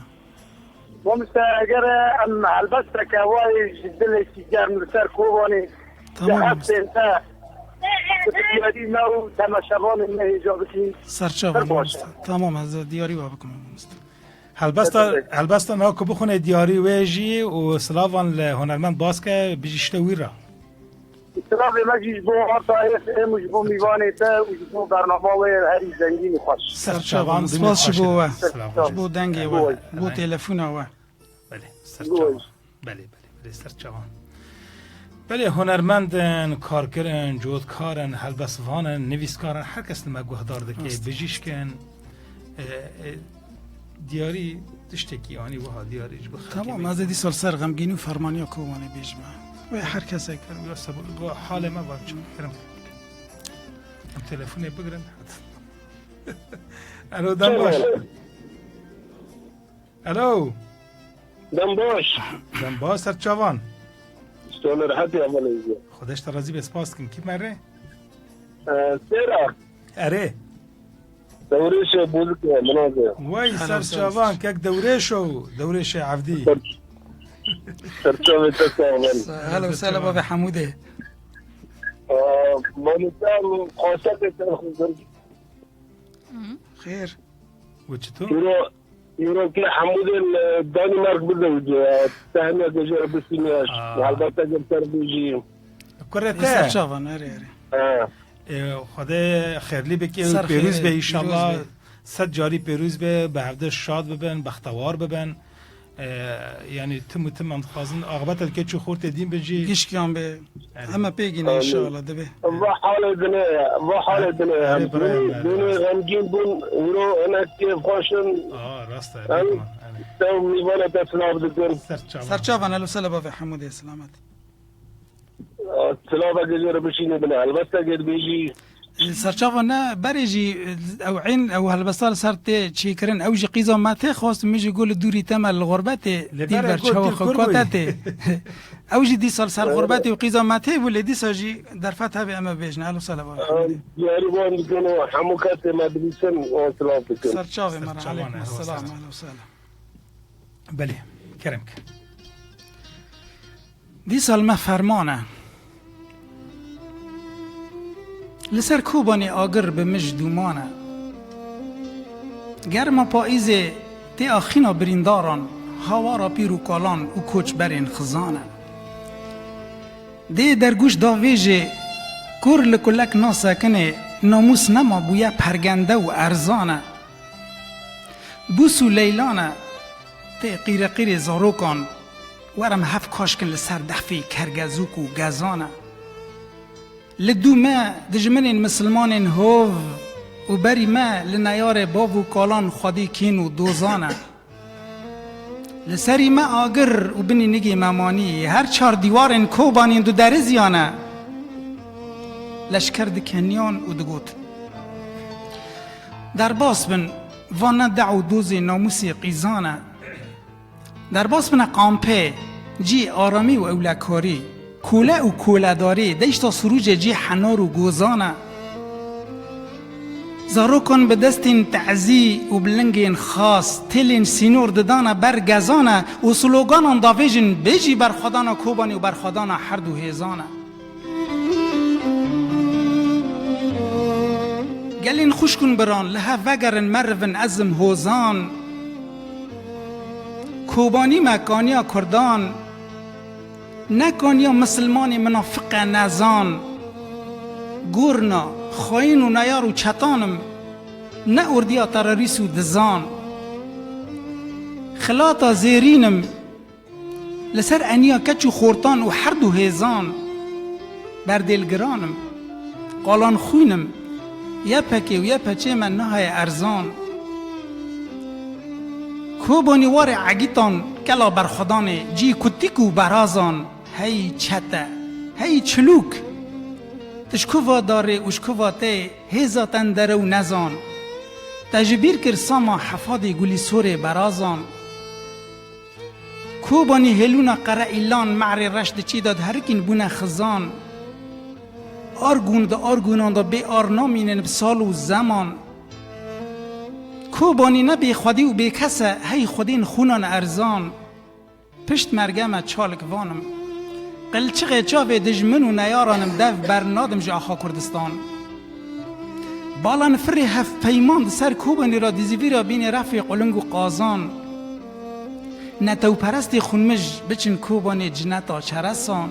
Mamoste, eger em helbesteke wayê ji dilekî germ li ser Kobanê Tamam, ji mamoste. hestên te, tu bi diyarî me û temaşevanên me hêja bikî. Ser çavan, Pir baş e. mamoste. Tamam, ez diyarî wa bikim, mamoste. Helbesta, Dikkat et. helbesta niha ku bixwine diyarî wê jî û silavan li hunermend Baz ke, bijî ji te wî re. Silavê me jî ji bo Arta F M û ji bo mîvanê te û ji bo bernama wê herî zengîn û xweş. Ser çavan, Ser çavan, spas ji bo we. Silav. Ji bo dengê we, Goy. bo telefona we. Belê, ser Goy. çavan. Belê, belê, belê, ser çavan. Belê, hunermend in, karker in, cotkar in, helbestvan in, nivîskar in, her kes li me guhdar dike, Rast. bijîşk in. E, e, diyarî tiştekî anî wiha diyarî ji bo xelkê Tamam, me. ez ê dîsa li ser xemgînî û fermaniya Kobanê bêjim. Wê her kesek. Kerem, ya sebû, go halê me var, çi kerem. Em telefonê bigirin. Alo, dem baş. Alo. Dem baş. Dem baş, ser çavan. Stone rehet ya, malê. Xwedê ji te razî be, spas dikim. Kî me re? E, Sêra. Erê. Dewrêşe bûzike, min naze. Wey Helo, ser sağ ol. Çavan, kek Dewrêşo, Dewrêşê Evdî. Ser-, serçavê te sağ olun. Sa-, helo, sela bavê Hemûdê. Aa, Malika, xwasa te ser xizir. Xêr. Û çi tu? Îro, îro ki Hemûdê, e, Danimark bizewce, e, te hemiya gejê re bistîne. Aa. Helbet te gel ser bêjî. Kurê Ê te. Ser çavan, erê, erê. Ha. Ê, Xwedê xêrlî bike û Ser pêrûz xêrê, be pîroz înşallah. Be. Sed carî pêrûz be, bi hevde şad bibin, bextewar bibin. Ê, yanî tim û tim em dixwazin axbeta li keç û xortê dîn bin jî. Gişkiyan be. Evet. Heme pê gîne Amin. Înşallah dibe. Va halê dinê, va halê dinê. Erê, em birayê dûnê, me, dûnê rast. Xemgîn bûn, îro hinek kêfxweş in. Aa, rast e, em bêguman, evet. Tev mîvana te silav dikin. Ser çavan. Ser çavan, helo sela bavê Hemûdê selamet. Silava gecê re bişîne bine helbesta gel bêjî. Serçava ne berê jî, ew ên, ew helbesta li ser tê çêkirin. Ew jî qîza me tê xwest, min jî got li dûrî te me li xurbetê. Lê dîl berê ber got çawa dîl xwe kur kate bûyî. Tê. Ew jî dîsa li ser xurbetê û qîza me tê bû, lê dîsa jî derfet hebe em ê bêjin. Elo sela bavê. Em diyarî wan dikin û hemû kesê me dibîsin wan silav dikin. Serçavê me re, Serçavan, aleykum elo selam, sela. Elo sela. Belê, kerem ke. Dîsa li me ferman e. Li ser Kobanê agir bi mij dûman e. Germa paîzê tê axîna birîndaran, hawara pîr û kalan û koçberên xizan e. Dê dergûş davêjê, kor li kulek nasekinê, namûs nema bûye pergende û erzan e. Bûs û leylan e, tê qîreqîrê zarokan, werim hev kaşkin li ser dehfê kergezûk û gezan e. Li dû me dijminên misilmanên hov û berî me li neyarê bav û kalan xwedî kîn û dozan e. Li serî me agir û binî nigê me manî, her çar dîwarên Kobanî du deriziyan e. Leşker dikeniyan û digotin. Derbas bin, van ne dew û dozê namûsê qîzan e. Derbas bine kampê, cî aramî û ewlekarî, kole û koledarî, deşta sirûcê cî henar û gozan e. Zarokan bi destên tezî û bi lingên xas, têlên sînor didane ber gezan e û sloganan davêjin bêjî berxwedana Kobanê û berxwedana herdu hêzan e. Gelên xwişk û biran li hev vegerin merivin ezim hozan. Kobanî me kaniya kurdan, ne kaniya misilmanê minafiqe nezan. Gorna, xayîn û neyar û çetan im, ne ordiya terorîst û dizan. Xilata zêrîn im, li ser eniya keç û xortan û herdu hêzan, berdêlgiran im, qalan xwîn im, Y P G û Y P G me naheye erzan. Kobanî warê egîtan kela berxwedanê, cî kutîk û berazan, hey çete, hey çilûk. Tu ji kuva darê û ji kuva tê, hêza tendere û nezan. Te ji bîr kir sama hefadê gulî sorê berazan. Kobanî hêlûna qere îlan me'rê reş diçî de diherikîn bûne xizan. Argûn di argûnan de bê ar namînin bi sal û zeman. Kobanî ne bêxwedî û bêkes e, hey xwedên xûnan erzan. Pişt merge me çalik vanim. Qilçixê çavê dijmin û neyaran im, dev bernadim ji axa Kurdistan. Bala nifirê hevpeyman di ser Kobanî re dizîvîra bînê refê quling û qazan. Netewperestê xunmij biçin Kobanê cineta çeresan.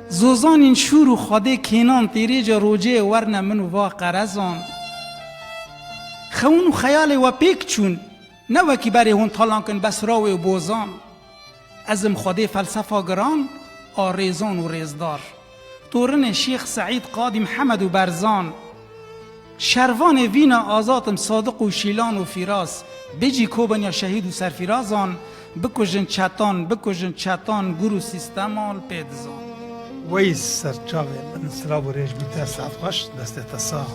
Zozanîn şûr û xwedê kênan têrêca rocê werne min û va qerezan. Xewn û xeyalê we pêk çûn, ne wekî berê hûn talan kin Besrawê û Bozan. Ez im xwedê felsefa giran a rêzan û rêzdar. Torinê Şêx Seîd, Qadî Mihemed û Berzan. Şervanê vîna azad im Sadiq û Şîlan û Fîraz. Bêjî Kobaniya şehîd û serfîrazan, bikujin çetan, bikujin çetan, gur û sîstema li pê dizan. Wey ser çavê min, silav û rêj bî te, saet xweş, destê te sax.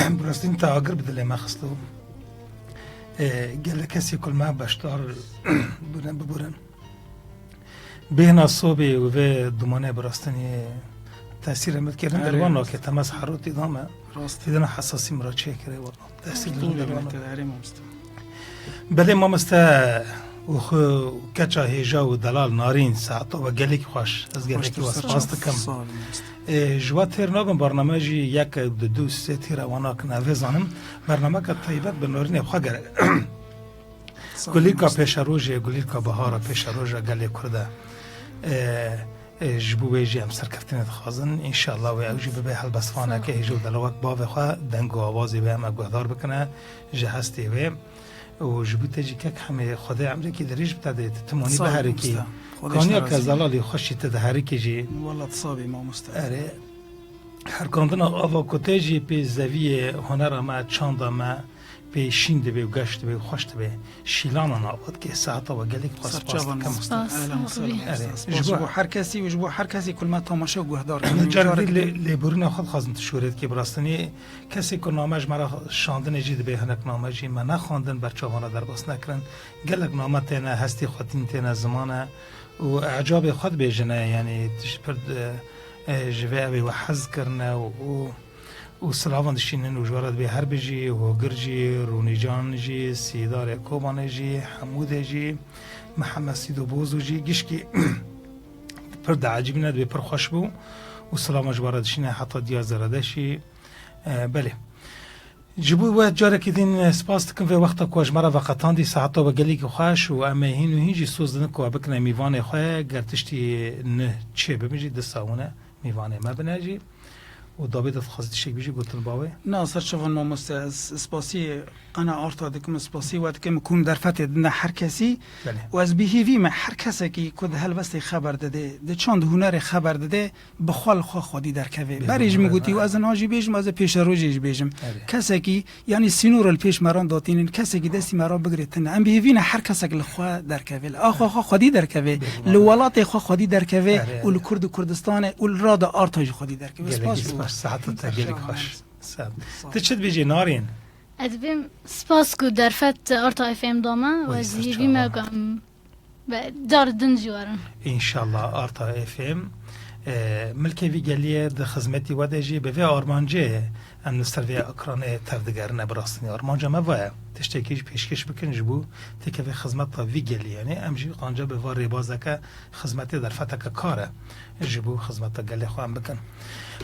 Bi rastî te agir bi dilê me xistibû. Ê, gelek kesî ku li me beşdar bûne, biburin. Bêhna sobê û vê dumanê bi rastî tesîrê min dike, min Erê, derwan mamoste. Nake, temas herotî da me. Rast. Têdina hesasî min re çêkirê wala. Tesîr Rast. Min derwan nake. Erê, mamoste. Belê mamoste, û xwe û keça hêja û delal Narîn, saeta we gelekî xweş. Ez gelekî we spas dikim. Sağ olun, mamoste. Ê, ji we têr nabim, bername jî yek, du, du, sê tî re we nakin, ez vê zanim. Bernameke taybet bi Narînê xwe gerek. Sağ olun, mamoste. Gulîlka pêşerojê, gulîlka bihara pêşeroja gelê Kurd e. Ê, ê, ji bo wê jî em serkeftinê dixwazin. Înşallah wê ew jî bibe helbestvaneke hêja û delal wek bavê xwe, deng û awazê wê em ê guhdar bikine ji hestê wê. Û ji bo te jî kek Hemê, Xwedê emrekî dirêj bide, dê tu timonî biherikî. Sağ ol, mamoste. Xwedê ji te razî be. Kaniya ke zelal î, xweşî tu diherikî jî. Wela tu sabî, mamoste. Erê, herkandina ava ku tê jî pê zeviyê hunera me, çanda me, pê şîn dibe û geş dibe û xweş dibe. Şîlanan ava dike, saeta we gelek xwe spas dikim. Ser çavan, mamoste. Spas, Ehlen, mamoste. Erê, spas ji bo her kesî û ji bo her kesî ku li me temaşe û guhdar dike. Min carek dî lê-, lêborîna xwe dixwazim tu şûret kî bi rastî. Kesê ku name ji me re şandinê jî dibe, hinek name jî me nexwendin, ber çavan re derbas nekirin. Gelek name têne, hestî xwetîn têne, ziman e û ecabê xwe dibêjine, yanî tişt pir, e, e, ji vê evê we hez kirine û, û, û silavan dişînin û ji we re dibê her bijî, Hogir jî, Rûnîcan jî, Sîdarê Kobanê jî, Hemûdê jî, Mihemed Sîdo Bozo jî, gişkî pir diecibîne, dibê pir xweş bû û silavan ji we re dişîne heta Diya Zerdeştî. E, belê. Ji bo we carekî din, e, spas dikim vê wexta ku ji me re veqetandî, saeta we gelekî xweş û em ê hîn û hîn jî soz didin ku we bikine mîvanê xwe, ger tiştî nuh çê bibin jî, disa hûn e mîvanê me bine jî. Û dabê de dixwazî tiştek bêjî, gotin bawê? Na, ser çavan mamoste, ez spasî qena arta dikim, spasî we dikim ku hûn derfetê dine her kesî. Belê. Û ez bi hêvî me her kesekî ku di helbestê xeber dide, di çand hunerê xeber dide, bi xwe li xwe xwedî derkeve. Bêhna Berê jî min bêhna. Gotî û ez niha jî bêjim, ez ê pêşerojê jî bêjim. Erê. Kesekî, yanî sînorê li pêş me re datînin, kesekî destî me re bigirê tune. Em bi hêvî ne her kesek li xwe derkeve, li axa xwe xwedî derkeve, bêhna. Li welatê xwe xwedî derkeve Erê, û li erê. Kurd û Kurdistanê û li rada arta jî xwedî derkeve. Gelekî spas bû. Spas, saeta te gelekî xweş. Sağ ol. Sağ ol. Tu çi dibêjî, Narîn? Ez dibêm spas ku derfet Arta F M da me û ez hêvî me ku em Be, car din jî werin. Înşallah, Arta F M, e, milkê vî geliyê di xizmetî we de jî bi vê armancê em li ser vê ekranê tevdigerine, bi rastî armanca me va ye. Tiştekî jî pêşkêş bikin ji bo têkevê xizmeta vî geliyê. Yanî em jî qanca bi va rêbazeke xizmetê derfeteke kar e ji bo xizmeta gelê xwe em bikin.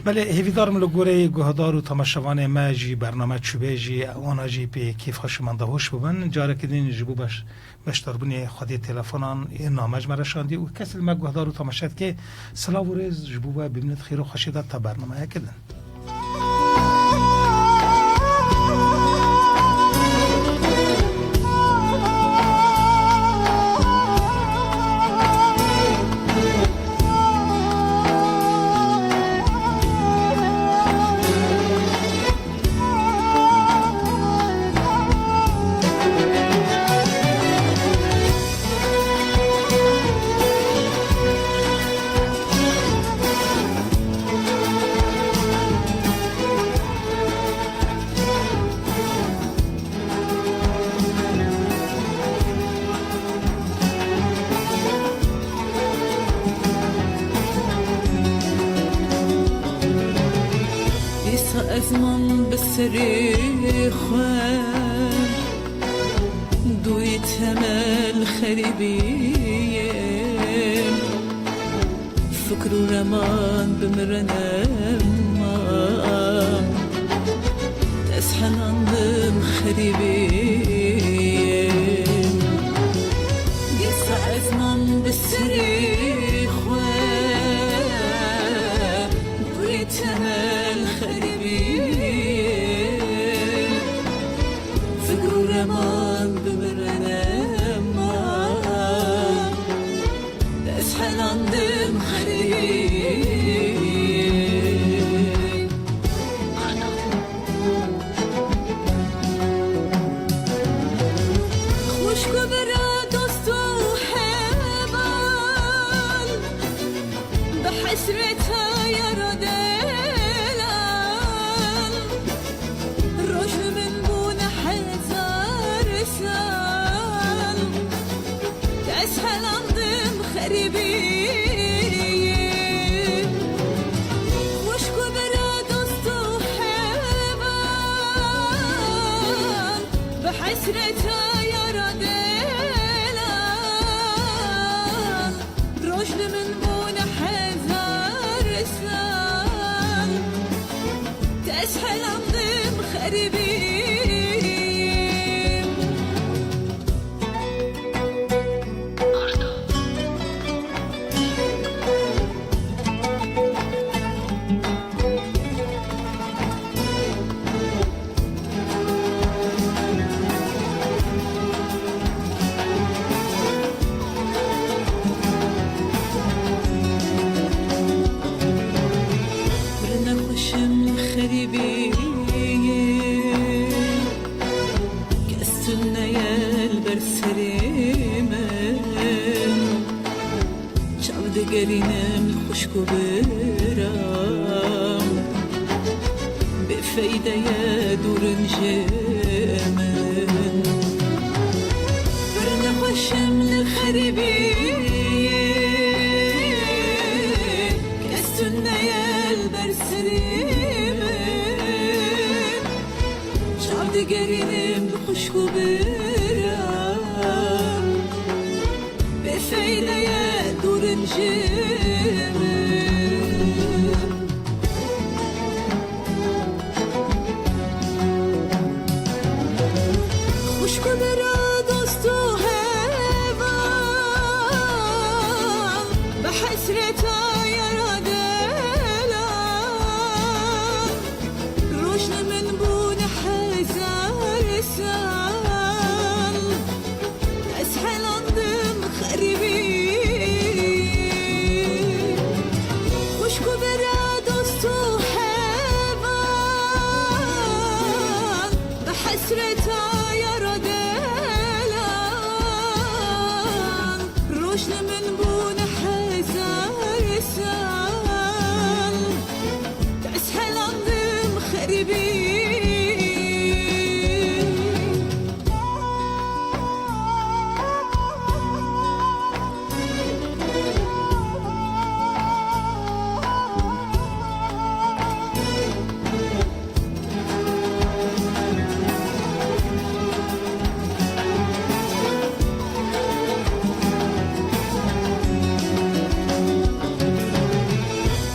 Belê, hêvîdar im li goreyê guhdar û temaşevanê me jî bername çûbe jî, wana jî pê kêfxweş û menda hoş bibin. Carekî din ji bo beş Beşdarbûnê xwediyê telefonan ê name ji me re şandî û kesê li me guhdar û temaşe dike, silav û rêz ji bo we bimînin, xêr û xweşiyê de ta bernameyeke din. Dîsa ez mam bi serê xwe, dûyî temel xerîbiyê. Fikr û reman bi min re nema. Ez helandim xerîbî. Dîsa ez mam bi serê xwe, dûrê temel xerîbî. Fikr û reman bi min re nema. Ez helandim xerîbî. Xwişk û bira, dost û heval, bi hesreta yar û delal. Roj li min bûne hezar sal, ez helandim xerîbî. Roj li min bûne hezar sal, te ez helandim xerîbî. Pir nexweşim li xerîbî, kes tune ye li ber serê min. Çav digerînim li xwişk û biram, bêfeyde ye dûr in ji min. Pir nexweşim li xerîbî, kes tune ye li ber serê min. Çav digerînim li xwişk û biram, bêfeyde ye dûr in ji min. Xwişk û bira, dost û heval, bi hesreta yara delal. Roj li min bûne hezar sal, ez helandim xerîbî. Xwişk û bira, dost û heval, bi hesreta yara delal. Roj li min bûne hezar sal, ez helandim xerîbî.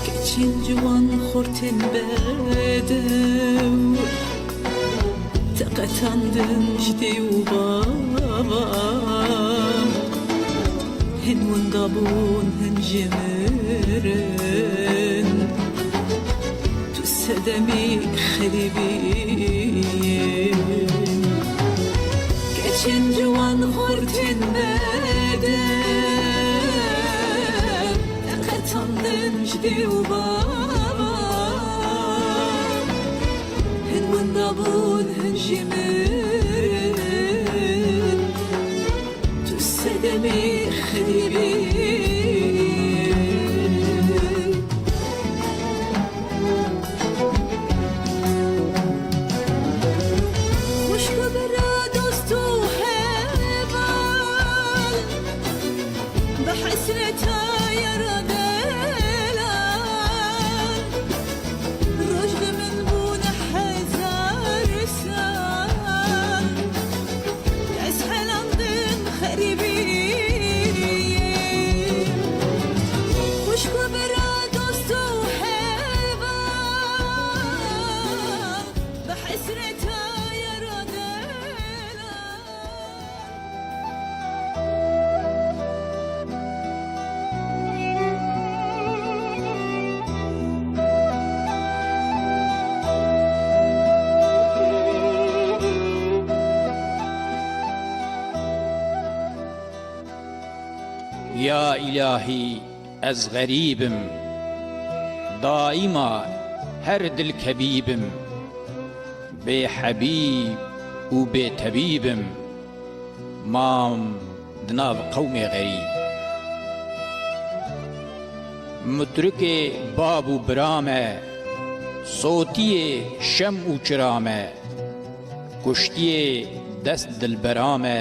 Keçên ciwan, xortên bedew, teqetandin ji dê û bava. Hin winda bûn, hin jî mirin. Tu sedemî xerîbî. Keçên ciwan, xortên bedew, teqetandin ji dê û bava. Hin winda bûn, hin jî mirin. Tu sedemî xerîbî. Xwişk û bira, dost û heval, bi hesreta yara delal. Roj li min bûne hezar sal, ez helandim xerîbî. Xwişk û bira, dost û heval, bi hesreta yara delal. Ya îlahî, ez xerîb im, daîma her dilkebîb im, bê hebîb û bê tebîb im, mam di nav qewmê xerîb. Mutrikê bab û bira me, sotiyê şem û çira me, kuştiyê dest dilbera me,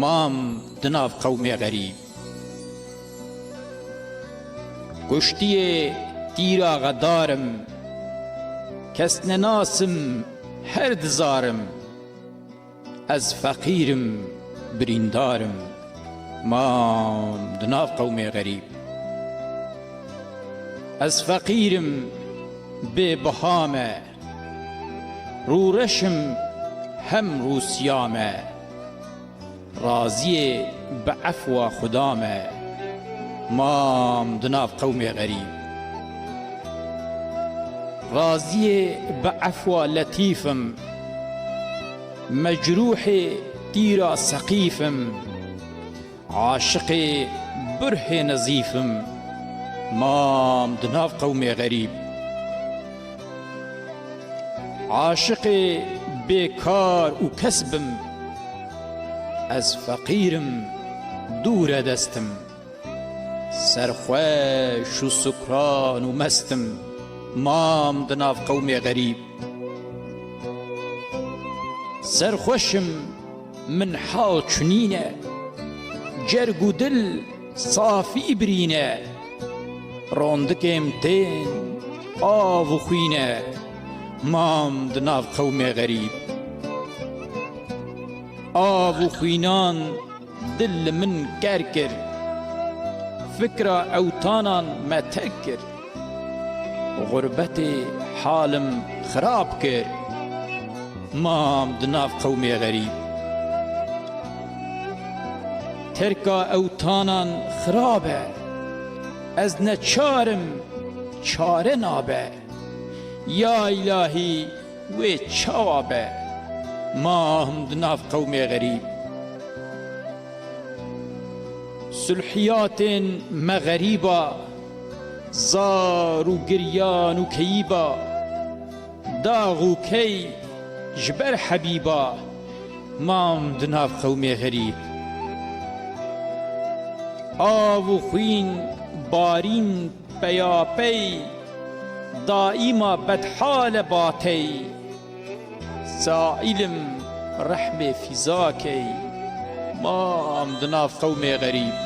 mam di nav qewmê xerîb. Kuştiyê tîra xedar im, kesnenas im, her dizar im. Ez feqîr im, birîndar im, Mam di nav qewmê xerîb. Ez feqîr im, bê biha me. Rûreş im, hem rûsiya me. Raziyê bi efwa Xuda me. Mam di nav qewmê xerîb. Raziyê bi efwa Letîf im. Mecrûhê tîra Seqîf im. Aşiqê burhê Nezîf im. Mam di nav qewmê xerîb. Aşiqê bêkar û kesb im. Ez feqîr im, dûre dest im. Serxweş û sukran û mest im. Mam di nav qewmê xerîb. Serxweş im, min hal çunîne. Cerg û dil safî birîne. Rondikêm tên av û xwîne. Mam di nav qewmê xerîb. Av û xwînan dil li min ker kir. Fikra ewtanan me terk kir. Xurbetê halim xirab kir. Mam di nav qewmê xerîb. Terka ewtanan xirab e. Ez neçar im, çare nabe. Ya îlahî, wê çawa be? Mam di nav qewmê xerîb. Sulhiyatên me xerîba, zar û giryan û keyîba, dax û key ji ber Hebîba, mam di nav qewmê xerîb. Av û xwîn, barîn peyapey, daîma bedhal e batey. Saîl im, rehmê fîza key. Mam di nav qewmê xerîb.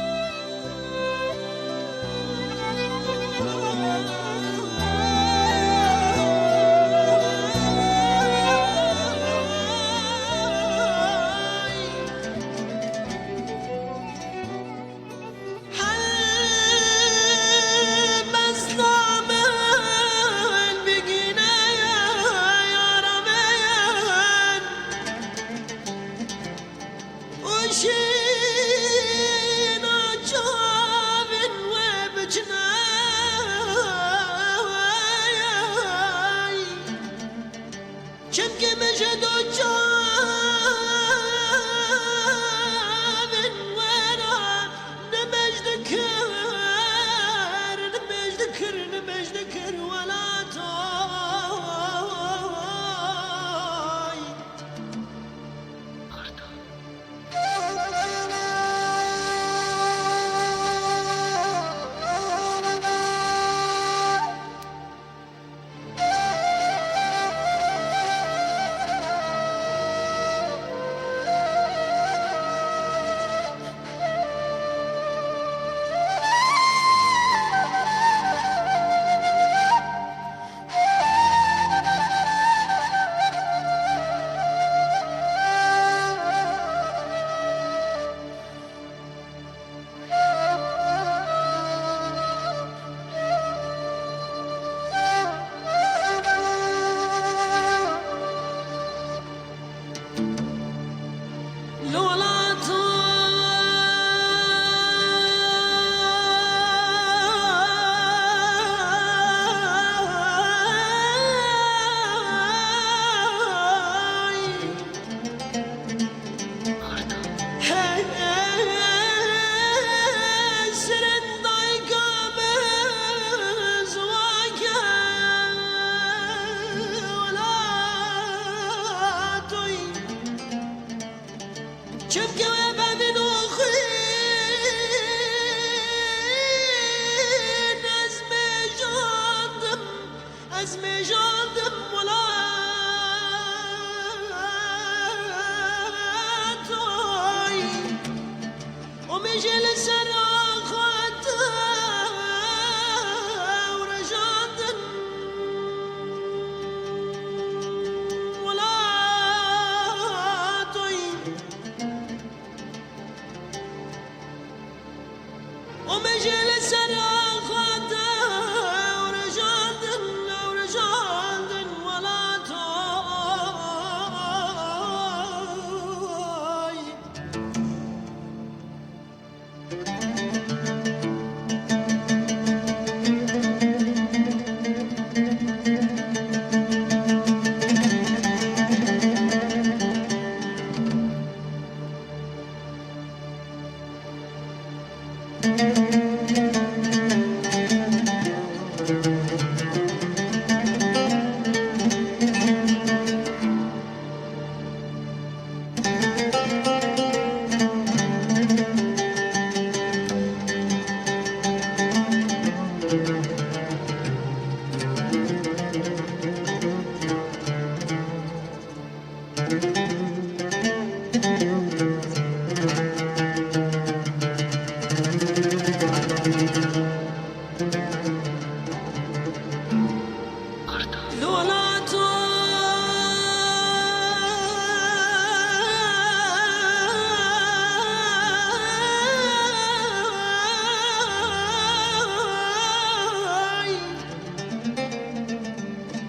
Sera xwe de ewrijandin, ewrijandin welato.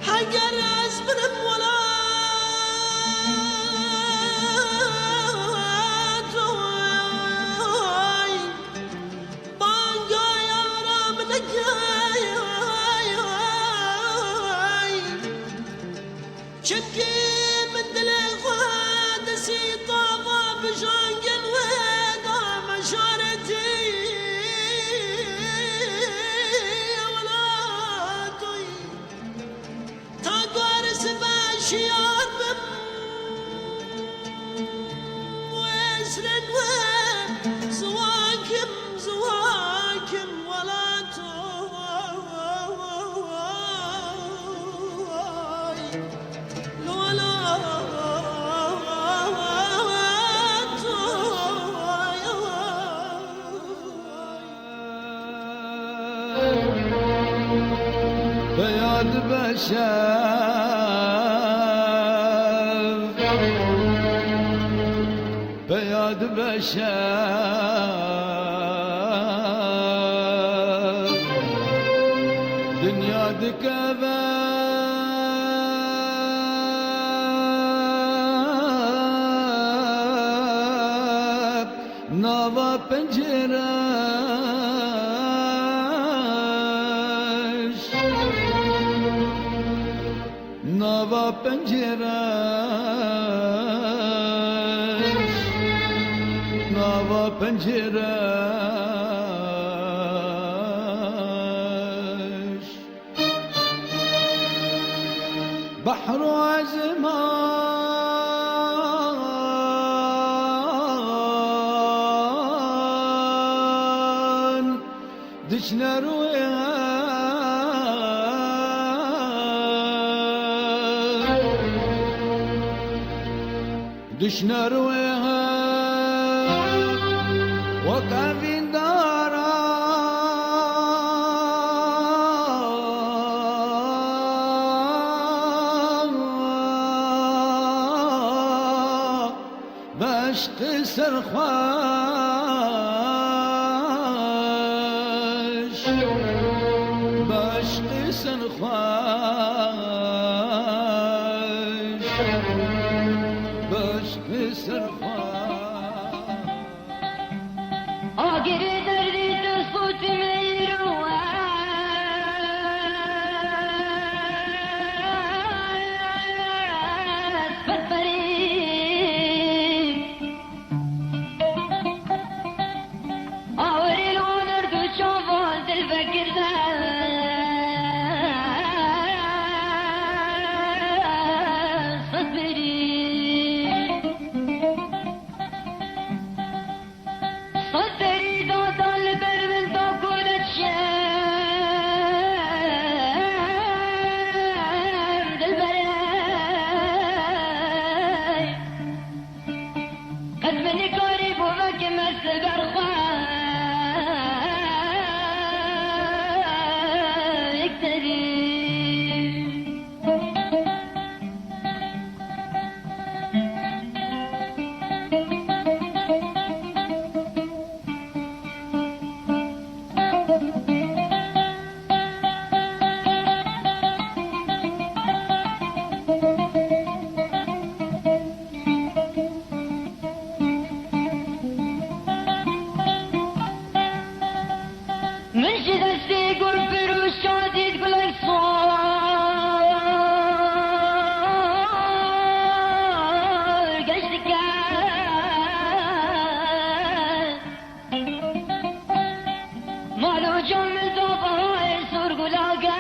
Heger ez birim welato, banga yara min neke. Çimkî min dilê xwe di sîtava bijangên wê da, meşaretî welato. Ta ku ez be şiyar bim, wê esrên wê ziwan kim, ziwan kim welato. Li welato. Peya dibe şev, peya dibe şev, dinya dikeve nava pencereş, nava pencereş, nava pencereş. Behr û ezman diçne rûyê hev, diçne rûyê hev wek evîndara. Beşqî serxweş, beşqî serxweş, beşqî serxweş. Agirê derdî dest û timeyî ro ez berberî. Awerî li wan her du çavan dil vekirde sed berî. Sed berî da, da li ber min da ku diçim dilberê. Qet min nikarîbû vekim ez li ber xwe. Ji destê gur pir û şadî gulek sor geş dike. Mal û can min da bahayê sor gula geş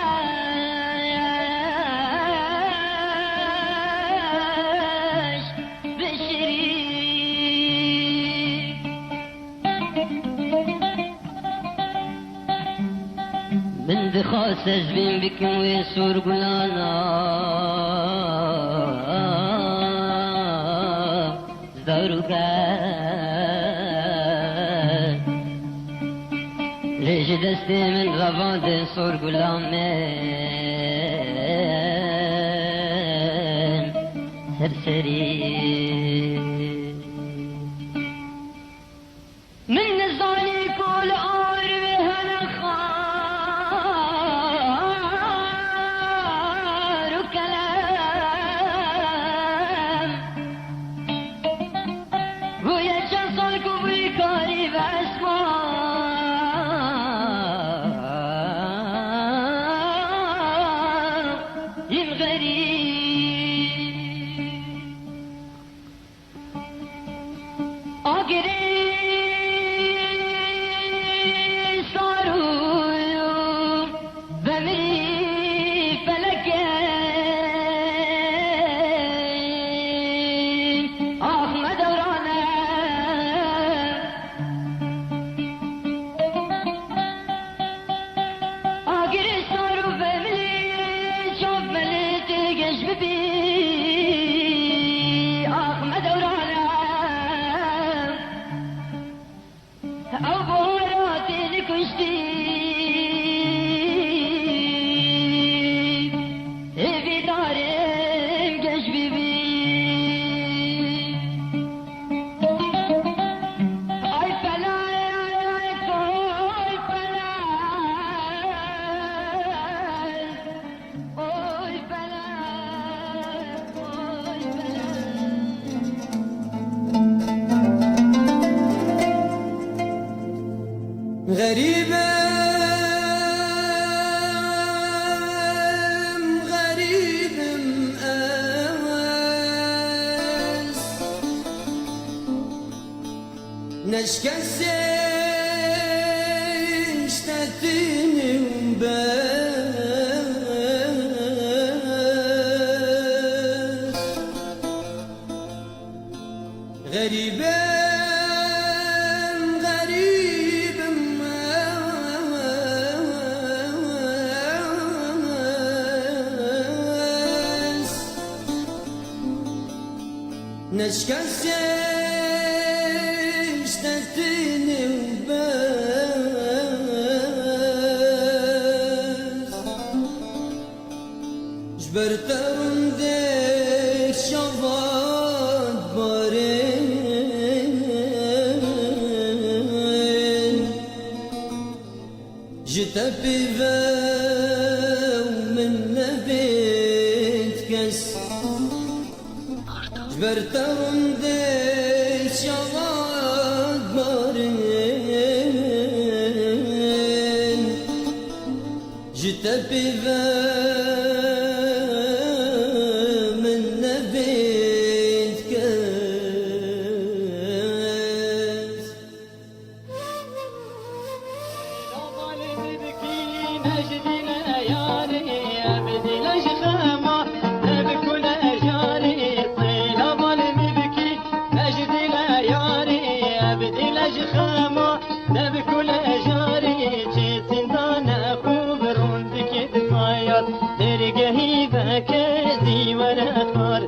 bişirî. Min dixwest ez bîn bikim wê sor gulana zarûke. Lê ji destê min revandin sor gula min ser serî. Min nizanî ku li awir wê hene xar û kelem. Bûye çend sal ku bûyî karî ve esma yîn xerîb. Agirê sar û vemirî felekê, ax me dewran e. Agirê sar û vemilî, çav melê tê geş bibî, ax me dewran e. Ew bihara tê nikuştî, hêvîdarê em geş bibî. Ay felay, ay, ay, oy felay. Oy felay, oy felay. Xerîbim, xerîbim ez. Neşkesê ştetînî û bes. Xerîbim, xerîbim ez. Neşkesê ştetînî û bes. Ji ber te rindek şavan barên. Ji te pê ve min nebêt kes. Ji ber te rindek şavan barên. Ji te pê ve min nebêt kes. Dergehî veke zî were xwar,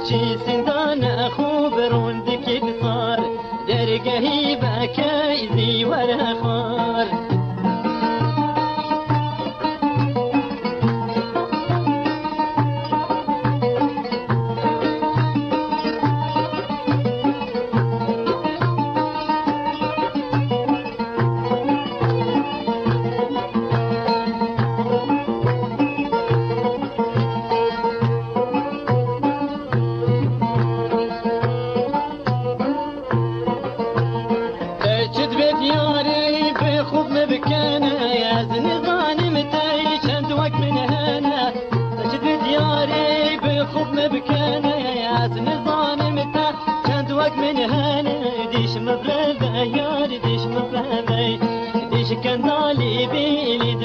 çi sindane xwe bi rûndikî bi sar. Dergehî veke zî were xwar.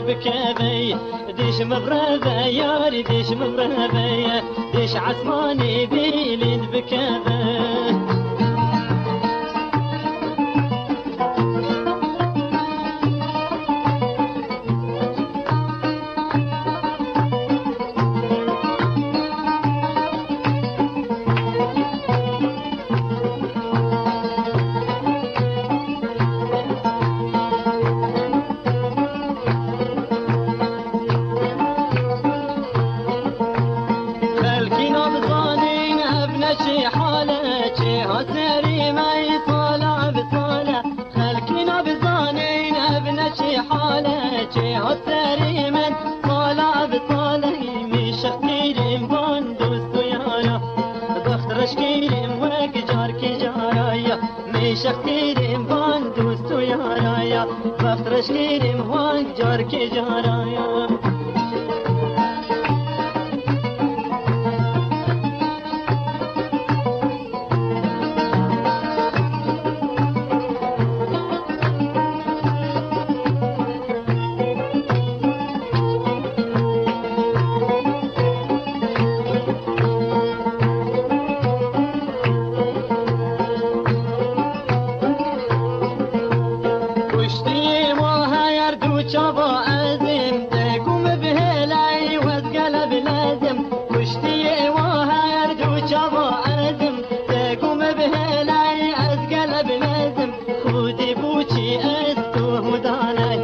Bikeve, dişim bireve, yarî dişim bireve, diş esmanê bîlîn bikeve. Xelkî nabizanîn ev ne çi hal e, çi hat serî me sala bi sala. Xelkî nabizanîn ev ne çi hal e, çi hat serî me sala bi sala. Mêşeq kîrîm van dost û yara, bext reş kîrîm wek carkî cara ya. Mêşeq kîrîm van dost û yara ya, bext reş kîrîm wek carkê cara ya. Kuştiyê ma her du çava ezim, te ku min bihêlay wez gele bilezim. Kuştiyê ma her du çava ezim, te ku min bihêlay ez gele bilezim. Xwedê bû çi ez tu danay,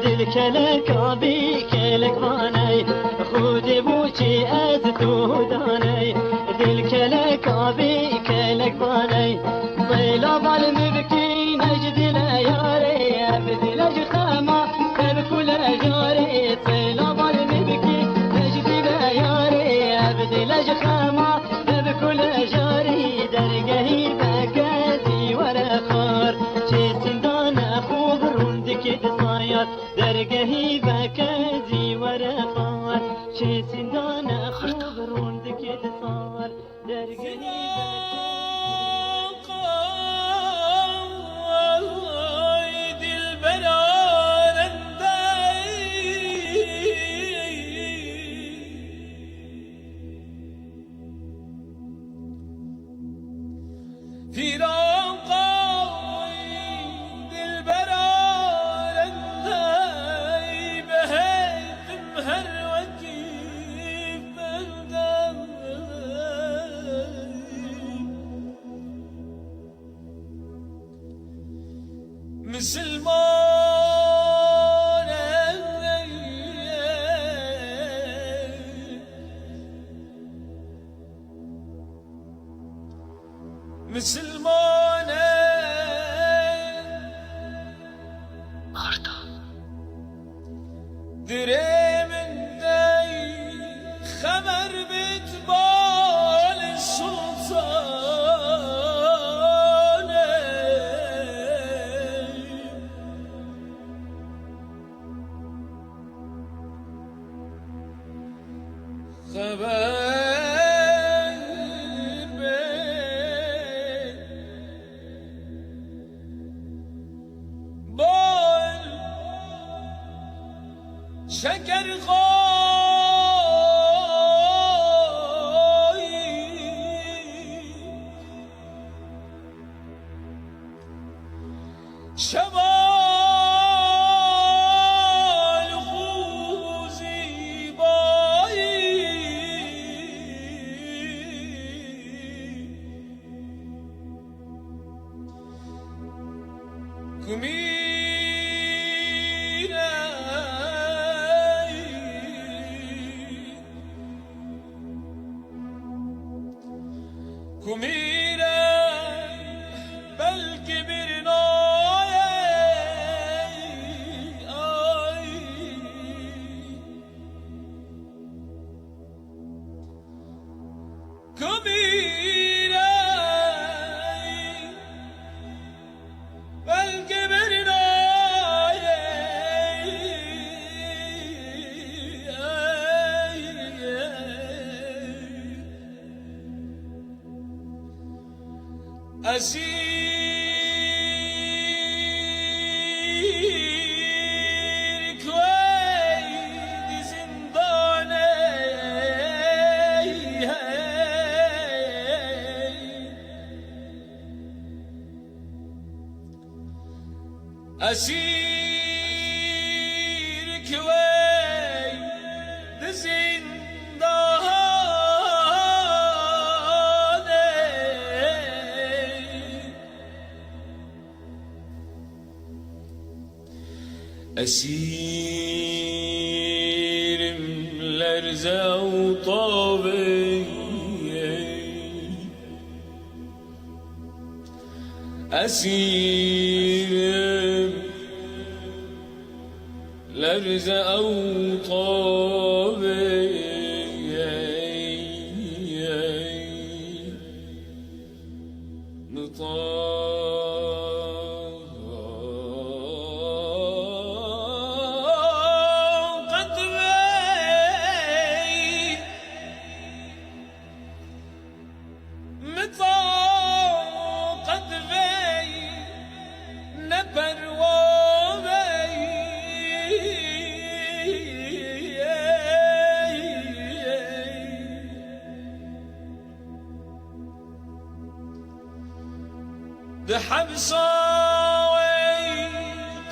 dil keleka bî kelek vanay. Xwedê bû çi ez tu danay, dil keleka bî kelek vanay. Seyla bal mi bikî, ne ji dile yarê, ev dile ji xema, ev kule jarê. Seyla bal mi bikî, ne ji dile yarê, ev dile ji xema, ev kule jarî. Dergehî veke zî were xar, çê sindane xwe bi rûndikê disayar. Dergehî veke zî were xar, çê sindane xwe bi rûndikê disayar. Dergehî veke. Fîraqa dilbera rendey, behêtim her wekî bendey. Misilman ey, misilman ey, arda. Dirê min dey xeber bit bal sultanê. Xeber bit. Bol şeker koy. Şeval xûzî bay. Kumîre, kumîre, belkî birînayê, ay. Kumîre, belkî birînayê. Esîr ku Esîr ki wey di zîndanê. Esîrim lerze û tavê. Esîrim lerze ew tavê. Nitaqet vey, mitaqet vey, ne perwa vey. Di hevsa wey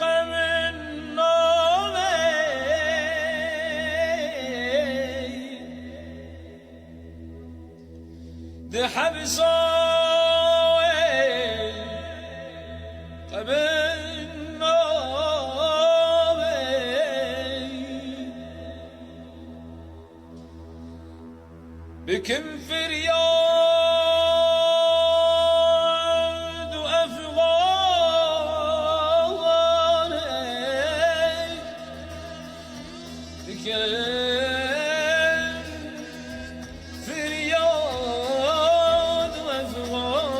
qemin navê. Di hevsa wey qemin navê. Bikim firyad û efxanê. Bikim firyad û efxanê.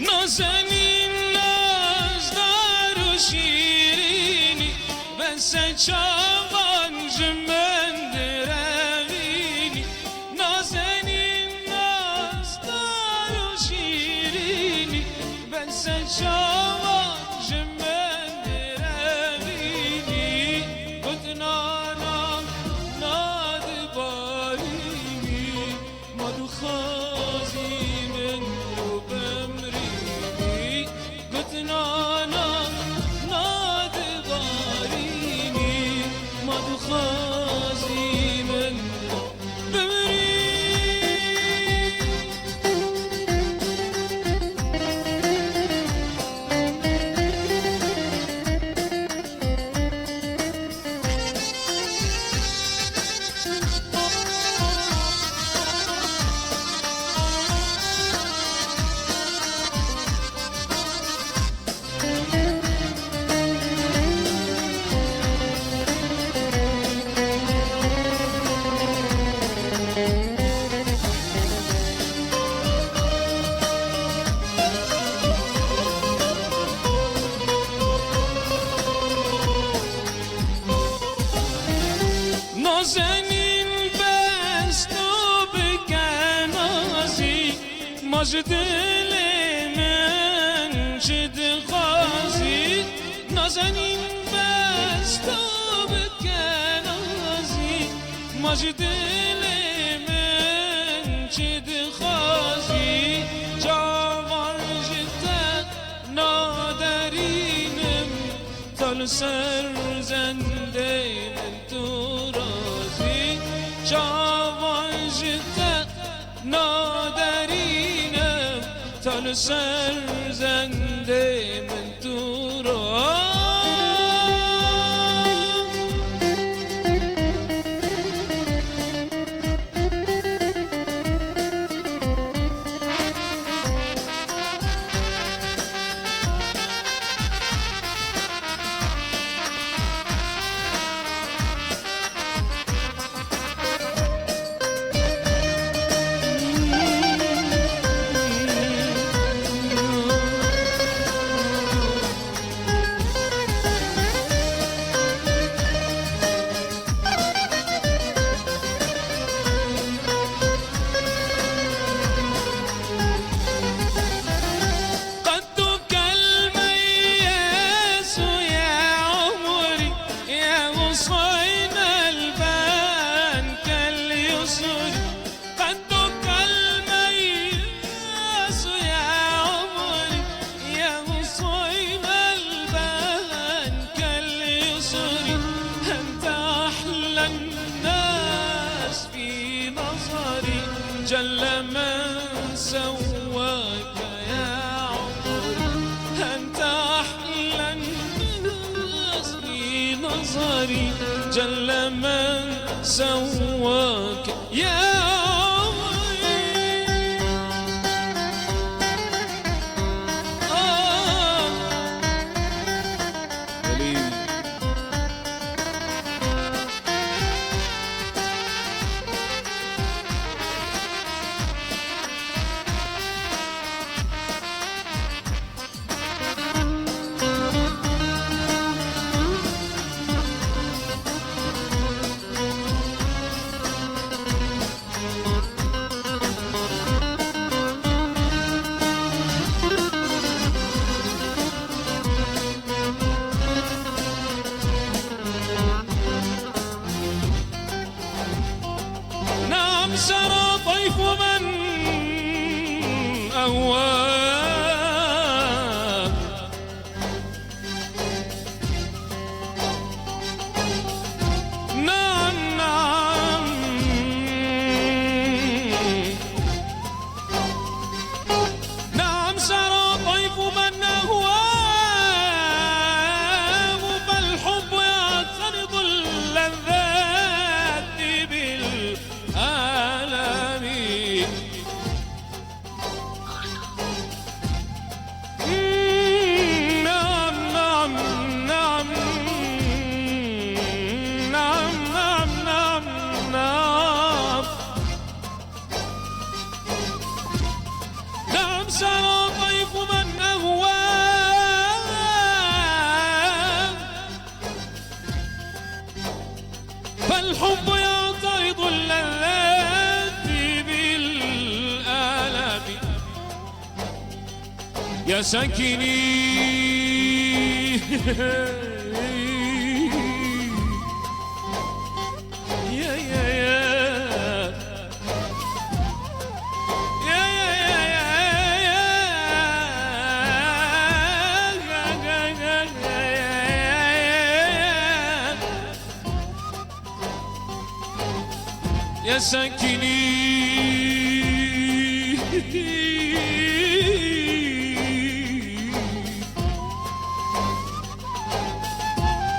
Nazenîn, nazdar û şîrînî, bes e çavan ji min direvînî. Nazenîn, nazdar û şîrînî, bes e çavan ji min direvînî. Gotina na, na dibarînî. Ma dixwazî min û bimrînî, gotina na, na dibarînî. Ma dixwazî min bimrînî. Nazenîn, bes tu bike nazî, ma ji dilê min çi dixwazî? Nazenîn, bes tu bike nazî, ma ji dilê min çi dixwazî? Çavan ji te naderînim, ta li ser zendê min tu razî. Çavan ji te naderînim, ta li ser zendê min tu razî. جل من سواك يا عمري، أنت أحلى الناس في نظري، جل من سواك يا عمري. آه. نعم سرى طيف من أهواه. نعم، نعم. نعم سرى طيف من أهواه، فالحب يعترض اللذات بالآلام. نعم، نعم، نعم. نعم، نعم، نعم، نعم. نعم، سرى طيف من أهواه. فالحب يعترض اللذات بالآلام. يا ساكني. يا، يا، يا. يا، يا، يا، يا، يا. يا ساكني.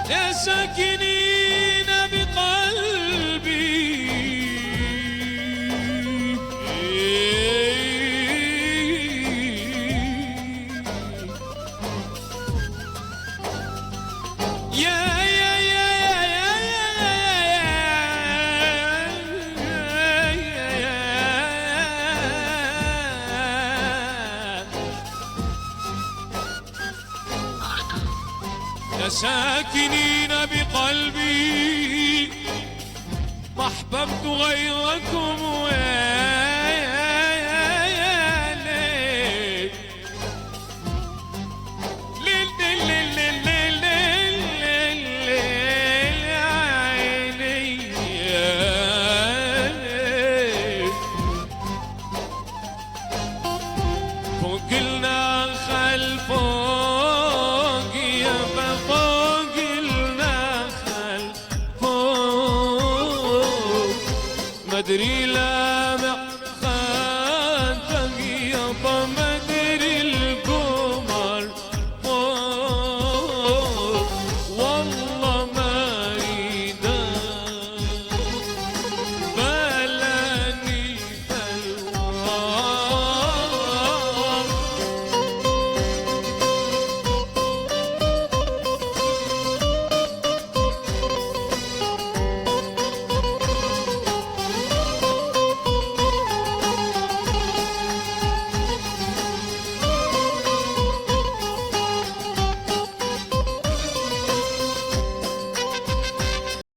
يا ساكنين بقلبي. يا، يا، يا، يا. يا ساكنين بقلبي، ما أحببت غيركم ويلي. فوق النخل، فوق يابا، فوق النخل، فوق. ما أدري لامع